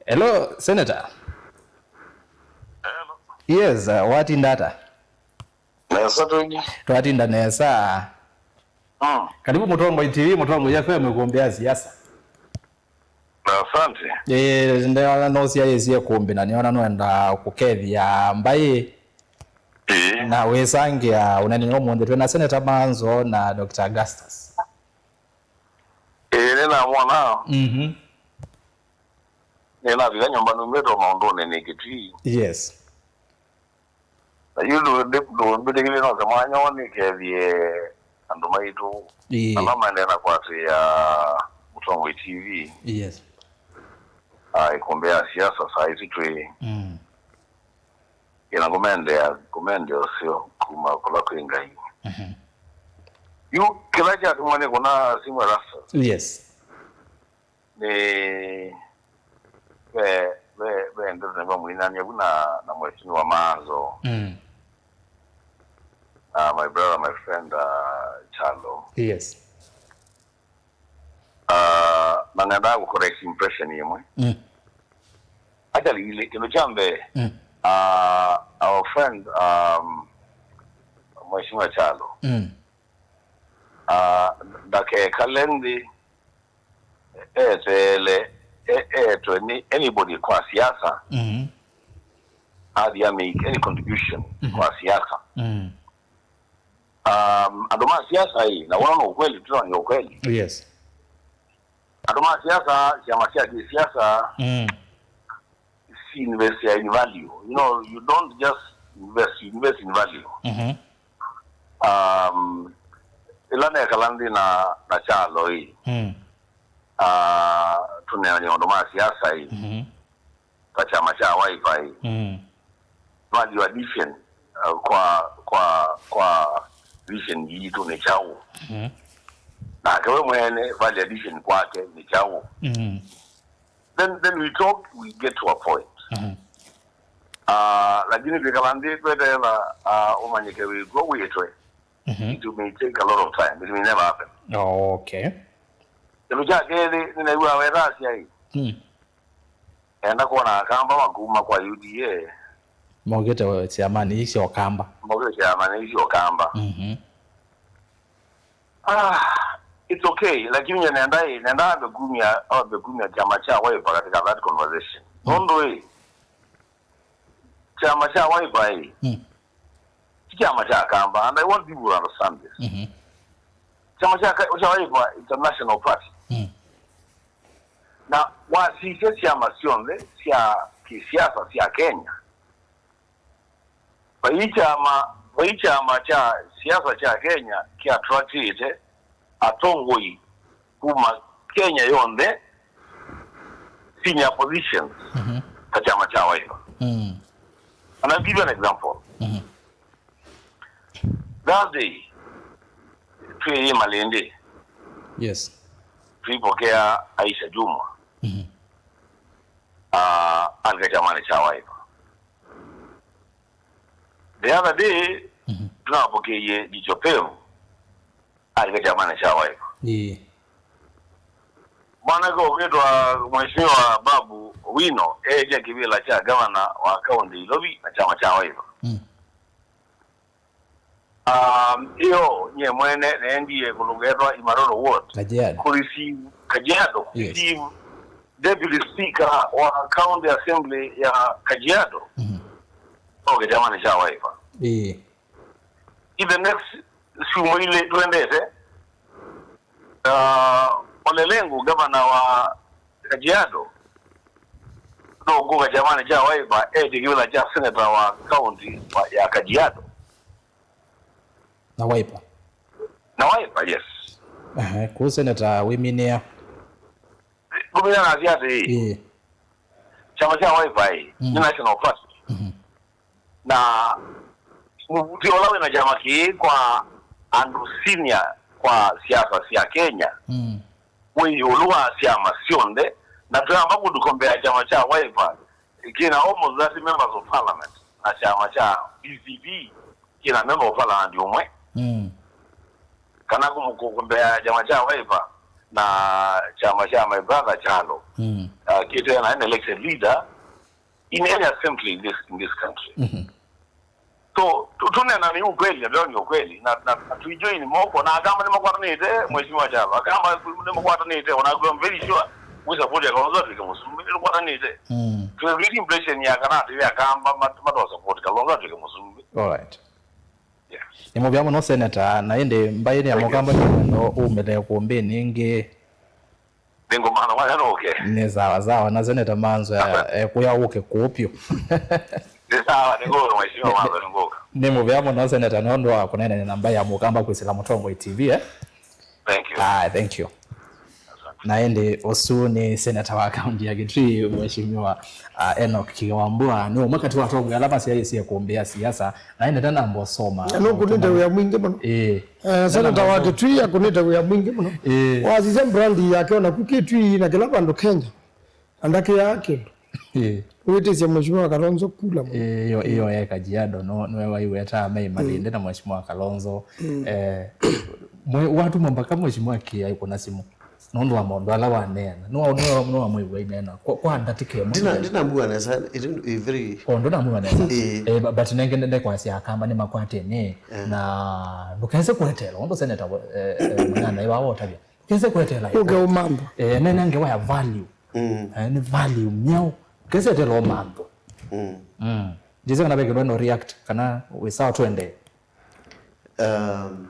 hello, Senator. Hello. Yes, ah, watinda ata? Nesa tũingi. Twatinda nesa. Mm. Karibu Mũtongoi T V, Mũtongoi F M, ĩkũmbĩ ya siasa. Asante. Eh, nĩona nũsyaĩĩsye ĩkũmbĩ na nĩona nũenda kũkethya mbaĩ. Ĩĩ. Na wĩsangĩa ũnene ũmũnthĩ twĩ na Senator Manzo na Doctor Augustus. Ĩĩ, nĩnamwona. Mhm. Nĩnavika nyũmba numĩte maũndũnĩ nĩ Kitui. Yes. Na yu ndũ- ndũ- ndũmbĩtĩkĩlye nose mwanya ũũ nĩkethie andũ maitũ, ĩĩ, ala maendee na kũatĩĩa Mũtongoi T V, yes, ah, ĩkũmbĩ ya siasa saa isu twĩ. Mm. Ĩna kũmendea, kũmendea ũseo kuma kũla kwĩ Ngai. Mhm. Yu kĩla kyatuma nĩ kũna simũ Erastus. Yes. Nĩ ve, ve, ve ndeto nĩva mwinanie vu na, na Mheshimiwa Maanzo. Mm. Uh, my brother, my friend, uh, Kyalo. Yes. Uh, na nendaa kũcorrect impression ĩmwe. Mm. Actually, ilĩ, kĩndũ kya mbee, mm, uh, our friend, um, Mheshimiwa Kyalo, mm, uh, ndakekale nthĩ eteele, e-, etwe nĩ anybody kwa siasa, mm, athi a make any contribution, mhm, kwa siasa. Mm. Um, andũ ma siasa ĩ, na wona no ukweli, tunaona ukweli. Yes. Andũ ma siasa, syama sya kisiasa, mm, si invest in value. You know, you don't just invest, you invest in value. Mhm. Um, ĩla nekala nthĩ na, na Kyalo ĩ, mm, uh, tũneanie maũndũ ma siasa ĩ, mhm, ta kyama kya Wiper ĩ, mm, value addition, uh, kwa, kwa, kwa vision yitũ nĩ kyaũ? Mhm. Nake we mwene value addition kwake nĩ kyaũ? Mm. Then, then we talk, we get to a point. Mhm. Uh, lakini twĩkala nthĩ tweteela, uh, ũmanyĩke wĩkw'o wĩtwe. Mhm. It may take a lot of time. It may never happen. Oh, okay. Kĩndũ kya kelĩ, nĩnaĩw'a weta asyai. Mm. Enda kwona Akamba makuma kwa U D A. Mokĩte syamanĩ ii sya Ũkamba. Mokĩte syamanĩ ii sya Ũkamba. Mhm. Ah, it's okay, lakini nye nenda ĩ, nenda ambe kumya, ambe kumya kyama kya Wiper katika that conversation. Mm. Nũndũ ĩ, kyama kya Wiper ĩ, mm, ti kyama kya Akamba, and I want people to understand this. Mhm. Kyama kya ka-, kya Wiper, it's a national party. Mm. Na wasisya syama syonthe sya kisiasa sya Kenya, vai kyama, vai kyama kya siasa kya Kenya kĩ attractĩte atongoi kuma Kenya yonthe, senior positions, mhm, ta kyama kya Wiper. Mm. And I'll give you an example. Mhm. Thursday, twĩ Malindi. Yes. Twĩpokea Aisha Jumwa. Mhm. Ah, alika kyamanĩ kya Wiper. The other day, mhm, tũnapokeie Jicho Pevu, alika kyamanĩ kya Wiper. Ĩĩ. Mwanake ũkwĩtwa Mheshimiwa Babu Owino eekya kĩvĩla kya gavana wa kaũntĩ Ilovi na kyama kya Wiper. Mm. Um, ĩyo, nye mwene neendie kũndũ kwĩtwa Imaroro Ward. Kajiado. Kũ receive, Kajiado, yes, receive Deputy Speaker wa County Assembly ya Kajiado. Mhm. Oke kyamanĩ kya Wiper. Ĩĩ. In the next syumwa ilĩ twendete, uh, Ole Lenku, gavana wa Kajiado, nũkũka kyamanĩ kya Wiper, etye kĩvĩla kya senator wa county wa, ya Kajiado. Na Wiper? Na Wiper, yes. Ehe, kũu senator wĩminĩa? Wĩminĩa na athi atĩĩ, ĩĩ, kyama kya Wiper ĩ, mm, nĩ national party. Mhm. Na mũvutio ũla wĩ na kyama kĩĩ kwa andũ senior kwa siasa sya Kenya, mm, wĩ ĩũlũ wa syama syonthe, na twĩamba kũndũ compare kyama kya Wiper kĩna almost thirty members of parliament na kyama kya D C P kĩna member of parliament ũmwe. Mm. Kana kũmũ-, kũ-, compare kyama kya Wiper na kyama kya my brother Kyalo, mm, uh, kĩte na an elected leader in any assembly in this, in this country. Mhm. So, tu-, tunena nĩ ukweli, na ndio ni ukweli, na, na, na tuijoin moko, na Akamba nĩ makwatanĩte, Mheshimiwa Kyalo, Akamba nĩ makwatanĩte, ona I'm very sure we support ya Kalonzo atwĩke mũsumbĩ, nĩ makwatanĩte. Mm. Tũkwĩtĩ impression ya kana atĩ Akamba mat-, mato support Kalonzo atwĩke mũsumbĩ. All right. Yeah. Nĩ mũvea mũno, Senator, na ĩndĩ mbaĩ nĩ ya Mũkamba nĩ mwendo umĩle kũmbĩnĩ ĩngĩ. Nĩngũmana mwana nũke. Nĩ sawa sawa, na Seneta Manzo ya, eh, kũya ũke kũũ pyũ. Nĩ sawa, nĩngũka, mheshimiwa Manzo, nĩngũka. Nĩ mũvea mũno, Seneta, nĩ ũndũ wa kũneenany'a na Mbai ya Mũkamba kwĩsĩla Mũtongoi T V, eh? Thank you. Ah, thank you. Na ĩndĩ ũsu nĩ seneta wa kaunti ya Kitui, Mheshimiwa, ah, Enoch Kĩwambua. Nĩ ũmwe katĩ wa atongoi ala masyaĩĩsye kũmbĩa siasa, na ĩndĩ ndanamba ũsoma. Na nũkũnĩte wĩa mwingĩ mũno. Ĩĩ. Eh, seneta wa Kitui akũnĩte wĩa mwingĩ mũno. Ĩĩ. Wasisya brand yake ona ku Kitui na kĩla vandũ Kenya. Andakĩaa kĩndũ. Ĩĩ. Wĩtĩsya Mheshimiwa Kalonzo kula mũno. Ĩĩ, ĩyo, ĩyo ya Kajiado, no, nĩwe waiwetaa Mei Malindi na Mheshimiwa Kalonzo. Eh, mwe-, watuma mpaka Mheshimiwa Kiai kũna simũ. Nũndũ wa maũndũ ala waneena. Nĩwa-, nĩwa-, nĩwamwĩw'a aineena. Kwa, kwa ndatĩka ĩmwe. Ndina-, ndinamwĩw'a nesa, ĩndĩ ĩ very. O, ndũnamwĩw'a nesa. Ĩĩ. Eh, bu-, but nenge ndekwasya Akamba nĩmakwatene. Eh. Na ndũkese kweteela, ũndũ seneta, eh, eh, Manyana ĩwa wotavya. Kese kwetela. Ũke ũmantho. Eh, nene ngewa ya value. Mm. Eh, nĩ value myaũ. Kese tela ũmantho. Mm. Mm. Jese kana veke no react kana we sawa twende. Um,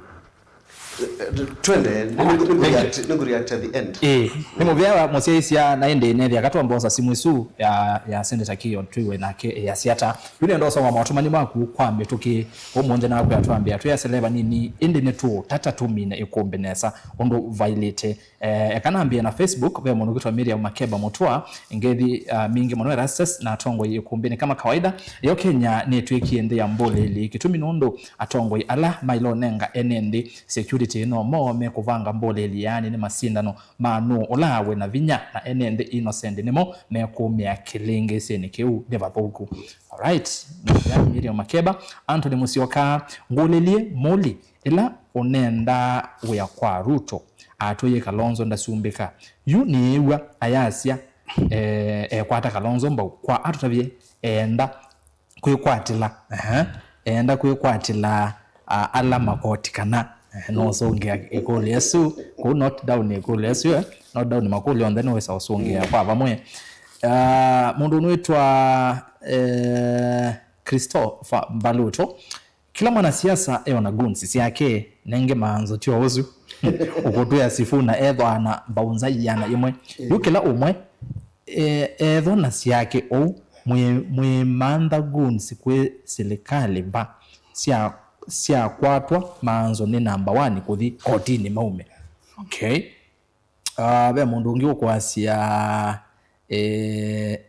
twende, nĩ, nĩ, nĩ react, nĩ react at the end. Eh, nĩ mũvea wa mũsyaĩsya na ĩndĩ nethĩa katwambosa simũ isu ya, ya Senator Kiyo twiwe nake, eh, ya siata. Yule ndo soma maũtũmani maku kwa mĩtũkĩ. Ũmũnthĩ naku atwambia twĩ aseleva nini ĩndĩ nĩ tũ tata tũmine ĩkũmbĩ nesa ũndũ vailĩte. Eh, eka nambie na Facebook, ve mũndũ ũkwĩtwa Miriam Makeba Mũtwa, ngethi, ah, mingi mũno Erastus na atongoi ikumbini kama kawaida. Yo Kenya nĩtwĩkie nthĩ ya mbũlĩli. Kĩtumi nũndũ atongoi ala mailonenga ene nthĩ security no mo mekũvanga mbũlĩli, yaani nĩ masindano ma nũ ũla wĩ na vinya, na ene nthĩ innocent nĩmo mekũmĩa kĩlĩngĩsĩnĩ kĩu nĩ vathũku. Alright, Miriam Makeba, Anthony Musyoka, ngũlĩlye mũli ĩla ũnenda wĩa kwa Ruto. Atwĩie Kalonzo ndasumbĩka. Yu nĩĩw'a ayasya, eh, ekwata Kalonzo mbau kwa atũtavye eenda kwĩkwatĩla. Ehe. Eenda kwĩkwatĩla, ah, ala makoti kana. Eh, no ũsũngĩa ĩkũlyo ĩsu. Kũu note down ĩkũlyo ĩsu, eh. Note down makũlyo onthe nĩwĩsa ũsũngĩa kwa vamwe. Ah, mũndũ ũnwĩtwa, eh, Christopher Mbaluto. Kĩla mwanasiasa eona goons syake, nenge maanzo tyo ũsu. Ũkũtwĩa Sifuna ethwa na mbaunza iana ĩmwe. Yu kĩla ũmwe, e, ethwa na syake ũu, mwĩ-, mwĩmantha goons kwĩ silikalĩ mba sya, syakwatwa maanzo nĩ number one kũthi kotini maume. Okay. Ah, ve mũndũ ũngĩ ũkwasya, eh,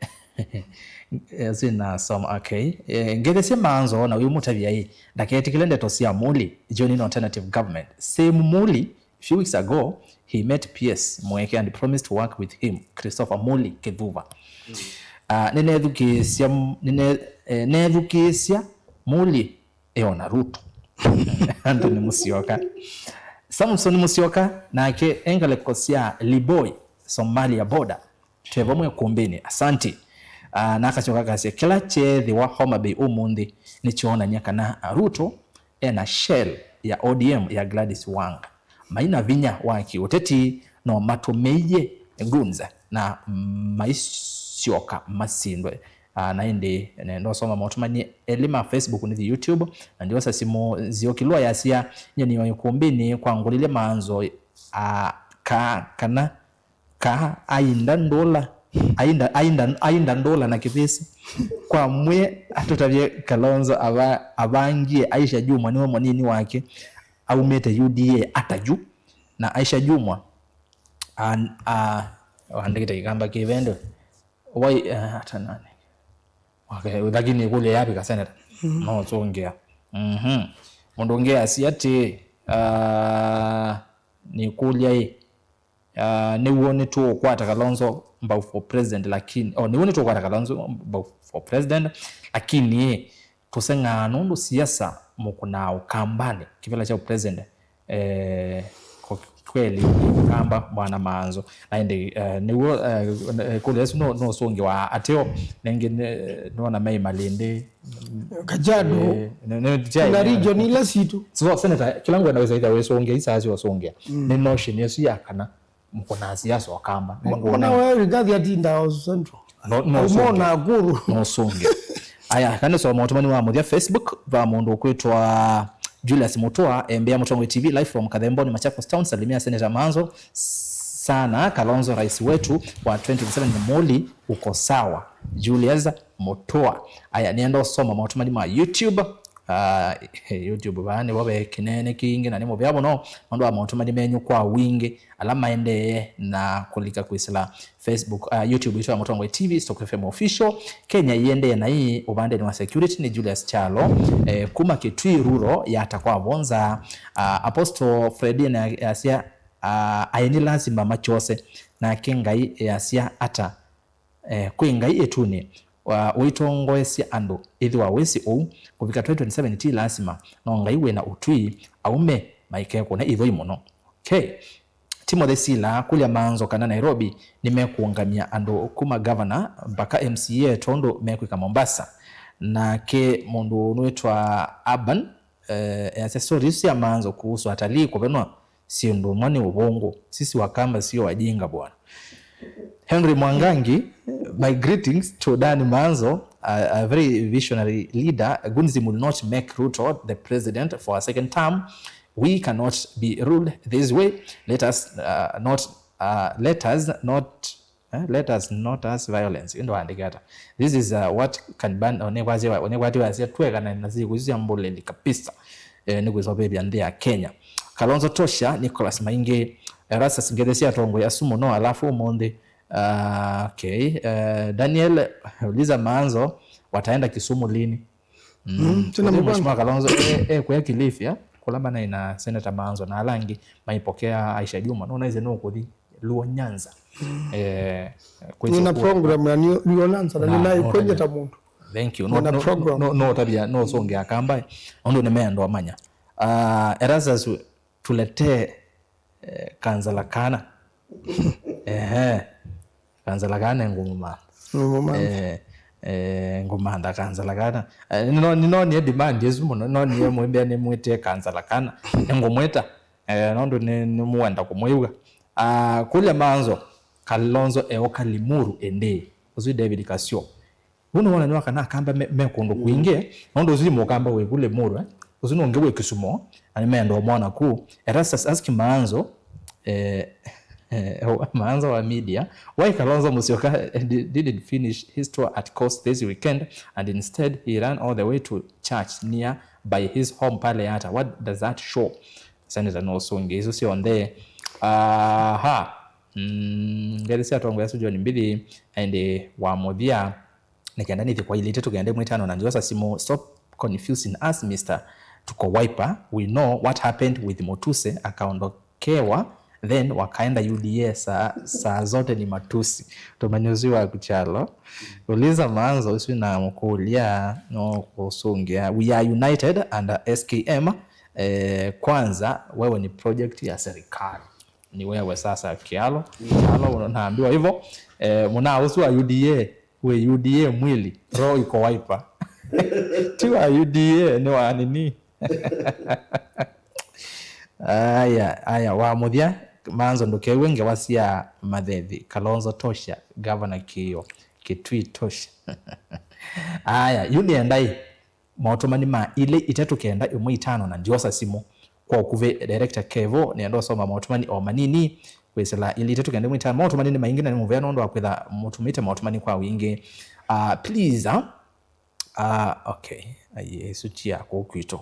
eh, sinasoma, okay. Eh, ngethesye maanzo na wĩmũtavya ĩ, ndaketĩkĩle ndeto sya Mũli, joining alternative government. Same Mũli, few weeks ago, he met P S Mweke and promised to work with him, Christopher Mũli Kĩthuva. Ah, nĩnethukĩĩsya, nĩne-, eh, nethukĩĩsya Mũli eona Ruto. Anthony Musyoka. Samson Musyoka, nake e ngalĩko sya Liboi, Somalia border. Twĩ vamwe kumbĩnĩ. Asante. Ah, na akasyoka akasya, kĩla kyeethĩwa Homa Bay ũmũnthĩ nĩkyoonany'a kana, ah, Ruto ena shell ya O D M ya Gladys Wanga. Mai na vinya wa kĩũteti, no matũmĩie goons na maisyoka masindwe. Ah, na ĩndĩ nenda ũsoma maũtũmani elĩ ma Facebook nĩthi YouTube, na ndiosa simũ nziũkĩlwa yasya, nyie nĩo ikumbĩnĩ kwa ngũlĩlye maanzo, ah, ka, kana, ka ainda ndũla, ainda, ainda, ainda ndũla na kĩvĩsĩ. Kwa mwĩ atũtavye Kalonzo ava-, avangie Aisha Jumwa nĩwe mũnini wake, aumĩte U D A ata yu, na Aisha Jumwa, an-, a-, andĩkĩte kĩkamba kĩvendwe. Wai, eh, ata nani? Okay, lakini ĩkũlyo yavika seneta. Mhm. No ũsũngĩa. Mhm. Mũndũ ũngĩ asya atĩ, ah, nĩkũlya ĩ, ah, nĩw'o nĩtũũkwata Kalonzo mbau for president, lakini, oh, nĩw'o nĩtũũkwata Kalonzo mbau for president, lakini ĩ, tũseng'aa nũndũ siasa mũkũnaa Ũkambanĩ, kĩvĩla kya president, eh, ko-, kweli Ũkamba, bwana Maanzo. Na ĩndĩ, eh, nĩw'o, eh, kũlya ĩsu no, no ũsũngĩwa ateo, nengĩ nĩ-, nĩwona Mei Malindi. Kajiado, eh, nĩ, nĩ, na region ila situ. So, Senator, kĩla ngwenda wĩsa ĩtha wĩsũngĩa, isaa syo ũsũngĩa. Mm. Nĩ notion ĩsu ya kana mũkũnaa siasa Ũkamba. Ona we Rigathi atinda Central. No, no ũsũngĩa. Nakuru. No ũsũngĩa. Aya, kana soma ũtũmani wa mũthya Facebook, va mũndũ ũkwĩtwa Julius Mutua, embea Mũtongoi T V live from Kathemboni, Machakos Town, salimia Senator Manzo. S-, Tana, Kalonzo rais wetu wa twenty twenty-seven ni Muli, uko sawa. Julius Mutua. Aya, nienda usoma maũtũmani ma YouTube. Ah, YouTube vaa nĩvo ve kĩnene kĩingĩ na nĩ mũvea mũno nũndũ wa maũtũmani menyu kwa wingĩ ala maendee na kũlika kwĩsĩla Facebook, ah, YouTube itũ ya Mũtongoi T V, Stock F M Official. Kenya iendee na ii ũvandeni wa security nĩ Julius Kyalo, eh, kuma Kitui Rural yata kwa Vonza. Ah, Apostle Freddy na asya, ah, aeni lasima makyose, nake Ngai easya ata? Eh, kwĩ Ngai ĩtunĩ, wa, ũitongoesya andũ. Ĩthĩwa wĩsĩ ũu, kũvika twenty twenty-seven ti lasima, no Ngai wĩna ũtwi, aume maikekũne ithoi mũno. Okay. Timothy Sila, kũlya Maanzo kana Nairobi nĩmekũũngamya andũ kuma governor mpaka M C A tondũ mekwĩka Mombasa. Nake mũndũ ũnwĩtwa Urban, eh, easya, "Sorry, isu sya Maanzo kuhusu atalii kũvenwa syĩndũ mwa nĩ ũvũngũ. Sisi Wakamba sio wajinga bwana." Henry Mwangangi, my greetings to Dan Maanzo, a, a very visionary leader. Gonism will not make Ruto the president for a second term. We cannot be ruled this way. Let us, uh, not, uh, let us not Eh, let us not us violence. Ĩndĩ waandĩke ata? This is, uh, what can ban, onekwatiwa asya twekana na siku isu sya mbũleli kabisa. Eh, nĩ kwĩsovethya nthĩ ya Kenya. Kalonzo Tosha, Nicholas Maingi, Erastus Ngethe sya atongoi asu mũno, alafu ũmũnthĩ, uh, okay, uh, Daniel, uliza Maanzo wataenda Kisumu lini? Mm, mm, tena mũvango. Mheshimiwa Kalonzo, eh, eh, kwĩa Kilifi, eh, kũla manaĩ na Senator Maanzo na ala angĩ maipokea Aisha Juma. Nũnaĩsĩ nũkũthi Luo Nyanza. Mm. Eh, kwĩsĩ nina kũla program ya Luo Nyanza na, na nĩnaĩ kwĩnyĩta mũndũ. Thank you. No, nina no, program. No, no, no, tabia, no, songe akamba, eh. Ũndũ nĩmeenda ũmanya. Ah, Erastus, tuletee, eh, kansala kana. Ehe. Kansala kana ngũmũmantha. Ngũmũmantha. Eh, eh, ngũmantha kansala kana. Eh, nĩno-, nĩnonie demand ĩsu mũno, nĩnonie mwĩmbĩa nĩmwĩtĩe kansala kana. Nĩngũmwĩta, eh, nũndũ nĩ, nĩmũenda kũmwĩw'a. Ah, kũlya Maanzo, Kalonzo eũka Limuru ĩndĩĩ? Ũsu David Kasio. Ũu nĩ wonany'o wa kana Akamba me, me kũndũ kwingĩ, nũndũ ũsu ti Mũkamba wĩ ku Limuru, eh? Ũsu nĩ ũngĩ wĩ Kisumu, na nĩmeenda ũmwona ku. Erastus ask Maanzo, eh, eh, Maanzo wa media, why Kalonzo Musyoka di-, didn't finish his tour at Coast this weekend and instead he ran all the way to church near by his home pale Yata? What does that show? Senator no ũsũngĩe isu syonthe. Aha. Mm, ngethi sya atongoĩ asu John Mbithe, ĩndĩ wa mũthya, nĩ kenda nĩthi kwa ilĩ itatũ kenda ĩmwe ĩtano na ndiosa simũ. Stop confusing us, Mister Tuko Wiper. We know what happened with Mutuse, akaondokewa, then wakaenda U D A. Saa, saa zote ni matusi. Tũmanye ũsu waku Kyalo. Uliza Maanzo ũsu na mũkũlya, no kũsũngĩa. We are united under S K M. Eh, kwanza, wewe ni project ya serikali. Ni wewe sasa, Kyalo. Kyalo, unaambiwa hivyo. Eh, mna ũsu wa U D A, we U D A mwili, roho iko Wiper. Ti wa U D A, ni wa nini? Aya, aya, wa mũthya, Maanzo ndũkew'e ngewa sya mathethi. Kalonzo tosha, Governor Kĩĩo, Kitui tosha. Aya, yu nĩendai. Maũtũmani ma ilĩ itatũ kenda ĩmwe itano na ndiosa simũ. Kwa ũkuvĩ, Director Kevo, nĩenda ũsoma maũtũmani o manini kwĩsĩla ilĩ itatũ kenda ĩmwe itano. Maũtũmani nĩ maingĩ na nĩ mũvea nũndũ wa kwĩtha mũtũmĩte maũtũmani kwa wingĩ. Ah, please, ah, ah, okay. Aiye, ĩsu ti ya kũu kwitũ.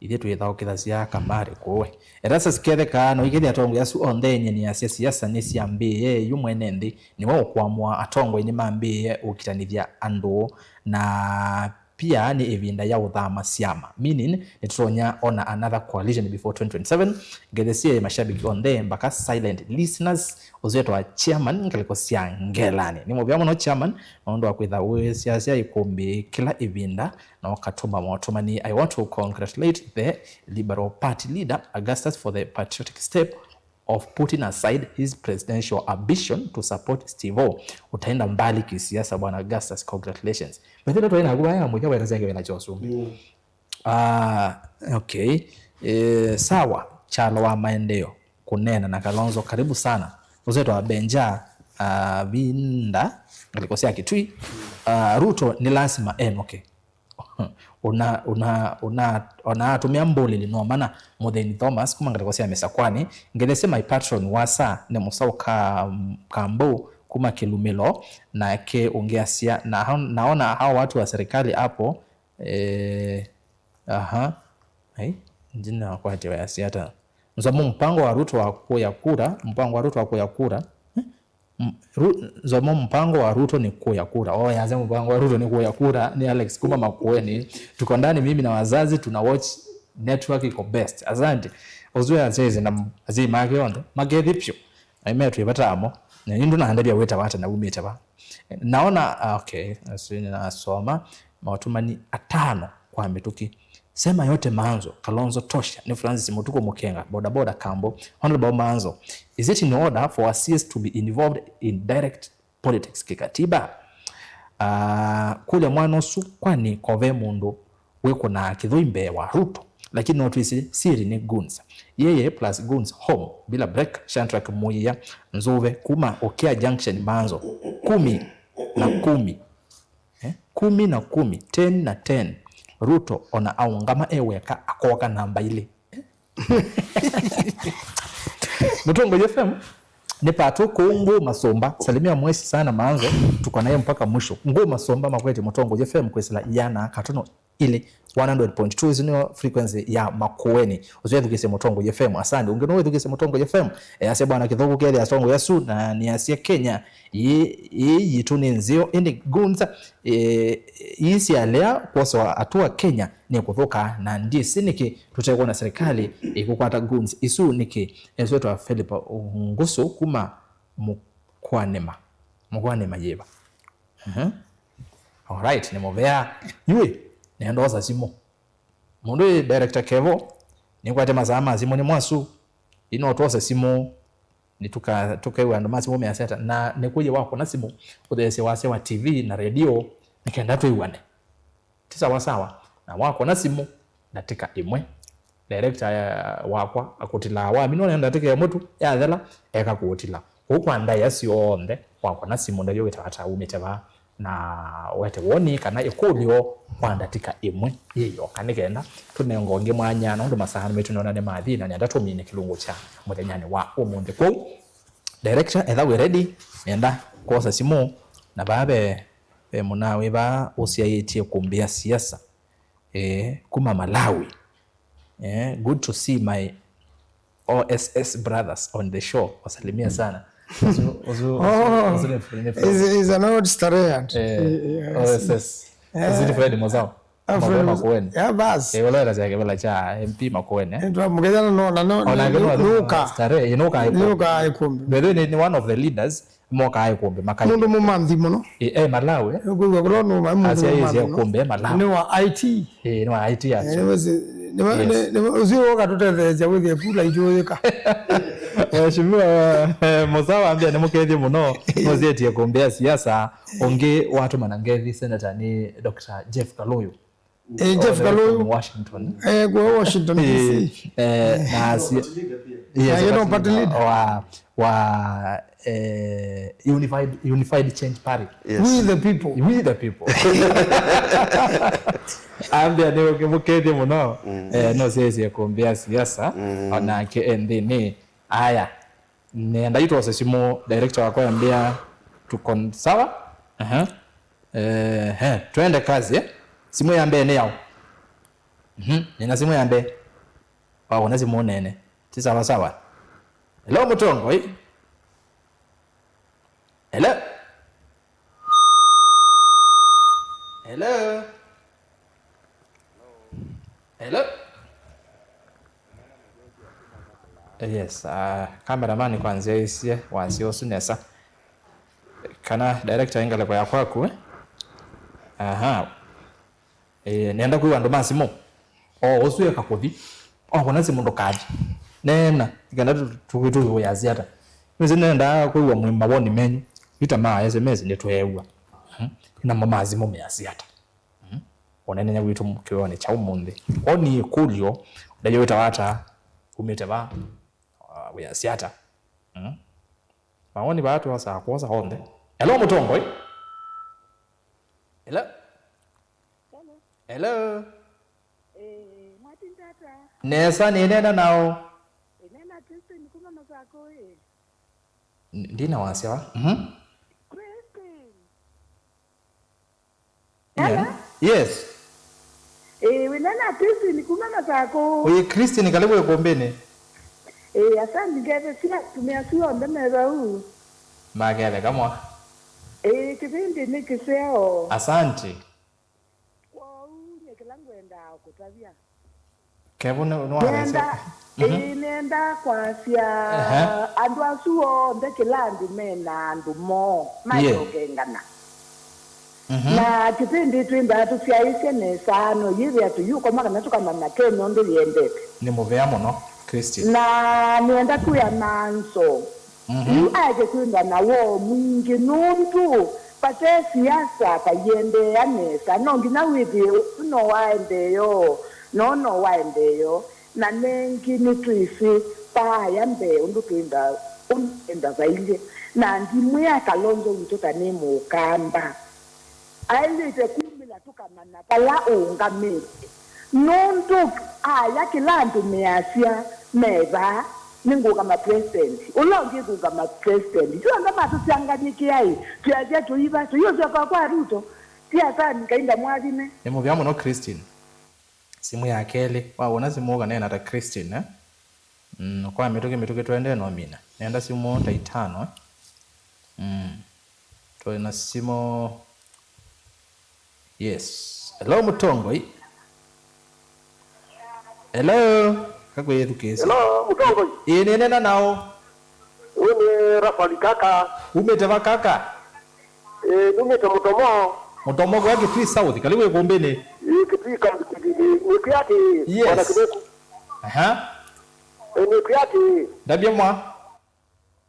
Ithyĩ twĩthaũkĩthasya kamari kũwe. Erastus Ketheka, no ikethĩa atongoi asu onthe nyeni yasya siasa nĩsyambĩĩe yu mwene nthĩ. Nĩwe ũkũamũa, atongoi nĩmambĩĩe ũkitanĩthya andũ na pia nĩ ĩvinda ya ũthama syama, meaning nĩtũtonya ona another coalition before twenty twenty-seven. Ngethesie mashabiki onthe mpaka silent listeners, ũsu wĩtawa chairman ngalĩko sya Ngelani. Nĩ mũvea mũno chairman, nũndũ wa kwĩtha ũĩsyaasya ĩkũmbĩ kĩla ĩvinda na ũkatũma maũtũmani. I want to congratulate the Liberal Party leader Augustus for the patriotic step of putting aside his presidential ambition to support Steve-O. Utaenda mbali kisiasa, Bwana Augustus, congratulations. By the way, twaĩ naku vaya mũthya waelesya kĩvĩla kya ũsumbĩ. Mm. Ah, okay. Eh, sawa, Kyalo wa Maendeleo, kũneena na Kalonzo, karibu sana. Ũsu wĩtawa Benja, ah, Vinda, ngalĩko sya Kitui. Ah, Ruto nĩ lasima enoke. Una, una, una, ona atũmĩa mbũlĩli no mana. Mũthĩni Thomas kuma ngalĩko sya Mĩsakwani. Ngethesye my patron wa saa nĩ Mũsaũ Ka-, Kambau kuma Kĩlumĩlo, nake ũngĩ asya, na, naona hao watu wa serikali hapo, eh, aha. Ai, jina wakwatya wayasya ata? Nzomo mpango wa Ruto wa kuya kura, mpango wa Ruto wa kuya kura. Eh? M-, Ru-, Nzomo mpango wa Ruto ni kuya kura. Oh, yasya mpango wa Ruto ni kuya kura, ni Alex kuma Makueni. Tuko ndani, mimi na wazazi tuna watch, network iko best. Asante. Uzwe azizi na m-, azizi make onthe. Makethi pyo. Aime twĩ vata amo. Na indu naendebya wĩta vata na umĩte va. Naona, ah, okay, asu nasoma. Maũtũmani atano kwa mĩtũkĩ. Sema yote manzo, Kalonzo tosha, nĩ Francis Mũtukũ Mũkenga, bodaboda Kambo, Honorable Manzo, is it in order for a C S to be involved in direct politics kikatiba? Ah, kũlya mwana ũsu, kwani kove mũndũ wĩkũnaa kĩthũi mbee wa Ruto? Lakini no twĩsĩ siri nĩ goons. Yeye plus goons home bila break, Shadrack Muia Nzuve kuma Okia Junction, Manzo, kumi na kumi. Eh? Kumi na kumi, ten na ten. Ruto ona aũngama e weka akooka namba ilĩ. Eh? Mũtongoi F M nĩ Pato kũu Ngũ Masũmba. Salimia Mwesi sana Manzo, tuko naye mpaka mwisho. Ngũ Masũmba makwete Mũtongoi F M kwĩsĩla iana katono ilĩ, one hundred point two, isu nĩyo frequency ya Makueni. Ũsu ethukĩsye Mũtongoi F M. Asante. Ũngĩ no wĩthukĩsye Mũtongoi F M. E, asya bwana Kĩthũku kethĩa Mũtongoi asu na nĩ asya Kenya. Ĩĩ, ĩĩ yitũ nĩ nzeo, ĩndĩ goons, eh, ii syalea kwosewa atua Kenya nĩ kũthũka, na ndyĩsĩ nĩkĩ tũtekwona serikali ĩkũkwata goons isu nĩkĩ. Eswetwa Philip Ngusu kuma Mũkwanĩma. Mũkwanĩma yĩva? Mhm. Alright, nĩ mũvea. Yui, nenda osa simũ. Mũndũ ĩ director Kevo, nĩkwate masaa ma simũ nĩ mwasu. Ino twose simũ. Nĩ tuka-, tũkew'a andũ ma simũ measya ata, na nĩkũyĩ wakũna simũ, ũtheesye wasya wa T V na redio, nĩ kenda twĩw'ane. Ti sawa sawa. Na wakũna simũ, ndatĩka ĩmwe, director, eh, wakwa akũtilaa, waminwa na ndatĩka ĩmwe tu, yathela, eka kũũtila. Kũu kwa ndaĩa syonthe, wakũna simũ, ndavyo wĩta ata, umĩte vaa? Na wete woni kana ĩkũlyo kwa ndatĩka ĩmwe yĩyoka, nĩ kenda tũnenga ũngĩ mwanya, nũndũ masaa maitũ nĩona nĩmathi, na nenda tũmine kĩlungu kya mũthenyanĩ wa ũmũnthĩ. Kwoou, director, etha wĩ ready, nenda kwosa simũ, na vaa ve, ve mũnawĩ vaa ũsyaĩtye kũmbĩa siasa, eh, kuma Malawi. Eh, good to see my O S S brothers on the show. Wasalimia sana. Uzu, uzu, uzu, oh, uzu ni, ni, is, is an old Starean. Eh, eh, yes. O S S. Eh. Uzu ni Fred Mozao. Ah, Mozao Fred Mozao. Makueni. Yeah, bas. Eh, wala era zake vela cha M P Makueni, eh. Ndio mgeza no, no, no. Ona no, ngeno no, nuka. Starehe, nuka. Nuka ikumbi. By the way, ni, ni one of the leaders. Mokaa ĩkũmbĩ, makai. Mũndũ mũmanthi mũno. Ĩ, e Malawi, eh? Kwĩw'a kũla nũma, mũndũ asya ĩsya mũmanthi mũno. Ĩkũmbĩ e Malawi. Nĩ wa I T. Ĩ, nĩ wa I T actually. Nĩ wasi-, nĩ wa-, yes. Nĩ, nĩ, ũcio woka tũtetheesya wĩthĩe kula itũyĩka. Mheshimiwa, eh, Musawa ambia nĩ mũkethie mũno. Nũsyetie ĩkũmbĩ ya siasa. Ũngĩ watũmana ngethi senator nĩ Doctor Jeff Kaluyu. Eh, Jeff Kaluyu. Washington. Eh, kwa Washington D C. Eh, eh, na si-, yes, na yeye no party leader wa, wa, eh, Unified, Unified Change Party. Yes. We the people. We the people. Ambia nĩ ũkĩmũkethie mũno. Mm. Eh, no siesie kumbia siasa. Mm. Onake endini. Aya. Nenda itwose simũ, director wakwa ambia tuko sawa. Aha. Eh, he, twende kazi, eh? Simũ ya mbee nĩ yaũ? Mhm, nina simũ ya mbee. Wawona simũ nene. Ti sawa sawa. Hello, Mũtongoi. Hello. Hello. Hello. Yes, uh, cameraman kwanzia isye wasya ũsu nesa. Kana director, ĩ ngalĩko ya kwaku, eh? Aha. Eh, nenda kwĩw'a andũ ma simũ. O ũsu eka kũthi. O kũna simũ ndũkathi. Neena, kana tu-, tu-, tu-, tũyasya ata. Nĩsĩ nenda kwĩw'a mwe mawoni menyu. Ita ma S M S nĩtweew'a. Hmm? Namo ma simũ measya ata. Hmm? Ũneenany'a witũ kĩwĩonĩ kya ũmũnthĩ. Kwoo nĩ ĩkũlyo, ndayo wĩtawa ata, umĩte va, uh, wĩasya ata? Hmm? Mawoni vaa twosaa kwosa onthe. Hello, Mũtongoi. Hello? Hello. Hello. Eh, mwatindata. Nesa, nĩneena nao. Ĩneena Christine kuma Masakũ ĩ. N-, ndina wasya wa? Mhm. Christine. Yeah. Hello? Yes. Eh, wĩneena Christine kuma Masakũ. Wi Christine, karibu ikumbini. Eh, asante ngeve sila tumia sio ndeme vau. Makele kamwa. Eh, kipindi ni kiseo. Asante. Kwoou nyie kĩla ngwendaa kũtavya. Kevu nĩ, nĩwathesya. Nĩenda, mhm, ĩĩ, nĩenda kwasya, ehe, andũ asu onthe kĩla andũ me na andũ moo, yeah, maikokengana. Mhm. Na kĩpindi twĩmba tũsyaĩĩsye nesa, no yĩthĩa tũyĩũkoma kana tũkamanya Kenya ũndũ yĩendete. Nĩ mũvea mũno, Christine. Na nĩenda kwĩa manzo. Mhm. Yu aeke kwĩthwa na woo mwingĩ nũndũ vate siasa vaiendeea nesa. No nginya wĩthĩe ũsu no waendeeo, no no waendeeo. Na nengĩ nĩtwĩsĩ vaaya mbee ũndũ twĩenda, ũndũ twĩenda vailyĩ. Na ndimwĩa Kalonzo witũ ta nĩ Mũkamba. Aĩlĩte kumĩla tũkamanya vala ũũngamĩte. Nũndũ aya kĩla andũ measya me vaa, nĩngũũngama president, ũla ũngĩ ngũũngama president. Ithuĩ onthe matũsyanganyĩkĩa-ĩ, twĩasya tũiva, tũiũsyoka kwa Ruto. Ti asani, Ngai ndamwathime. Nĩ mũvea mũno, Christine. Simũ ya kelĩ. Wawona simũ ũkaneena ta Christine, eh? Mm, kwa mĩtũkĩ mĩtũkĩ twende no mina. Nenda simũ ta itano, eh? Mm. Twĩ na simũ. Yes. Hello, Mũtongoi. Hello. Kakwĩthukĩĩsya. Hello, Mũtongoi. Ĩĩ, nĩneena nao. Ũyũ nĩ Rafael Kaka. Umĩte va kaka? Ĩĩ, numĩte Mũtomo. Mũtomo kwa Kitui South. Karibu ikumbini. Ĩĩ, Kitui County. Nĩkwĩa atĩ, yes, Bwana Kĩvũku. Aha. Ĩĩ, nĩkwĩa atĩ. Ndavya mwa.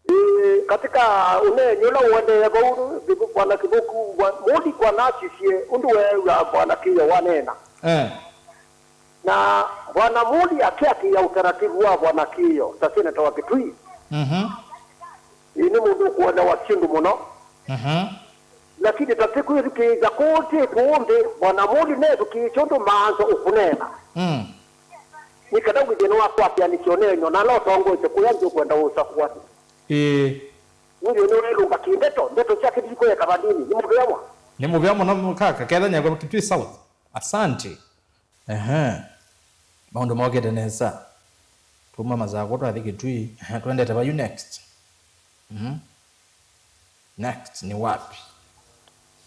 Ĩĩ, katika ũneeni ũla ũendee vau, Bwana Kĩvũku, bwa-, Mũli kwanasisye ũndũ weew'a Bwana Kĩyo waneena. Eh. Na Bwana Mũli akĩatĩĩa ũtaratibu wa Bwana Kĩyo ta seneta wa Kitui. Mhm. Ĩĩ, nĩ mũndũ ũkũelewa syĩndũ mũno. Mhm. Lakini ta tĩkwĩthukĩĩsya kũũ tĩ kũũ nthĩ, Bwana Mũli nethukĩĩsye ũndũ maanzo ũkũneena. Mm. Nĩ kana wĩthĩe nĩwakwatĩanĩsya ũneenyo na ala ũtongoesye kũya nthĩ ũkwenda ũsakũani. Ĩĩ. Wĩthĩe nĩweelũnga kĩndeto, ndeto sya kĩthiko ya kavandini. Nĩ mũvea mwa. Nĩ mũvea mũno kaka, kethany'a kwa Kitui South. Asante. Ehe. Maũndũ mokĩte nesa. Tuma Masakũ twathi Kitui. Ehe, twendete vayu next. Mhm. Next ni wapi?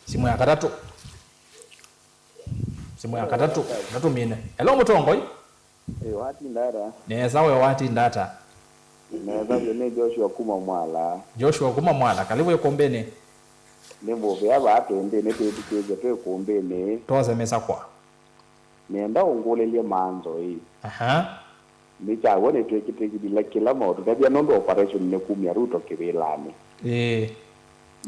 Simu ya katatũ. Simu ya katatũ. Katatũ mine. Hello, Mũtongoi. Ĩ, watinda ata? Nesa, we watinda ata? Nesa vyũ, nĩ Joshua kuma Mwala. Joshua kuma Mwala. Karibu ikumbini. Nĩ mũvea vaa twĩ nthĩnĩ twĩthukĩĩsye twĩ ikumbini. Tose mĩsakwa. Nĩenda ũngũlĩlye maanzo ĩ. Aha. Nĩ kyaw'o nĩtwĩkĩtĩkilile kĩla maũtũtavya nũndũ operation nĩ kumya Ruto kĩvĩlanĩ. Ĩĩ.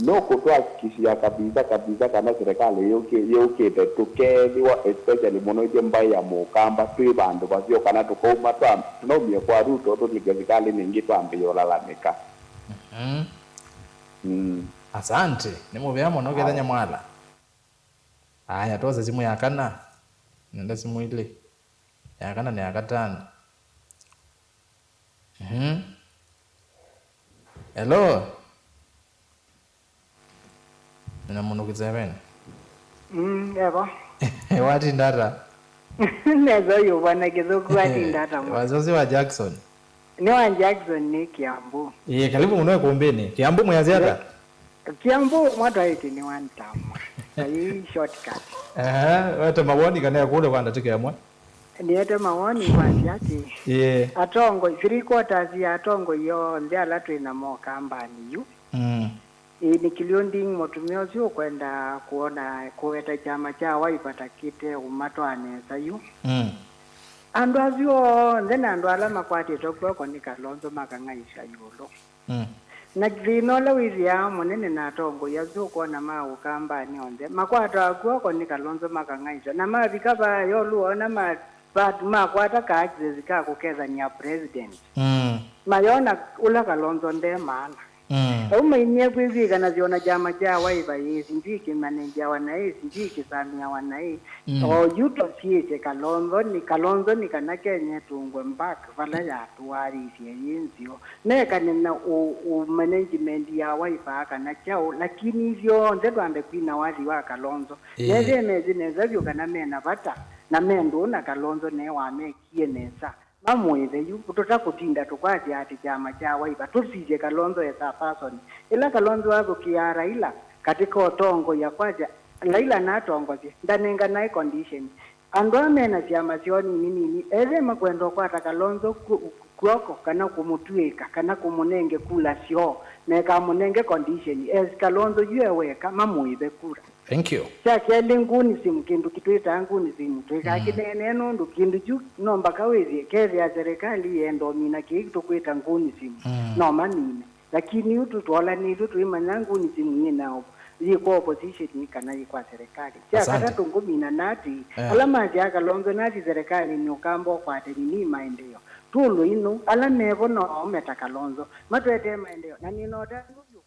Nũkũtwakikishia kabisa kabisa kana serikali yũkĩ-, yũkĩte tũkeethĩwa, especially mũno ithyĩ mbaĩ ya Mũkamba, twĩ vandũ vaseo kana tũkauma twa-, tũnaumie kwa Ruto tũlike serikali nĩngĩ twambĩĩe ũlalamĩka. Mhm. Mm. Asante. Nĩ mũvea mũno kethanya mwala. Aya, twose simũ ya kana. Nenda simũ ilĩ. Ya kana na ya katano. Mhm. Hello. Nina mũndũ kĩseveni. Mm, evo. Watinda ata? Nesa, ũyũ bwana Kĩthũku watinda ata mwa? Wazozi wa Jackson. Nĩ wa Jackson, nĩ Kiambu. Ĩĩ, karibu mũno ikumbini. Kiambu mwĩasya ata? Kiambu mwa twaĩtĩ nĩ one term. Ai shortcut. Aha, wete mawoni kana ya kule kwa ndatĩka ĩmwe. Nĩete mawoni kwasya atĩ, yeah, atongoi, three quarters ya atongoi onthe ala twĩ namo kambanĩ yu. Mm. Ĩĩ, nĩ Kilio Nding mũtumĩa ũsu ũkwenda kuona kũweta kyama kya Wiper ta kĩte ũmatwaa nesa yu. Mm. Andũ asu onthe na andũ ala makwatĩtwe kw'oko nĩ Kalonzo makang'aĩsya ĩũlũ. Mm. Na thĩna ũla wĩthĩawa mũnene na atongoi asu ũkwona ma ũkambanĩ onthe, makwatawa kw'oko nĩ Kalonzo makang'aĩsya, na mavika vaa ĩũlũ ona ma-, va-, makwata ka access ka kũkethany'a president. Mm. Mayona ũla Kalonzo nde maana. Mm. Au mainie kwĩw'ĩka na syona kyama kya Wiper ĩ, sijui kĩmanengeawa naĩ, sijui kĩsamĩawa naĩ. Mm. O yu tũsiĩtye Kalonzo nĩ, Kalonzo nĩ kana Kenya ĩtũngwe back vala yatũaĩisye yĩ nzeo. Mekane na ũ, ũ management ya Wiper kana kyaũ, lakini ithyonthe twambe kwina wathi wa Kalonzo. Ĩĩ. Nethĩe mesĩ nesa vyũ kana mena vata na mendũũ na Kalonzo ne wamekie nesa. Mamũĩve yu, tũtakũtinda tũkwasya atĩ kyama kya Wiper, tũsisye Kalonzo as a person. Ĩla Kalonzo athũkĩaa Raila katĩ ka ũtongoi akwasya, Raila natongosye, ndanenganae condition. Andũ aa mena syama syoo nini nini, ethĩe makwenda ũkwata Kalonzo ku-, kw'oko kana kũmũtw'ĩĩka kana kũmũnenge kula syoo, mekamũnenge condition, as Kalonzo yu e weka, mamũĩve kura. Thank you. Kya kelĩ, ngunizimu, kĩndũ kĩtwĩtaa ngunizimu, twĩkaa kĩneenee nũndũ kĩndũ kyu no mbaka wĩthĩe kethĩa serikali yenda ũmina kĩĩ tũkwĩta ngunizimu. Mm. No mamine. Lakini yu tũtwalanĩtw'e twĩmanya ngunizimu yĩ na op-, yĩ kwa opposition kana yĩ kwa serikali. Kya katatũ ngũmina na atĩ, eh, ala masyaa Kalonzo nathi serikalinĩ ũkamba ũkwate nini maendeeo. Tũlũ inu, ala mevo no aũme ta Kalonzo. Matwetee maendeeo. Na nĩnota vyũ.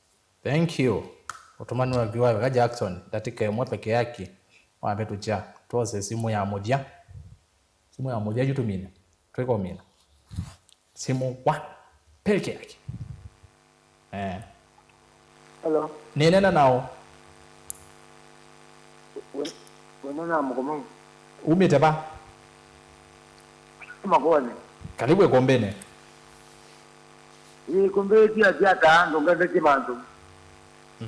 Thank you. Ũtũmani wa viwa wega Jackson, ndatĩka ĩmwe peke yake wavĩtũkya. Twose simũ ya mũthya. Simũ ya mũthya yu tũmine. Twĩka ũmina. Simũ wa peke yake. Eh. Hello. Nĩnena nao. Wĩnena mũkomo. Umĩte va? Makoni. Karibu ĩkũmbĩnĩ. Ĩkũmbĩ tia tia ta andũ ngethe kĩmanzo.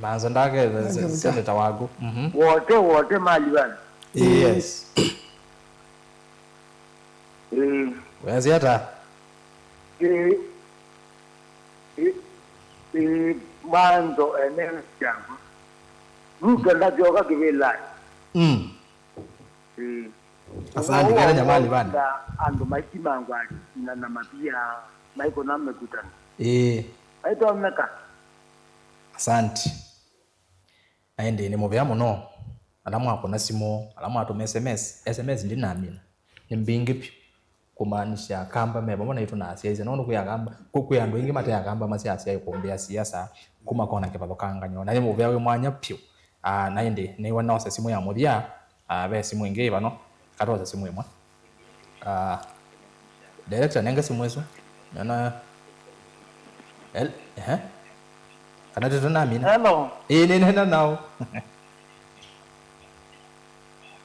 Manzo ndake seneta waku. Mhm. Wote, wote mali bana. Yes. Eh. Wezi hata? Eh. Eh. Eh, manzo ene yangu. Ruto ndavyoka kĩvĩlanĩ. Mm. Eh. Asante, kera nyamali bana. Na andũ maitimangwa na, na mapia maikona mekutana. Eh. Aitomeka. Asante. Na ĩndĩ nĩ mũvea mũno ala mwakũna simũ, ala mwatũma S M S. S M S ndinamina. Nĩ mbingĩ vyũ. Kũmaanisya Akamba me vamwe naitũ na asyaĩĩsya. Nũndũ kwĩ Akamba, kwĩ, kwĩ andũ aingĩ mate Akamba masyasya ĩkũmbĩ ya siasa kuma kona kĩvathũkangany'o. Na nĩ mũvea wĩ mwanya vyũ. Ah, na ĩndĩ nĩwe noosa simũ ya mũthya. Ah, ve simũ ĩngĩ ĩ vano. Katosa simũ ĩmwe. Ah, director, nenga simũ ĩsu. Nana. El-, ehe. Kana tete namina. Hello. Ĩĩ, nĩnena nao.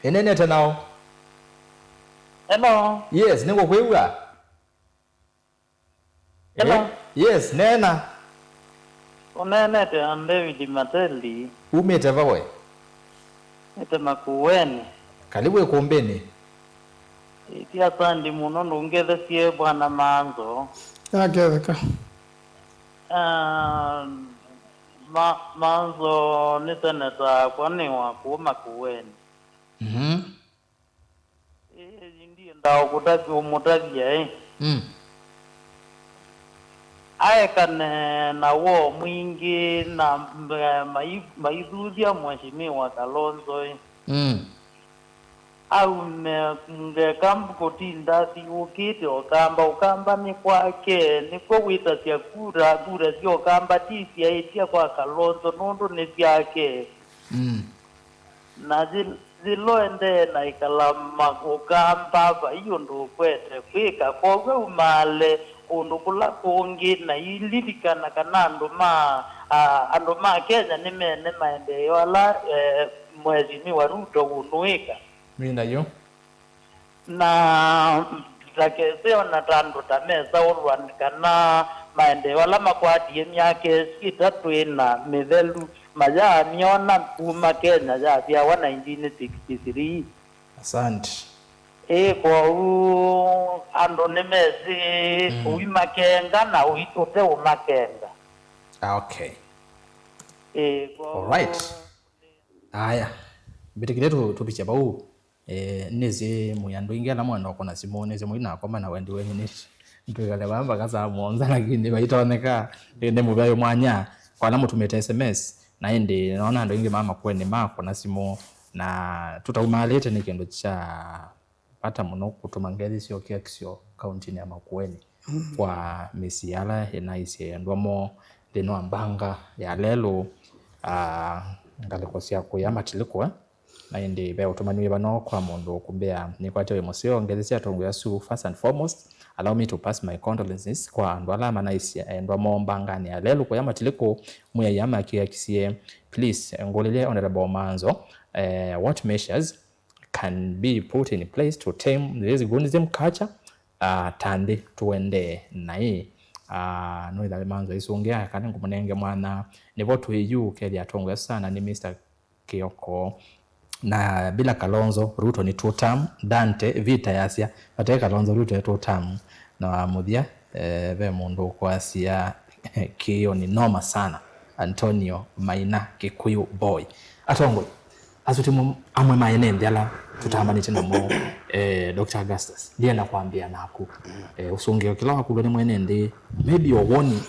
Ĩnenete nao. Hello. Yes, nĩngũkwĩw'a. Hello. Eh, yes, neena. Ũneenete na David Mateli. Umĩte va we? Nĩte Makueni. Karibu ĩkũmbĩnĩ. Ĩti asandi mũno ndũngethesie bwana Manzo. Yaketheka. Ah, ma-, Manzo nĩ seneta akwa nĩ wa kũũ Makueni. Mhm. Ĩĩ, ndiendaa kũtavya, ũmũtavya, ĩ. Mm. Aekane na woo mwingĩ na, eh, mai-, maithuthya Mheshimiwa Kalonzo, ĩ. Mm. Aume ngeka kũtinda athiũũkĩte Ũkamba. Ũkamba nĩ kwake, nĩkw'o wĩtasya kura, kura sya Ũkamba ti syaĩtye kwa Kalonzo, nũndũ nĩ syake. Mm. Na yĩ-, yĩla ũendee na ĩkala ma-, Ũkamba, vai ũndũ ũkwete kwĩka. Kwoou aumaale kũndũ kũla kũngĩ, na ililikana kana andũ ma, a, andũ ma Kenya nĩmene maendeeo ala, eh, Mheshimiwa Ruto ũnũĩka. Wĩ nayo. Na ndakese ona ta andũ ta mesaũlwa kana maendeeo ala makwatie myaka ĩsu ĩtatũ ĩna mĩthelu mayaamyona kuma Kenya yasyawa nineteen sixty-three. Asante. Ĩ, kwoou andũ nĩmesĩ, mm, ũimakenga na ũi-, ũteũmakenga. Ah, okay. Ĩ, kwoou. All right. Aya. Mbĩtĩkĩle tũ-, tũvikye vau. Eh, nĩsĩ mũi andũ aingĩ ala mwenda ũkũna simũ, nĩsĩ mũi nakoma na wendi wenyu nĩ, nĩtwĩkale vaa mpaka saa mũonza, lakini vaitonyeka, eh, nĩ mũvea wĩ mwanya kwa ala mũtũmĩte S M S, na ĩndĩ noona andũ aingĩ ma Makueni makũna simũ, na tũtaumaalĩte nĩ kĩndũ kya vata mũno kũtũma ngethi syokea kisio kauntinĩ ya Makueni, mm, kwa mĩsyĩ ala ĩnaisye endwa moo, nthĩnĩ wa mbanga ya lelũ, ah, ngalĩko sya kũya matilĩkũe. Na ĩndĩ ve ũtũmani wĩva no kwa mũndũ ũkũmbĩa nĩkwatya wĩ mũseo, ngethi sya atongoĩ asu, first and foremost, allow me to pass my condolences kwa andũ ala manaisye endwa moo mbanganĩ ya lelũ kũya matilĩkũ. Mwĩai amakĩakisye. Please ngũlĩlye Honorable Manzo, eh, what measures can be put in place to tame this Gunism culture, ah, ta nthĩ tũendee naĩ. Ah, no ĩthawe Manzo isũngĩa kana ngũmũnenge mwana. Nĩvo twĩ yu kethĩa atongoĩ asu sana nĩ Mister Kioko. Na bila Kalonzo, Ruto ni two term. Dante Vita yasya, vate Kalonzo, Ruto e two term. Na wa mũthya, eh, ve mũndũ ũkwasya, kĩo ni noma sana. Antonio Maina, Kikuyu boy. Atongoi, asu ti mo amwe ma ene nthĩ ala tũtambanĩte namo, eh, Doctor Augustus. Ndienda kwambĩa naku. Eh, ũsũngĩo kĩla wakũlwa nĩ mwene nthĩ, maybe o woni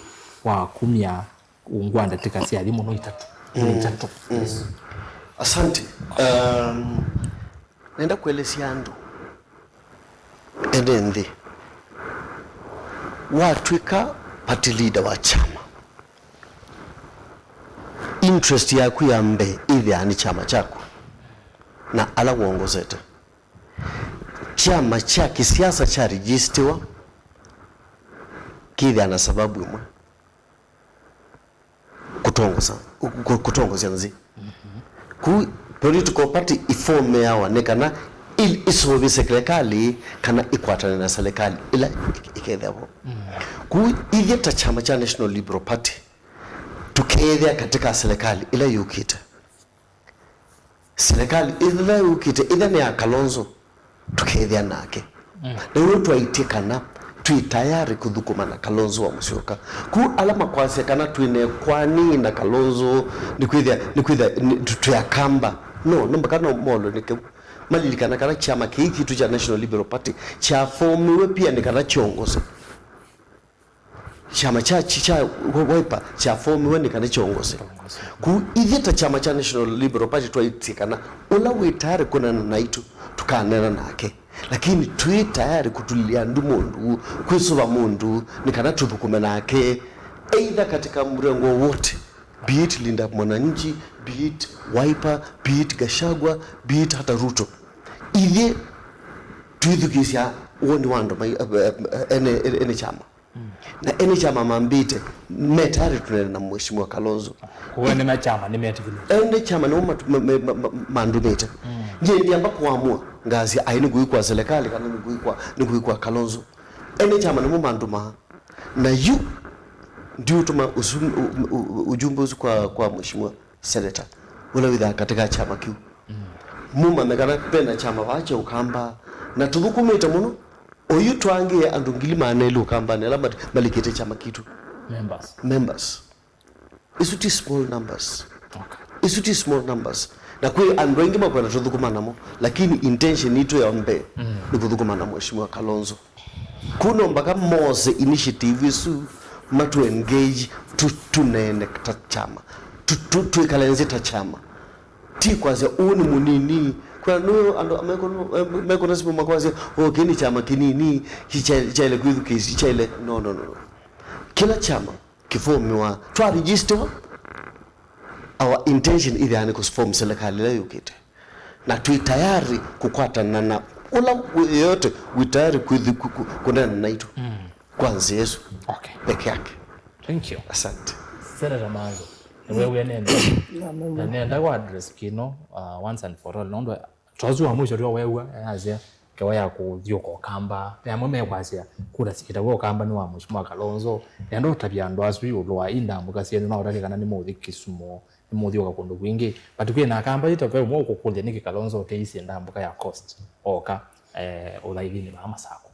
wa kumya ungu wa ndatĩka sya thĩ mũno itatũ. Mm. Itatũ. Mm. Yes. Asante. Um, nenda kuelesya andũ ene nthĩ, watw'ĩka party leader wa kyama, interest yaku ya mbee ĩthĩawa nĩ kyama kyaku na ala wongosete. Kyama kya kĩsiasa kya registiwa kĩthĩawa na sababu ĩmwe. Kũtongosa, kũ-, kũtongosya nthĩ. Kũu political party ifomeawa nĩ kana il-, ĩsũvĩe silikalĩ kana ĩkwatane na silikalĩ ĩla ĩk-, ĩkethĩa vo. Kũu ithyĩ ta kyama kya National Liberal Party tũkeethĩa katĩ ka silikalĩ ĩla yũkĩte. Silikalĩ ĩla yũkĩte, ĩtha nĩ ya Kalonzo, tũkeethĩa nake. Mm. Na ĩw'o twaĩtye kana twĩ tayari kũthũkũma na Kalonzo wa Musyoka. Kũu ala makwasya kana twĩ na ĩkwani na Kalonzo, nĩkwĩthĩa, nĩkwĩthĩa, nĩ, tũ-, twĩ Akamba. No, no mpaka no molwe nĩ kĩu. Malilikana kana kyama kĩĩ kitũ kya National Liberal Party kyafomiwe pia nĩ kana kyongose. Kyama kya, kya Wiper kyafomiwe nĩ kana kyongose. Kũu ithyĩ ta kyama kya National Liberal Party twaĩtye kana ũla wĩ tayari kũneena naitũ, tũkaneena nake. Lakini twĩ tayari kũtulilya ndu mũndũ, kwĩsũva mũndũ, nĩ kana tũthũkũme nake, either katika mrengo wowote, be it Linda Mwananchi, be it Wiper, be it Gachagua, be it hata Ruto. Ithyĩ twĩthukĩĩsya woni wa andũ mai-, ene, ene kyama. Na ene kyama mambĩte, me tayari tũneene na Mheshimiwa Kalonzo. Kũu ene ma kyama nĩmetĩkĩlĩte. Ene kyama nĩmo matu-, ma-, ma-, ma-, ma-, mandũmĩte. Nyie ndiamba kũamua, ngasya, "Ai, nĩngũikwa serikali," kana, "Nĩngũikwa, nĩngũikwa Kalonzo." Ene kyama nĩmo mandũmaa. Na yu, ndiũtũma ũsu-, u-, u-, u-, ujumbe ũsu kwa, kwa Mheshimiwa Senator, ũla wĩthaa katĩ ka kyama kĩu. Mũmanye kana vena kyama vaa kya Ũkamba, na tũthũkũmĩte mũno. Oyu twaangĩe andũ ngili maana elĩ Ũkambanĩ ala mat-, malikĩte kyama kitũ. Members. Members. Isu ti small numbers. Okay. Isu ti small numbers. Na kwĩ andũ aingĩ makwenda tũthũkũma namo, lakini intention itũ ya mbee nĩ kũthũkũma na Mheshimiwa Kalonzo. Kũu no mpaka mose initiative isu, matu engage, tu-, tuneene ta kyama. Tu-, tu-, twĩkale nzĩ ta kyama. Ti kwasya, "Ũũ nĩ mũnini." Kwa nũ andũ mekũna, mekũna simu makwasya, "Oh, kĩĩ nĩ kyama kĩnini, kyaĩle kwĩthukĩĩsya, kyaĩle." No, no, no, no. Kĩla kyama kĩfomiwa, twa register, our intention ĩthĩawa nĩ kũform serikali ĩla yũkĩte. Na twĩ tayari kũkwatana na ũla yeyote wĩ tayari kwĩthi-, kũ-, kũ-, kũneena naitũ kwa nzĩa ĩsu peke yake. Thank you. Asante. Senator Manzo, nĩweew'a nenda. Na nenda kwa address kĩno, uh, once and for all. Nũndũ ta ũsu wa mũisyo tũweew'a, asya, ngewa ya kũthiũka Ũkamba. Ve amwe mekwasya, kura syĩtaw'a Ũkamba nĩ wa Mheshimiwa Kalonzo. Nenda ũtavya andũ asu ĩũlũ wa i ndambũka syenyu, no ũtavye kana nĩmũũthi Kisumu, nĩmũũthiũka kũndũ kwingĩ. But kwĩ na Akamba ĩta ve ũmwe ũkũkũlya nĩkĩ Kalonzo ũteisye ndambũka ya coast oka, eh, ũthaithinĩ vaa Masakũ.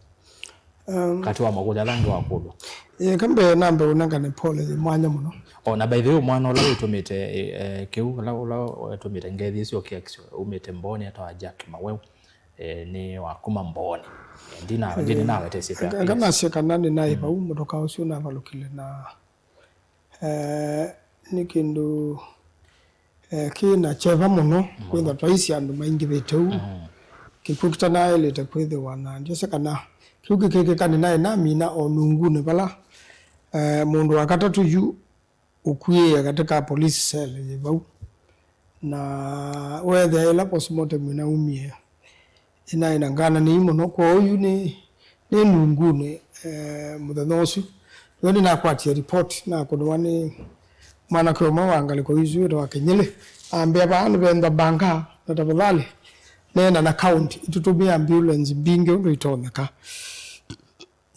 Um, katĩ wa makũlyo ala angĩ wakũlwa. Ĩĩ, ka mbee nambe ũnengane pole yĩ mwanya mũno. O na by the way, mwana ũla wĩtũmĩte, eh, kĩu, ũla, ũla wĩtũmĩte ngethi ĩsu ũkĩakisyo, umĩte Mbooni, etawa Jack Maweu, eh, nĩ wa kuma Mbooni. Eh, ndina, ndina nawetesye. Nganasya kana nĩ naĩ vau, mũtoka ũsu navalũkile na Eh, nĩ kĩndũ, eh, kĩ na kyeva mũno, kwĩthwa twaisye andũ maingĩvĩte ũu. Kĩkw'ũ kĩtanaĩlĩte kwĩthĩwa, na ndyĩsĩ kana kĩu kĩkĩkĩka. Nĩnaĩ namina o nungunĩ vala, eh, mũndũ wa katatũ yu ũkuĩe katĩ ka police cell yĩ vau. Na weethĩa ĩla postmortem ĩnaumie, ĩnaĩ na ngananĩi mũno. Kwoou yu nĩ, nĩ nungunĩ, eh, mũthenya ũsu. Nĩwe nĩnakwatie report, nakũnĩwa nĩ mwanake ũmwe wa ngalĩko isu wĩtawa Kĩnyĩlĩ. Ambĩa, "Vaa nĩvenda mbanga, na tafadhali neena na county, itũtũmĩe ambulance mbingĩ ũndũ itonyeka."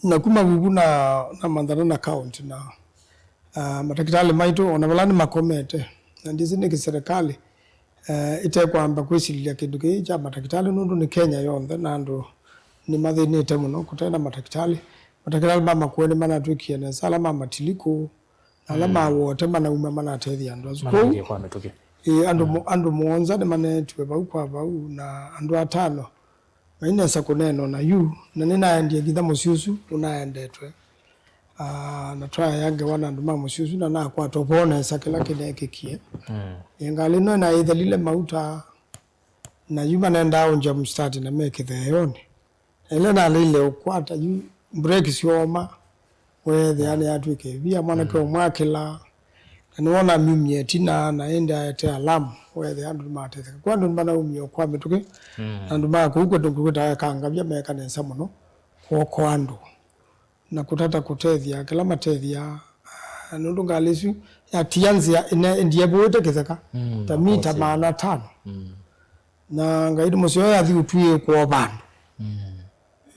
Na kuma vuvu na, namanthana na county na, ah, matakĩtalĩ maitũ, ona vala nĩmakomete. Na ndĩsĩ nĩkĩ serikali, eh, ĩtekwamba kwĩsilĩlya kĩndũ kĩĩ kya matakĩtalĩ, nũndũ nĩ Kenya yonthe, na andũ nĩmathĩnĩte mũno kũte na matakĩtalĩ. Matakĩtalĩ ma makũe nĩmanatw'ĩkie nesa, ala ma matilikũ, na ala ma wote manauma manatethya andũ asu. Kwoou, manaĩlye kwa mĩtũkĩ. Ĩĩ, andũ mũ-, andũ mũonza nĩmaneetiwe vau kwa vau, na andũ atano mainesa kũneenwa na yu, na nĩnaendie ngitha mũsyĩ ũsu ũnaendetwe. Ah, na twaya ngewa na andũ ma mũsyĩ ũsu, na nakwata ũvoo nesa kĩla kĩneekĩkie. Mm. Ĩ, ngalĩ ĩno naĩthelile mauta, na yu manendaa ũngya mstati na me kĩtheeonĩ. Na ĩla naleile ũkwata yu, breki syooma, weethĩa nĩyatw'ĩka ĩvia, mwanake ũmwe akĩla, na nĩwona myumie ĩtina, na ĩndĩ aete alamu, weethĩa andũ nĩmatetheka. Kwa andũ nĩmanaumie kwa mĩtũkĩ, na andũ ma kũu kwĩtũ ngũkwĩta eka ngavya meeka nesa mũno kũokoa andũ na kũtata kũtethya kĩla matethya, ah, nũndũ ngalĩ ĩsu yatia nzĩa ĩne ndyeevũĩte kĩtheka ta mita maana atano. Na ngai nĩ mũseo, yathi ũtw'ĩĩkwa o vandũ.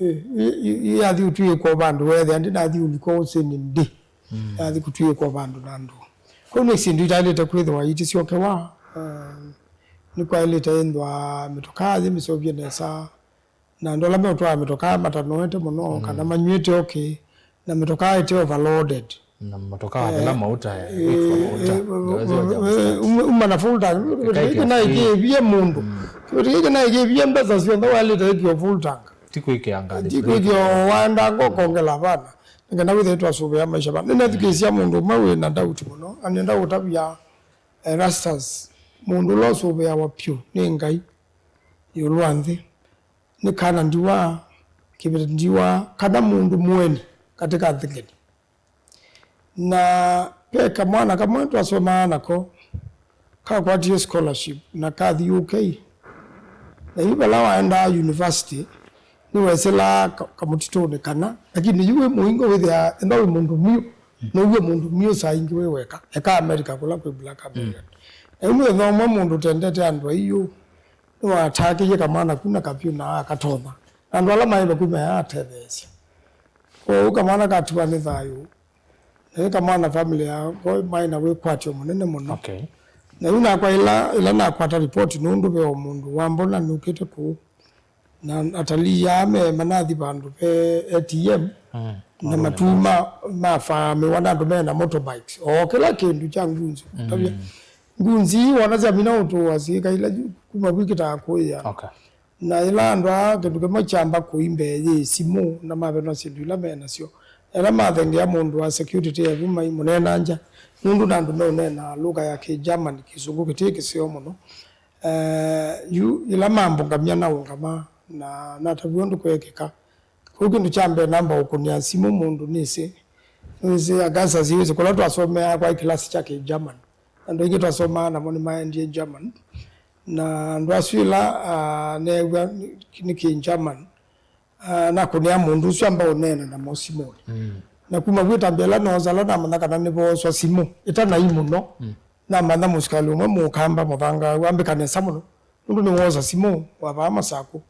Ĩ, ĩ, ĩ, ĩ, yathi ũtw'ĩĩkwa o vandũ, weethĩa ndĩnathi ũlika ũsĩnĩ ndĩ. Yathi kũtw'ĩĩkwa o vandũ na andũ. Kwoou nĩ syĩndũ itaĩlĩte kwĩthĩwa itisyokewa. Ah, nĩkwaĩlĩte ĩnthwa mĩtokaa yĩ mĩseũvye nesa, na andũ ala meũtwaa mĩtokaa matanoete mũno, kana manyw'ĩte ũkĩ, na mĩtokaa ĩte overloaded. Na matokaa vala mauta ya, eh, wĩkĩwa mauta. Eh, eh, eh, uma, uma na full tank. Kĩveti gĩkĩ naĩ kĩvie mũndũ. Kĩveti gĩkĩ naĩ kĩvie mbesa syonthe waĩlĩte ĩkĩo full tank. Ti kwĩkĩa ngalĩ. Ti kwĩkĩa waenda ngo kongela vana. Nĩkenda wĩthĩe twasũvĩa maisha vana. Nĩnethukĩĩsya mũndũ ũmwe wĩ na ndauti mũno. Na nĩenda gũtavya Erastus, mũndũ ũla ũsũvĩawa vyũ nĩ Ngai ĩũlũ wa nthĩ. Nĩ kana ndiwa, kĩveti ndiwa, kana mũndũ mũeni katĩ ka nthĩng'eni. Na ve kamwana kamwe twasomaa nako, kakwatie scholarship na kathi U K. Na yu vala waendaa university, nĩwesĩlaa ka-, kamũtitũnĩ kana, lakini yu wĩ mũingo wĩthĩaa enda wĩ mũndũ mwiũ, now'e mũndũ mwiũ saa ingĩ wĩ weka, eka America kũla kwĩ Black American. Na yu mũthenya ũmwe mũndũ ũtendete andũ aiũ, nĩwatakĩie kamwana ku na kavyũ na akatonya. Na andũ ala maĩ vakuvĩ mayaatetheesya. Kwoou kamwana katiwa nĩ thayũ. Na ĩ kamwana family yako maĩ na wĩkwatyo mũnene mũno. Okay. Na yu nakwa ĩla, ĩla nakwata ripoti nũndũ ve o mũndũ wambona nũkĩte kũu. Na atalii aa me manathi vandũ ve A T M, na matuu ma, mafaa mĩwa na andũ me na motorbikes. O kĩla kĩndũ kya ngunzi. Tavya, ngunzi ii wona syamina ũtũa syĩka ila yu kuma kwikĩtaa kũĩa. Okay. Na ĩla andũ aa kĩndũ kĩmwe kyamba kũi mbee yĩ simũ, na mavenwa syĩndũ ila me nasyo. Ĩla mathengea mũndũ wa security evu maimũneenangya, nũndũ na andũ meũneena lũka ya Kĩgerman, kĩsũngũ kĩtĩ kĩseo mũno. Eh, yu ĩla mambũngamya naũngama, na natavw'a ũndũ kweekĩka. Kũu kĩndũ kya mbee namba ũkũnĩa simũ mũndũ nĩsĩ. Nĩsĩ Augustus, yĩsĩ kũla twasomeaa kwaĩ kĩlasi kya Kĩgerman. Andũ aingĩ twasomaa namo nĩmaendie German. Na andũ asu ĩla, ah, neew'a nĩ, nĩ Kĩgerman, ah, nakũnĩa mũndũ ũsu amba ũneena namo simũnĩ. Na kuma vu ĩtambya ĩla noosa ala namanya kana nĩvooswa simũ ĩtanai mũno, namanya mũsikalĩ ũmwe mũkamba mũthangaau ambĩka nesa mũno, nũndũ nĩwoosa simũ wa vaa Masakũ.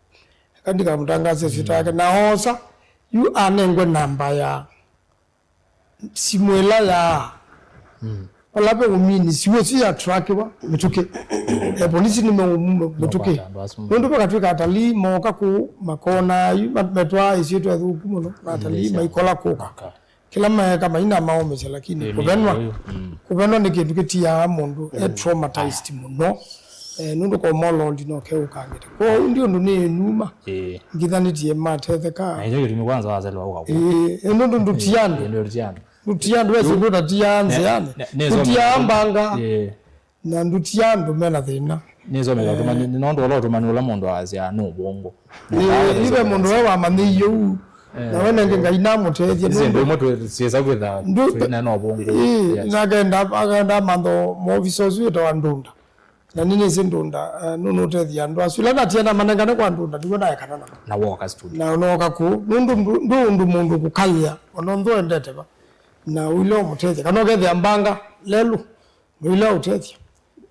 Eka ndikamũtangaasya syĩtwa yake. Na oosa, yu anengwe namba ya simũ ĩla ya, vala ve ũmini, simũ ĩsu ya trakiwa mĩtũkĩ. E, polisi nĩmeũmũ mĩtũkĩ. Nũndũ vakatw'ĩka atalii mooka kũu, makonaa yu, ma-, metwaa ĩsyĩtwa ĩthũku mũno, na atalii maikola kũka. Okay. Kĩla meeka maina maũmĩsya, lakini kũvenwa, kũvenwa nĩ kĩndũ kĩtiaa mũndũ e traumatized mũno. Eh, nũndũ kwa moral no keũkangĩte. Kwoou ndi ũndũ nĩ numa. Ĩĩ. Ngithanĩtie matetheka. Na ĩkyo kĩtumi kwanza wazelwa ũka kũu. Ĩĩ, ĩ nũndũ ndutia andũ. Ĩĩ, ndutia andũ. Ndutia andũ, wesi ndũtatia nzĩanĩ. Ndutia mbanga. Ĩĩ. Na ndutia andũ mena thĩna. Nĩsomeka ũtũmani, nũndũ ũla ũtũmani ũla mũndũ asya nĩ ũvũngũ. Ĩĩ, ive mũndũ we wamanyĩie ũu, Eh, na we nenge Ngai namũtethye. Isi nũndũ ndũ imwe twĩ-, twĩsa kwĩtha ndũ-, twĩna na ũvũngũ. Ĩĩ, yes. Na akenda, akenda mantho maovisa ũsu wĩtawa Ndunda. Na nĩnĩsĩ Ndunda, eh, nũnũtethya andũ asu. Ĩla natia na manengane kwa Ndunda, nĩw'o naekana namo. Na woka studio. Na nooka kũu. Nũndũ ndũ-, ndũ ũndũ mũndũ kũkalĩa, ona ũndũ endete va. Na ũile ũmũtethya. Kana ũkethĩa mbanga, lelũ. Nũile ũtethya.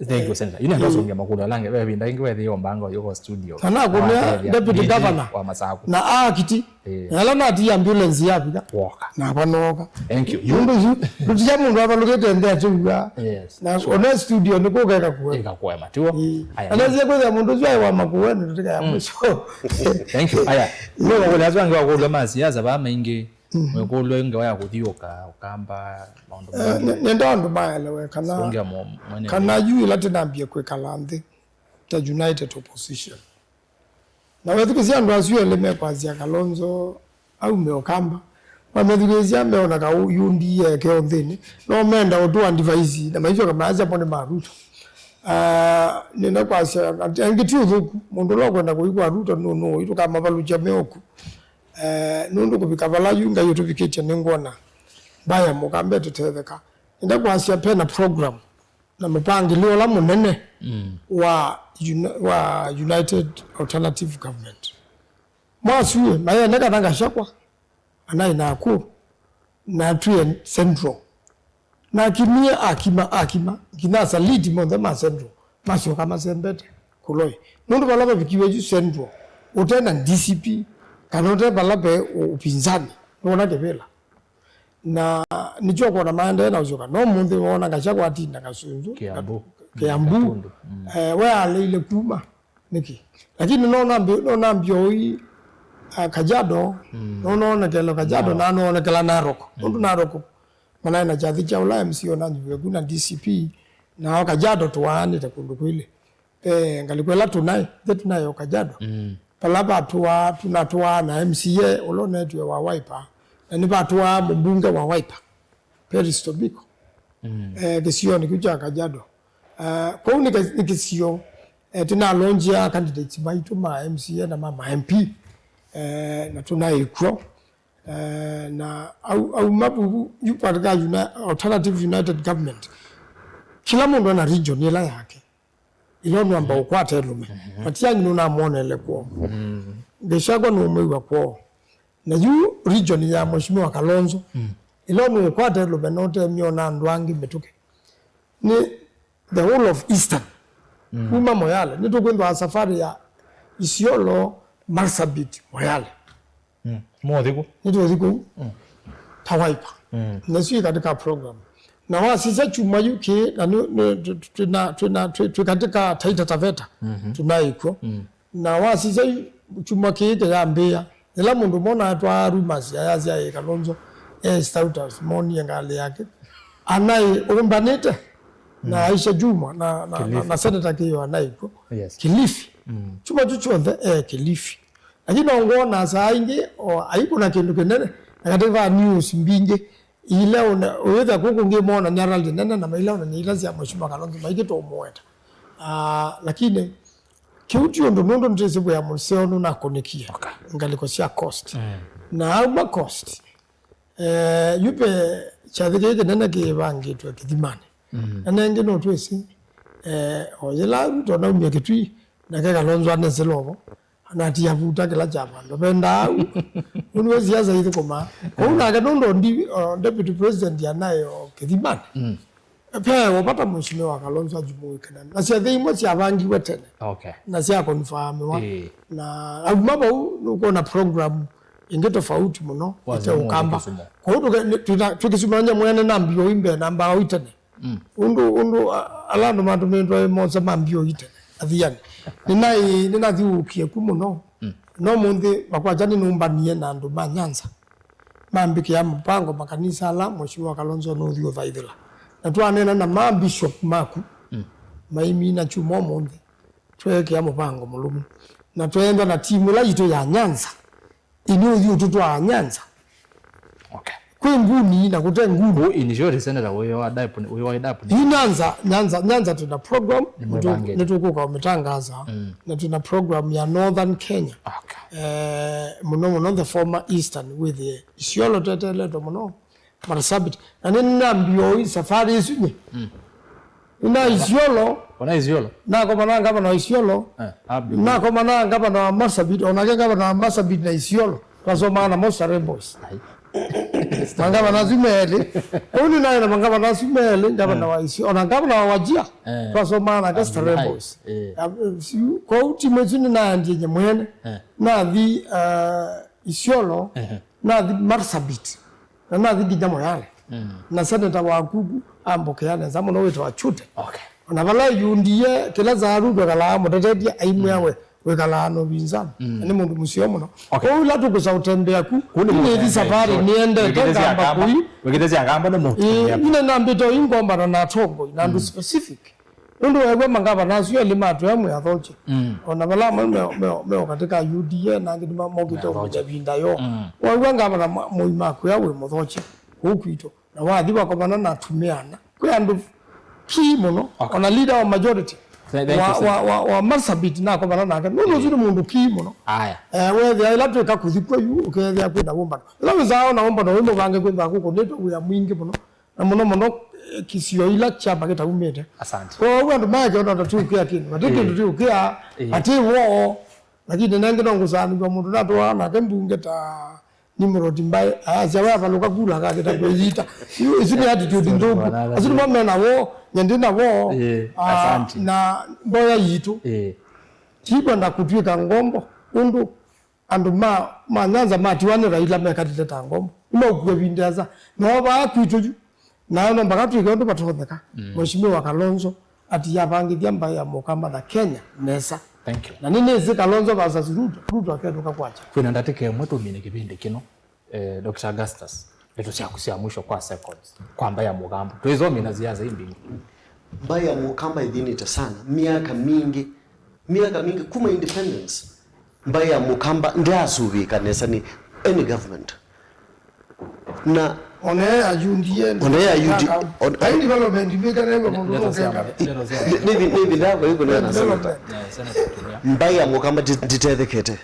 Thank you, Senator. Yu nenda ũsũngĩa makũlyo ala angĩ, ve ĩvinda ĩngĩ wethĩĩwa mbanga ũyũka studio. Kana kũmĩa Wakethĩa deputy D J governor wa Masaku. Na akiti. Eh. Na ala natia ambulance yavika. Woka. Na vanooka. Thank you. Nũndũ yu, tũtia mũndũ avalũkĩte nthĩ atĩw'a. Yes. Na sure. Ona studio nĩ kũkeka kuwe. Ĩka kuwe matiwo. Eh. Aya. Anazie kwĩthĩa mũndũ ũcio aĩ wa makuweni tũtika ya mwisho. Thank you. Aya. Nĩ makũlyo asu angĩ wa kũlya ma siasa va maingĩ. Mwĩkũlyo ngewa ya kũthiũka, ũkamba, maũndũ Eh, maingĩ. Nĩ-, nenda andũ maelewe kana, Songea mo-, mwene kana yu ĩla tĩnambie kwĩkala nthĩ ta united opposition. Na wethukĩsya andũ asu elĩ mekwasya Kalonzo aume ũkamba. Wamethukĩsya meona ka U D A ke ũnthĩnĩ. No menda ũtũa device na maisyoka maasya mo nĩ ma Ruto. Ah, nenda kwasya, angĩ ti ũthũku. Mũndũ ũla ũkwenda kũigua Ruto nũ, nũ, itũkamavalũkya me ũku. Eh, nũndũ kũvika vala yu Ngai ũtũvikĩtye nĩngwona mbaya mũkambe tũtetheka. Nenda kwasya pena program na mũpangĩlĩo ũla mũnene Mm. wa uni-, wa United Alternative Government. Mwasue mayene kana Gachagua, anaĩ naku, na twĩ Central. Na akimie akima, akima, nginya asaliti monthe ma Central, masyoka masembete kũloi. Nũndũ vala vavikiwe yu Central, ũte na D C P, kana ũte vala ve ũ-, upinzani, nũona kĩvĩla. Na nĩkyo ũkwona maendee na ũsyoka. No mũnthĩ woona Gachagua atinda Kasunzu, Kiambu. Kiambu. Katundu. Mm. Eh, we aleile kuma. Nĩkĩ? Lakini nona mbi-, nona mbioi, ah, Kajiado, Mm. Nona onekelo Kajiado, Narok. Na nonekela Narok. Nũndũ Mm. Narok, manaĩ na kyathĩ kya ũla M C A ũnanyuviwe ku na D C P, nao Kajiado tũwaanĩte kũndũ kwĩlĩ. Eh, ngalĩko ĩla tũnaĩ, nthĩ tũnaĩ o Kajiado. Mm. Vala vatũaa, tũnatũaa na M C A ũla ũnetwe wa Wiper, na nĩvatũaa mũmbunge wa Wiper, Peris Tobiko. Mm. Eh, kĩsionĩ kĩu kya Kajiado. Eh, kũu nĩ kĩ-, nĩ kĩsio, eh, tũnalonjia candidates maitũ ma M C A na ma, ma M P, eh, na tũnaĩ kw'o. Eh, na au, au mavuvu, yu katika uni-, alternative united government. Kĩla mũndũ ena region ĩla yake. Ĩla ũnwamba ũkwata ĩlũme. Mhm. Matiang'i nũnamwonele kwoo. Mm. Gachagua nũmwĩw'a kwoo. Na yu region ya Mheshimiwa Kalonzo. Mm. Ĩla ũnũkwata ĩlũme notemyona andũ angĩ mĩtũkĩ. Nĩ the whole of Eastern. Mm. Kuma Moyale. Nĩtũkwĩthwa safari ya Isiolo, Marsabit, Moyale. Mm. Mũũthi kũ? Nĩtũũthi kũu. Mm. Ta Wiper. Mm. Nĩsyo ĩ katika program. Na wasisya kyumwa yu kĩĩ, na nĩ, nĩ, twĩ, twĩ, twĩ na, twĩ na, twĩ, twĩ katika Taita Taveta. Mhm. Tũnaĩ kw'o. Mm. Na wasisya yu kyumwa kĩĩ kĩyambĩĩa. Yĩla mũndũ mona atwaa rumors ayasya ĩ Kalonzo, eh, Stauters, monie ngalĩ yake. Anaĩ ũmbanĩte. Na Mm. Aisha Jumwa, na, na, na, Kilifi. Na Senator Kĩyo anaĩ kw'o. Yes. Kilifi. Mm. Kyumwa kyu kyonthe, eh, Kilifi. Lakini no ngwona saa ingĩ, o, aikũna kĩndũ kĩnene, na katĩ va news mbingĩ, ila ũna-, ũyĩthĩa kũkũ ngĩ mona nĩ arali nene, na maila ũna nĩ ila sya Mheshimiwa Kalonzo, maingĩ tũmũweta. Ah, lakini, kĩu ti ũndũ nũndũ nĩtwĩsĩ wĩa mũseo nũnakũnĩkie Okay. Ngalĩko sya coast. Mm. Na auma coast, eh, yu ve kyathĩ kĩĩ kĩnene kĩĩvangĩtwe Kĩthimanĩ. Mm. Na nengĩ no twĩsĩ, eh, o yĩla Ruto naumia Kĩtui, nake Kalonzo anesĩla ovo. Anatia vuta kĩla kya vandũ. Vendaa au. Ũu nĩwe siasa ithũkũmaa. Kũu nake nũndũ ndi, uh, deputy president anaĩ o Kĩthimanĩ. Mm. Ve o vata Mheshimiwa Kalonzo ajumuike na, na syathĩ imwe syavangiwe tene. Okay. Na sya confirmiwa. Ĩĩ. Na auma vau nũkwona program ĩngĩ tofauti mũno. Wazi ĩte mũno ũkamba. Kisumu. Kwoou tũke-, nĩ-, twĩna-, twĩkĩsumanĩsya mwene na mbio imbe na mbao itene. Mm. Ũndũ, ũndũ, a-, ala andũ matũmĩtwe mose ma mbio ite, athiani. Nĩnaĩ-, nĩnathiũũkie ku mũno. Mm. No mũnthĩ makwakya nĩnũmbanie na andũ ma Nyanza. Mambĩkĩa mũpango makanisa ala Mheshimiwa Kalonzo nũthi ũthaithĩla. Na twaneena na ma bishop maku, Mm. maimina kyumwa ũmũnthĩ. Tweekĩa mũpango mũlũmu. Na tweenda na timu ĩla yitũ ya Nyanza. Ĩnĩ ũthi ũtũtwaa Nyanza. Okay. Kwĩ nguni na kũte nguni. Kũu initiative center ũyũ wa dap, ũyũ wa dap nĩ Ii Nyanza, Nyanza, Nyanza twĩna program, nĩ mwĩvangĩte. Nĩtũkũka ũmĩtangaza, na twĩna program ya Northern Kenya. Okay. Eh, mũno mũno the former Eastern, wĩthĩe Isiolo teteletwe mũno, Marsabit. Na nĩnambia ũi safari ĩsu nye. Nĩna Isiolo. Ona Isiolo. Nakomana na ngavana wa Isiolo. Eh, Abdu. Nakomana na ngavana wa Marsabit, onake ngavana wa Marsabit na Isiolo. Twasomaa namo Starehe Boys. Ai. Mangavana asu melĩ. Kũu nĩnaĩ na mangavana asu melĩ, ngavana wa Isiolo, ona ngavana wa Wajir. Eh. Twasomaa nake Starehe Boys. Eh. Kwoou timu ĩsu nĩnaendie nye mwene. Eh. Nathi, uh, Isiolo. Eh. Nathi Marsabit. Na nathi nginya Moyale. Na seneta wa Kuku ambokea nesa mũno wĩtawa Chute. Okay. Ona vala yundie kĩla saa Ruto ekalaa mũtetetie aimwĩa we wĩkalaa na ũvinzani. Na nĩ mũndũ mũseo mũno. Okay. Kwoou ĩla tũkũsa ũtembea ku, nĩthi safari nĩendete ngamba kũi. Wĩkĩte sya kamba nĩ mũndũ. Ĩĩ, ine nambĩte ũi ngombana na atongoi na andũ specific. Nũndũ weew'a mangavana asu elĩ matwĩa mwĩ athokye. O na vala amwe me, me, me o katĩ ka U D A na angĩ nĩmokĩte ũmũnya ĩvinda yoo. Weew'a ngavana mũima akwĩa wĩ mũthokye kũu kwitũ. Na wathi wakomana na atumĩa ana. Kwĩ andũ kii mũno. Okay. O na leader wa majority wa, wa, wa, wa Marsabit nakomana nake. Nũndũ ũsu nĩ mũndũ kii mũno. Aya. Eh, weethĩa ĩla twĩka kũthi kwĩ yu, ũkeethĩa kwĩ na wũmbano. Ĩla wĩsaa o na wũmbano wĩ mũvange kwĩthĩwa kũkũnĩtwe wĩa mwingĩ mũno. Na mũno mũno, eh, kisio ila kyamba kĩtaumĩte. Asante. Kwoou andũ maeke ona tũtiũkĩa kĩndũ. Vati kĩndũ tiũkĩa, vati woo. Lakini nengĩ no ngũsanĩw'a mũndũ natũaa nake mbunge ta Nimrod Mbae. Ayasya we avalũka kula akakĩta kwĩyita. Isu nĩ attitude nthũku. Asu nĩmo mena woo, nye ndĩ na woo. Eh, ah, asante. Na mboya yitũ. Eh. Tikwenda kũtw'ĩka ngombo. Ũndũ Andũ ma, ma Nyanza matiwa nĩ Raila mekalile ta ngombo. Nĩmaũkua ĩvinda ĩasa. No vaa kwitũ yu. Nayo no mpaka twĩke ũndũ vatonyeka. Mheshimiwa Kalonzo ati yavangĩthya mbaĩ ya Mũkamba na Kenya nesa. Thank you. Na nĩnĩsĩ Kalonzo versus Ruto, Ruto aketũka kwakya. Kwĩna ndatĩka ĩmwe tũmine kĩvĩndĩ kĩno. Eh, Doctor Augustus, ndeto syaku sya mwisho kwa seconds. Kwa mbaĩ ya Mũkamba. Twĩsomie na siasa imbingĩ. Mbaĩ ya Mũkamba ĩthĩnĩte sana. Myaka mingĩ. Myaka mingĩ kuma independence, mbaĩ ya Mũkamba ndyaasũvĩĩka nesa nĩ any government. Na ona ya U D A, ona ya U D A, on- ai development mbĩka nĩ mũndũ ndeto sya ũkeka. Ndeto sya nĩvi nĩvi ndakwa iko na Development. Mbaĩ ya Mũkamba ndi- nditethekete.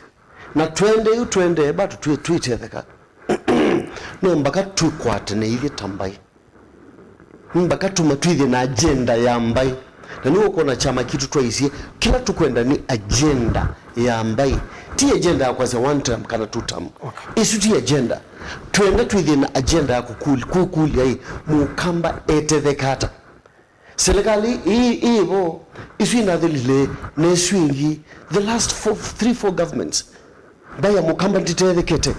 Na twende yu twende bado twi- twitetheka. No mpaka tũkwatane ithyĩ ta mbaĩ. Mpaka tũma twĩthĩe na agenda ya mbaĩ. Na nĩw'o ũkwona kyama kitũ twaisye, kĩla tũkwenda nĩ agenda ya mbaĩ. Ti agenda ya kwasya one term kana two term. Okay. Ĩsu ti agenda. Twenda twĩthĩe na agenda ya kũkũlya, kũkũlya ĩ, Mũkamba etetheka ata? Serikali ĩĩ ĩvo, ĩsu ĩnathelile, na ĩsu ĩngĩ, the last four, three, four governments, mbaĩ ya Mũkamba nditethekete.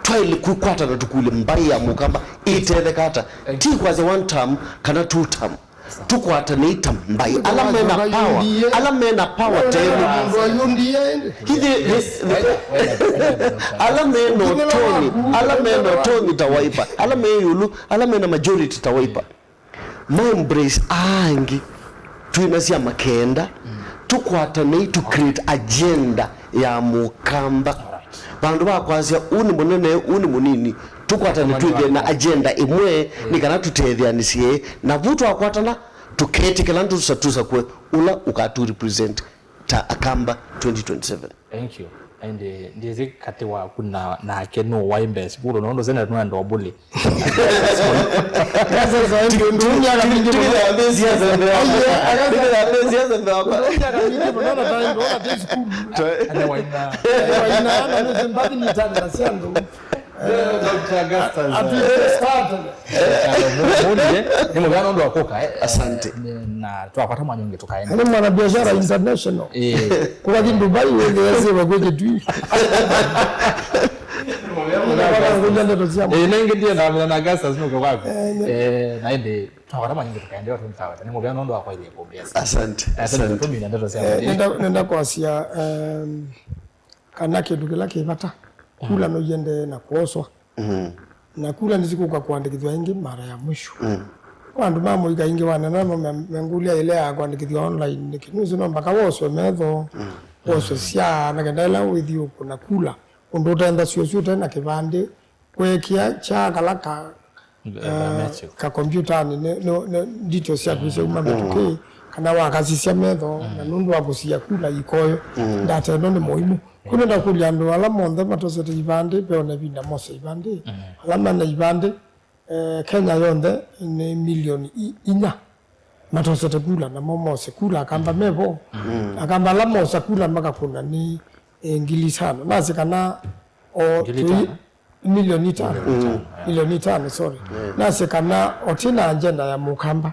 Twaĩle kwĩkwata na tũkũlye mbaĩ ya Mũkamba ĩtetheka ata? Ti kwasya one term kana two term. Tũkwatanei ta mbaĩ. Ala mena power, ala mena power tene. Ithe, ala mena ũtonyi, ala mena ũtonyi ta Wiper, ala me ĩũlũ, ala mena majority ta Wiper. Ma embrace aa angĩ. Twĩ na syama kenda, tũkwatanei to create agenda ya Mũkamba. Vandũ va kwasya, "Ũũ nĩ mũnene, ũũ nĩ mũnini," tũkwatane twĩthĩe na agenda ĩmwe, nĩ kana tũtetheanĩsye. Na vu twakwatana, tũketĩkĩla tũsa tũsakwe ũla ũkatũ represent ta Akamba twenty twenty-seven. Thank you. Ĩndĩ ndyĩsĩ katĩ waku na, nake nũũ waĩ mbee sukulu, nũndũ sene nũenda ũbully. Ene waina. Ene waina, na nĩ mbathi nĩ tani na siandu. Doctor Augustus. Atu start. Mũlye, nĩ mũvea nũndũ wa kũka, eh. Asante. Na twakwata mwanya ũngĩ tũkaenda. Nĩ mwana biashara international. Eh. Kũkathi Dubai wĩthĩe sĩva kwĩ Kĩtui. Nĩ mũvea nũndũ wa kũka. Ndeto sya Eh, na ĩngĩ ndienda na Augustus nũke kwaku. Eh, na ĩndĩ twakwata mwanya ũngĩ tũkaenda tũkaweta. Nĩ mũvea nũndũ wa kwaĩlya kũmbĩa. Asante. Asante. Tũmina ndeto sya Eh, nenda, nenda kwasya, um, kana kĩndũ kĩla kĩ vata, kula no iendee na kũoswa. Na kula nĩsikũka kũandĩkĩthw'a ĩngĩ mara ya mwisho. Kwa andũ ma mũika ĩngĩ wanena no me- mengũlya ĩla ya kũandĩkĩthw'a online nĩkĩ. Nũsĩ no mpaka woswe metho, woswe syaa, na kenda ĩla wĩthi ũkũna kula, ũndũ ũtenda syosi ũte na kĩvandĩ, Kweekĩa kyaa kala ka, eh, ka kompyũtanĩ, nĩ, nĩ, nĩ ndito syaku syauma mĩtũkĩ, kana wakasisya metho, na nũndũ wa kũsia kula ikoyo, ndata ĩno nĩ mũimũ. Kũu nĩenda kũlya andũ ala monthe matosete ivandĩ, veona ĩvinda mose ivandĩ, ala mena ivandĩ, eh, Kenya yonthe nĩ milioni i-, inya matosete kula, namo mose kula, Akamba mevo. Akamba ala mosa kula makakũna nĩ, eh, ngili itano. Nasi kana o ngili tũi-, itano? Milioni itano. Milioni itano, yeah. Milioni itano, sorry. Nasi kana o twĩ na agenda ya Mũkamba.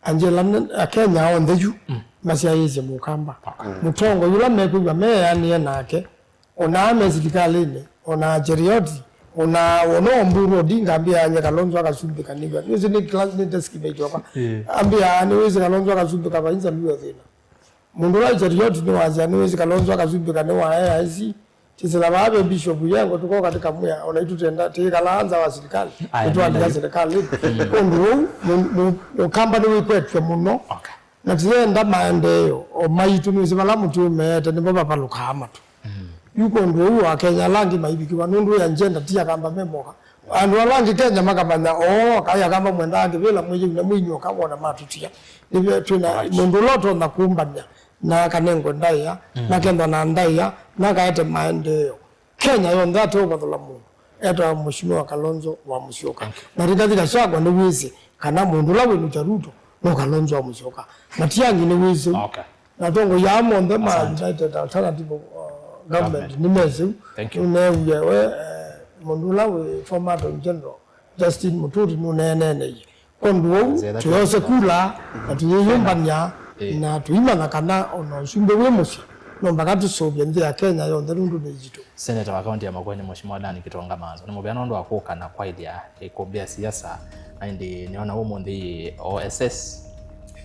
Angela, Akenya onthe yu masyaĩĩsye Mũkamba. Mũtongoi ũla mekwĩw'a meanĩe nake, ona me silikalĩnĩ, ona Cherioti, ona, ona Oburu Odinga ambĩaa nye Kalonzo akasumbĩkanĩw'a. Nĩwĩsĩ nĩ class, nĩ desk mate wakwa. Ambĩaa, "Nĩwĩsĩ Kalonzo akasumbĩka vainza luo thĩna." Mũndũ ũla Cherioti nĩwasya, "Nĩwĩsĩ Kalonzo akasumbĩka nĩ wa A I C." Tisila vaa ve Bishop Yengo, tũkoka tũkamwĩa, ona itũ tenda, tĩĩkalaa nza wa silikalĩ, nĩtwalika silikalĩ. Ũndũ ũu, mũ-, mũ-, Mũkamba nĩwĩkwetw'e mũno. Na tũyenda maendeeo o maitũ, nĩwĩsĩ vala mũtĩ ũmeete nĩvo vavalũkaa matũ. Yu kwondũ ũu Akenya ala angĩ maivikĩwa, nũndũ ya agenda ti Akamba me moka. Andũ ala angĩ Kenya makamanya, oo, kai Akamba mwendaa kĩvĩla mwĩyĩu na mwĩnyũka wona matũtia. Nĩvyo twĩna mũndũ ũla ũtonya kũmbany'a na akanengwe ndaĩa, na kethwa na ndaĩa, na akaete maendeeo. Kenya yonthe ate ũvathũla mũndũ, etawa Mheshimiwa Kalonzo wa Musyoka. Na Rigathi Gachagua nĩwĩsĩ kana mũndũ ũla wĩnũkya Ruto no Kalonzo wa Musyoka. Matiang'i nĩwĩsĩ. Na atongoi aa monthe ma United Alternative, uh, Government nĩmesĩ. Nũneewie we, eh, mũndũ ũla wĩ former Attorney General, Justin Muturi, nũneeneeneie. Kwondũ ũu, tũyose kula, na tũyĩyũmbany'a, na tũimanya kana ona ũsumbĩ wĩ mũsyĩ, no mpaka tũsũvye nthĩ ya Kenya yonthe nũndũ nĩ yitũ. Seneta wa kaunti ya Makueni, Mheshimiwa Dan Kitonga Manzo, nĩ mũvea nũndũ wa kũka na kwaĩlya ĩkũmbĩ ya siasa, na ĩndĩ nĩona ũmũnthĩ O S S.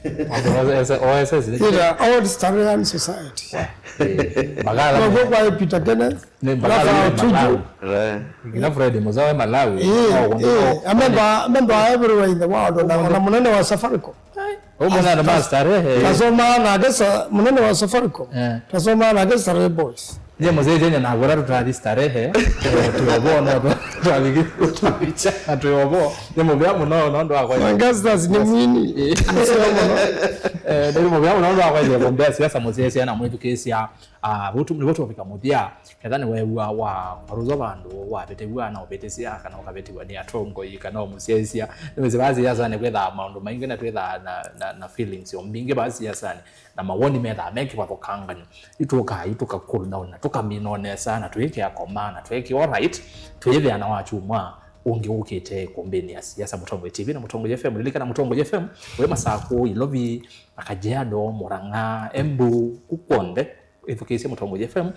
O S S, O S S, Ila Old Starean Society. Makala. Kwa kwa Peter Kenneth. Nĩ Malawi, Malawi. Nginya Fred Muzawe Malawi. Eh, eh, amemba, amemba everywhere in the world, ona, ona mũnene wa Safaricom. Ũmwe na mastarehe. Tasoma na gesa, mũnene wa Safaricom. Eh. Tasoma na gesa Ray Boys. Nye mzee Jenya na gora tutathi starehe. Eh, tuobo no, twabigi, twabicha, tuobo. Nye mubia muno no ndo akwa. Augustus nĩ mwini. Eh. Nĩ mubia muno ndo akwa ile bombea siasa mzee siasa mwitu kesi ya Ah, vau tu nĩvo tũvika mũthya. Ketha nĩweew'a wa kwarũzwa vandũ, wavĩtĩw'a na ũvĩtĩsya, kana ũkavĩtĩw'a nĩ atongoi, kana ũmũsyaĩsya. Nĩwĩsĩ vaa siasanĩ kwĩthaa maũndũ maingĩ na twĩthaa na, na, na feelings o mbingĩ vaa siasanĩ. Na mawoni methaa me kĩvathũkanganyo. Itũkaa, itũka cool down, na tũkamina o nesa, na twĩkĩa koma, na twĩkĩa all right, twĩthĩa na wa kyumwa ũngĩ ũkĩte ĩkũmbĩnĩ ya siasa Mũtongoi T V na Mũtongoi F M. Lilikana Mũtongoi F M, wĩ Masakũ, Ilovi, Kajiado, Murang'a, Embu, kũ kw'onthe. Ĩthukĩĩsye Mũtongoi F M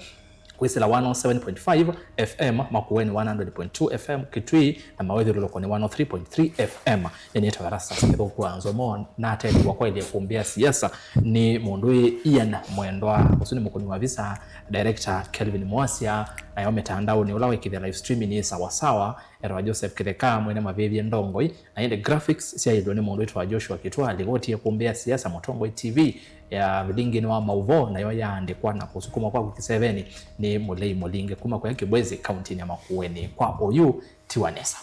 kwĩsĩla one oh seven point five F M, Makueni one hundred point two F M, Kitui na mawĩthyũlũlũkonĩ one oh three point three F M. Nĩnĩtawa Erastus Kĩthũku wa Nzomo, natetheew'a kwaĩlya ĩkũmbĩ ya siasa nĩ mũndũ wĩ Ian Mwendwa, ũsu nĩ mũkũni wa visa, director Kelvin Mwasya, nayo mĩtandaonĩ ũla wĩkĩthya live stream nĩ Sawa Sawa, etawa Joseph Kĩtheka, mwene mavĩvye ndongoi, na ĩndĩ graphics syaĩlwe nĩ mũndũ wĩtawa Joshua Kitwa. Livoti ya ĩkũmbĩ ya siasa Mũtongoi T V ya vilingini wa maũvoo nayo yaandĩkwa na kũsukumwa kwaku kĩsevenĩ nĩ Mũlei Mũlinge kuma kũya Kĩbwezi, kauntinĩ ya Makueni. Kwa oyu ti wa nesa.